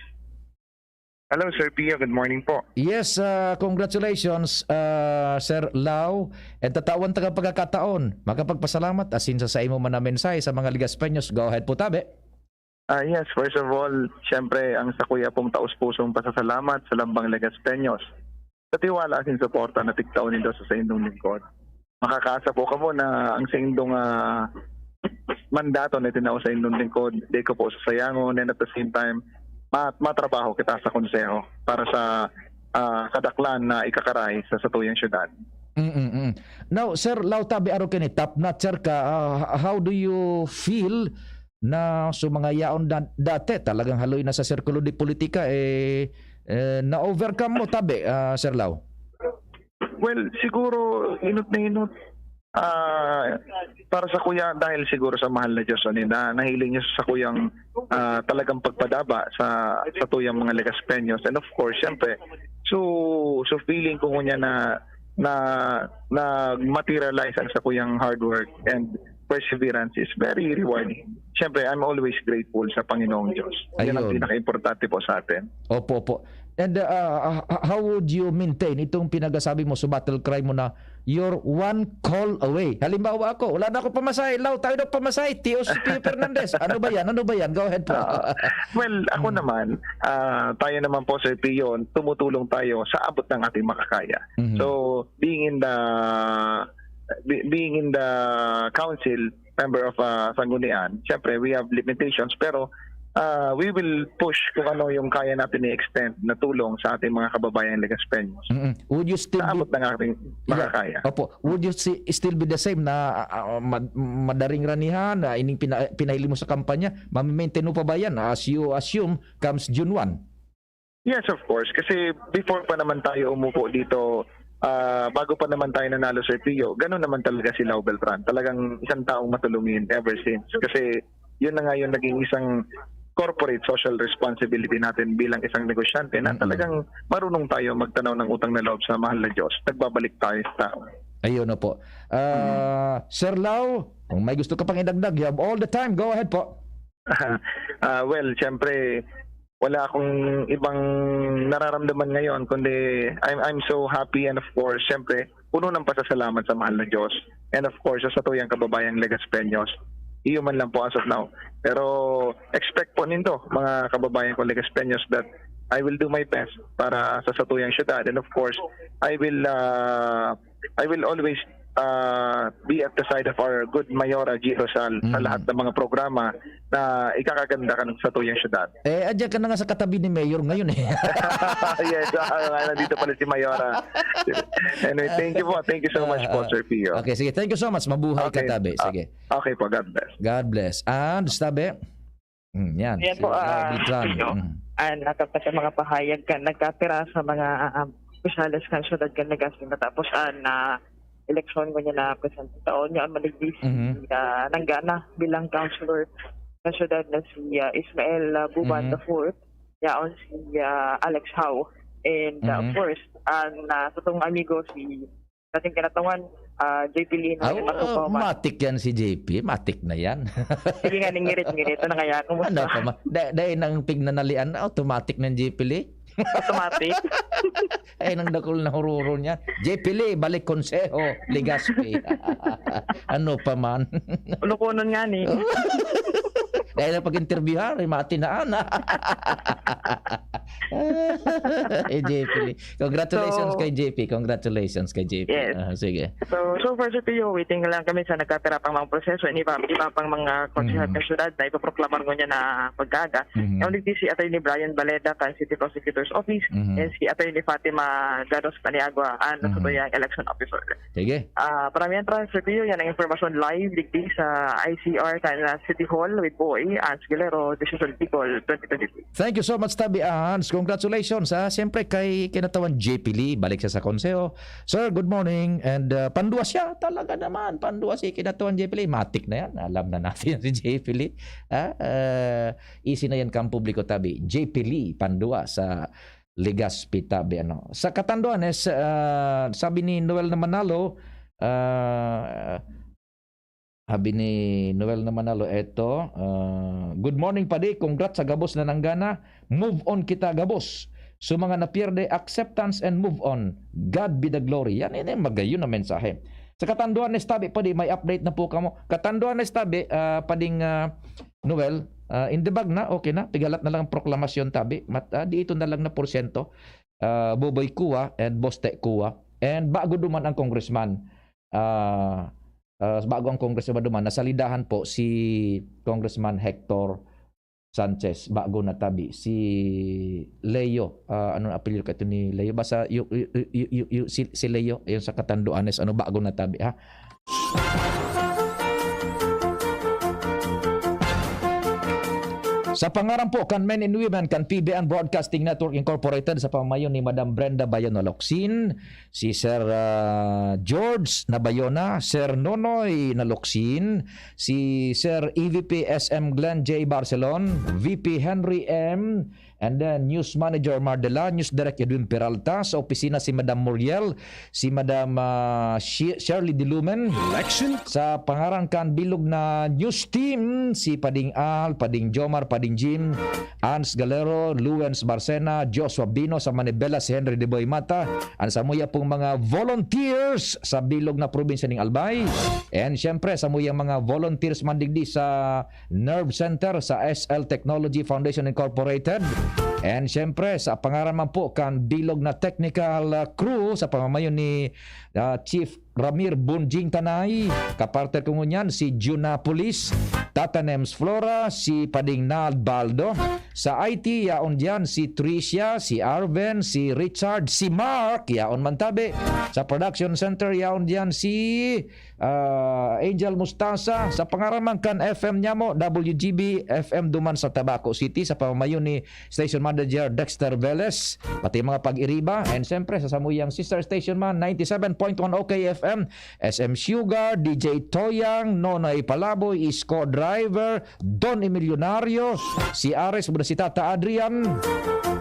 Hello, Sir Pio. Good morning po. Yes, ah, congratulations, ah, Sir Lau. And tatawan ta ka pagkakataon, makapagpasalamat asin sa saimo man na mensahe sa mga Legaspeños. Go ahead po, tabi. Ah, yes, first of all, siyempre, ang sakuya pong taos-pusong pasasalamat sa Lambang Legaspeños sa tiwala asin suporta na tigtao nindo sa saindong lingkod. Makakaasa po kamo na ang saindong, ah, mandato na itinao sa indong lingkod, di ko po sasayangon, and at the same time, ma-, matrabaho kita sa konseho para sa, ah, kadaklan na ikakaray sa satuyang syudad. Mm, mm. Now, Sir Lau, tabi, arog kini, top notcher ka, ah, how do you feel na so mga yaon da-, dati talagang haloy na sa sirkulo de politika, eh, eh, na-overcome mo, tabi, ah, Sir Lau? Well, siguro, inot na inot, ah, para sa kuya, dahil siguro sa mahal na Diyos, ano, na nahiling niya sa kuyang, ah, talagang pagpadaba sa, sa tuyang mga Legaspeños. And of course, siyempre, so, so feeling ko ngunyan na, na, na materialize ang sa kuyang hard work and perseverance is very rewarding. Siyempre, I'm always grateful sa Panginoong Diyos. Yan ang Ayun. pinaka-importante po sa atin. Opo, opo. And, uh, uh, h-, how would you maintain itong pinagasabi mo sa battle cry mo na you're one call away? Halimbawa ako, wala na akong pamasahe. Lau, tayo na pamasahe. T O C P Fernandez. Ano ba yan? Ano ba yan? Go ahead po. Ah, well, ako Hmm. naman, ah, tayo naman po, Sir Pio, tumutulong tayo sa abot ng ating makakaya. Mhm. So, being in the, be-, being in the council, member of, ah, Sanggunian, syempre, we have limitations, pero, ah, we will push kung ano yung kaya natin i-extend na tulong sa ating mga kababayang Legaspeños. Mm-mm. Would you still Sa be abot ng ating Yeah. makakaya. Opo. Would you si-, still be the same na, ah, ah, mad-, madaring ranihan, na ining pina-, pinahiling mo sa kampanya, mami-maintain mo pa ba yan as you assume comes June one? Yes, of course. Kasi before pa naman tayo umupo dito, ah, bago pa naman tayo nanalo, Sir Pio, ganun naman talaga si Lau Beltran. Talagang isang taong matulungin ever since. Kasi yun na nga yung naging isang corporate social responsibility natin bilang isang negosyante na Mm-mm. talagang marunong tayo magtanaw ng utang na loob sa mahal na Diyos. Nagbabalik tayo sa tao. Ayun na po. Ah, Mm. Sir Lau, kung may gusto ka pang idagdag, you have all the time. Go ahead po. Ah, well, siyempre, wala akong ibang nararamdaman ngayon, kundi I'm, I'm so happy and of course, siyempre, puno ng pasasalamat sa mahal na Diyos. And of course, sa satuyang kababayang Legaspeños, iyo man lang po as of now. Pero expect po nindo, mga kababayan kong Legaspeños, that I will do my best para sa satuyang syudad. And of course, I will, ah, I will always, ah, be at the side of our good Mayora G. Rosal sa Mm. lahat ng mga programa na ikakaganda kan satuyang syudad. Eh, adyan ka na nga sa katabi ni Mayor ngayon eh. Yes, ah, ah, nandito pala si Mayora. Anyway, thank you po. Thank you so much po, Ah, ah. Sir Pio. Okay, sige. Thank you so much. Mabuhay ka, Okay. tabi. Ah, Sige. okay po. God bless. God bless. And, tabi? Mm, yan. Yan Si po, Lau ah, Beltran. Pio. Mm. Ah, nakapag-, sa mga pahayag ka, nagkapira sa mga, ah, opisyales kan syudad kan Legazpi matapos an, ah, eleksyon ngunyan na presenteng taon. Yaon man digdi si, Mhm. ah, nanggana bilang councilor sa syudad na si, ah, Ismael, ah, Buban Mhm. the fourth. Yaon si, ah, Alex Hau. And, ah, of Mhm. course, ang, ah, satong amigo si dating kinatawan, ah, J P Lino, Ah, yung oo, matupaw man. Matik yan si J P. Matik na yan. Sige nga, ningirit-ngirit. Ano kaya? Kumusta? Ano pa ma-, da-, dahil nang pignanalian, automatic ng J P Lee. Automatic? Ay, nang dakul na hururo niya. J P Lee, balik konseho, Legazpi. Ano pa man? Ulukonon nga ni. Dahil ang pag-interview, ha, matinaan. Eh, J P Lee. Congratulations So, kay J P. Congratulations kay J P. Yes. Ah, sige. So, so far, Sir Pio, waiting lang kami sa nagkapira pang mga proseso. Iba, iba pang mga konsehal Mhm. ng syudad na ipoproklamar ngunyan na pag-aaga. Mhm. Ang digdi si Attorney Brian Baleda kan City Prosecutor's Office Mhm. and si Attorney Fatima Gados Paniagua, ang Mhm. nasabuyang election officer. Sige. Ah, para mientras, Sir Pio, yan ang impormasyon live digdi sa I C R kan, ah, City Hall with Boy Ans Guilero, Decision People twenty twenty-two. Thank you so much, Tabi Ans. Congratulations, ha. Siyempre, kay kinatawan J P Lee, balik siya sa konseho. Sir, good morning. And, uh, pandua siya. Talaga naman, pandua si kinatawan J P Lee. Matik na yan. Alam na natin yan si J P Lee. Ha? Uh, easy na yan kang publiko, Tabi. J P Lee, pandua sa Legazpi tabi, ano. Sa Catanduanes, ah, sabi ni Noel na Manalo, ah, sabi ni Noel na Manalo, eto, ah, "Good morning, padi. Congrats sa gabos na nanggana. Move on kita gabos. So, mga napierde, acceptance and move on. God be the glory." Yan, yan, yan, magayon na mensahe. Sa Catanduanes tabi, padi, may update na po kamo. Catanduanes tabi, ah, pading, ah, Noel, ah, in the bag na, okay na. Pigalat na lang ang proklamasyon tabi. Mat-, ah, di ito na lang na porsyento. Ah, Boboy Kua and Boste Kua. And bago duman ang congressman. Ah, ah, bago ang congressman duman, nasalidahan po si Congressman Hector Sanchez, bago natabi. Si Leo, ah, ano ang apelyido ka ito ni Leo? Basta yu-, yu-, yu-, yu-, yu-, si, si Leo, yung sa Catanduanes, ano, bago natabi, ha? Sa pangaran po kan Men and Women kan P B N Broadcasting Network Incorporated, sa pamayo ni Madam Brenda Bayona Locsin, si Sir, ah, George Nabayona, Sir Nonoy Nalocsin, si Sir E V P S M Glenn J Barcelon, V P Henry M, and then News Manager Mardela, News Direct Edwin Peralta, sa opisina si Madam Muriel, si Madam, ah, Shi-, Shirley Dilumen. Election. Sa pangaran kan bilog na news team, si Pading Al, Pading Jomar, Pading Jim, Ans Galero, Luens Barcena, Joshua Bino, sa Manibela si Henry Deboy Mata, ang samuya pong mga volunteers sa bilog na probinsya ning Albay. And syempre, samuyang mga volunteers man digdi sa Nerve Center sa S L Technology Foundation Incorporated. And syempre, sa pangaran man po kan bilog na technical, ah, crew sa pamamayo ni, ah, Chief Ramir Bunjing Tanay, kapartner ko ngunyan si Junapolis, Tata Nems Flora, si Pading Nald Baldo. Sa I T, yaon diyan si Tricia, si Arven, si Richard, si Mark, yaon man tabi. Sa Production Center, yaon diyan si, ah, Angel Mustasa. Sa pangaran man kan F M niya mo, W G B F M duman sa Tabaco City, sa pamamayo ni Station Manager Dexter Velez, pati mga pag-iriba, and siyempre sa samuyang sister station man, ninety-seven point one O K F M, S M Sugar, D J Toyang, Nonoy Palaboy, Isko Driver, Don Emilionario, si Ares, muna si Tata Adrian.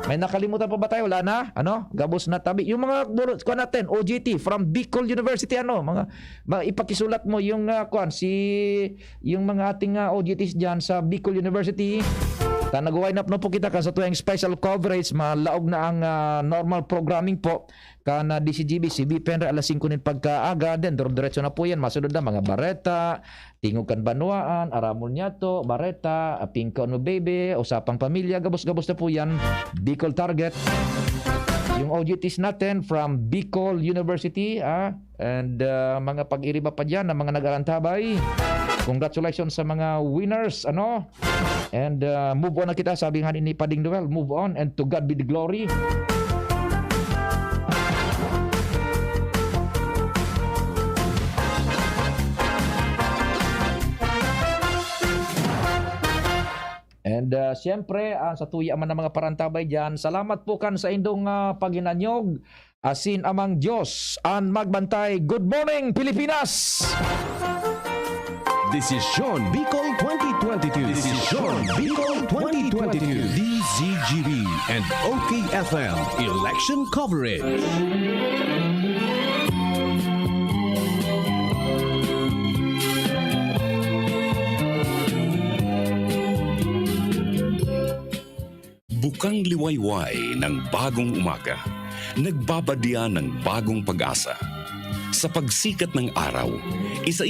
May nakalimutan pa ba tayo? Wala na? Ano? Gabos na tabi. Yung mga buro-, kuwan natin, O G T from Bicol University, ano? Mga, ma-, ipakisulat mo yung, ah, kuwan, si, yung mga ating, ah, O G Ts dyan sa Bicol University. Ta nag-line up na po kita ka sa tuwing special coverage, malaog na ang, ah, normal programming po. Kan, ah, D C G B, si V P N R, alas singko nin pagkaaga, then dire-diretso na po yan. Masunod na mga bareta, tingog kan banwaan, aramon niya to, bareta, aping ka ano, baby, usapang pamilya, gabos-gabos na po yan. Bicol Target. Yung O G Ts natin from Bicol University, ah, and, ah, mga pag-iriba pa dyan, ang mga nag-arantabay. Congratulations sa mga winners, ano? And, uh, move on na kita, sabi nga ni Pading Noel, move on and to God be the glory. And, uh, siyempre, ang sa tuya man ng mga parantabay dyan, salamat po kan sa indong, uh, paghinanyog. Asin amang Diyos an magbantay. Good morning, Pilipinas! Desisyon Bicol twenty twenty-two. Desisyon Bicol twenty twenty-two. D Z G B and O K F M Election Coverage. Bukang liwayway ng bagong umaga, nagbabadya ng bagong pag-asa. Sa pagsikat ng araw, isa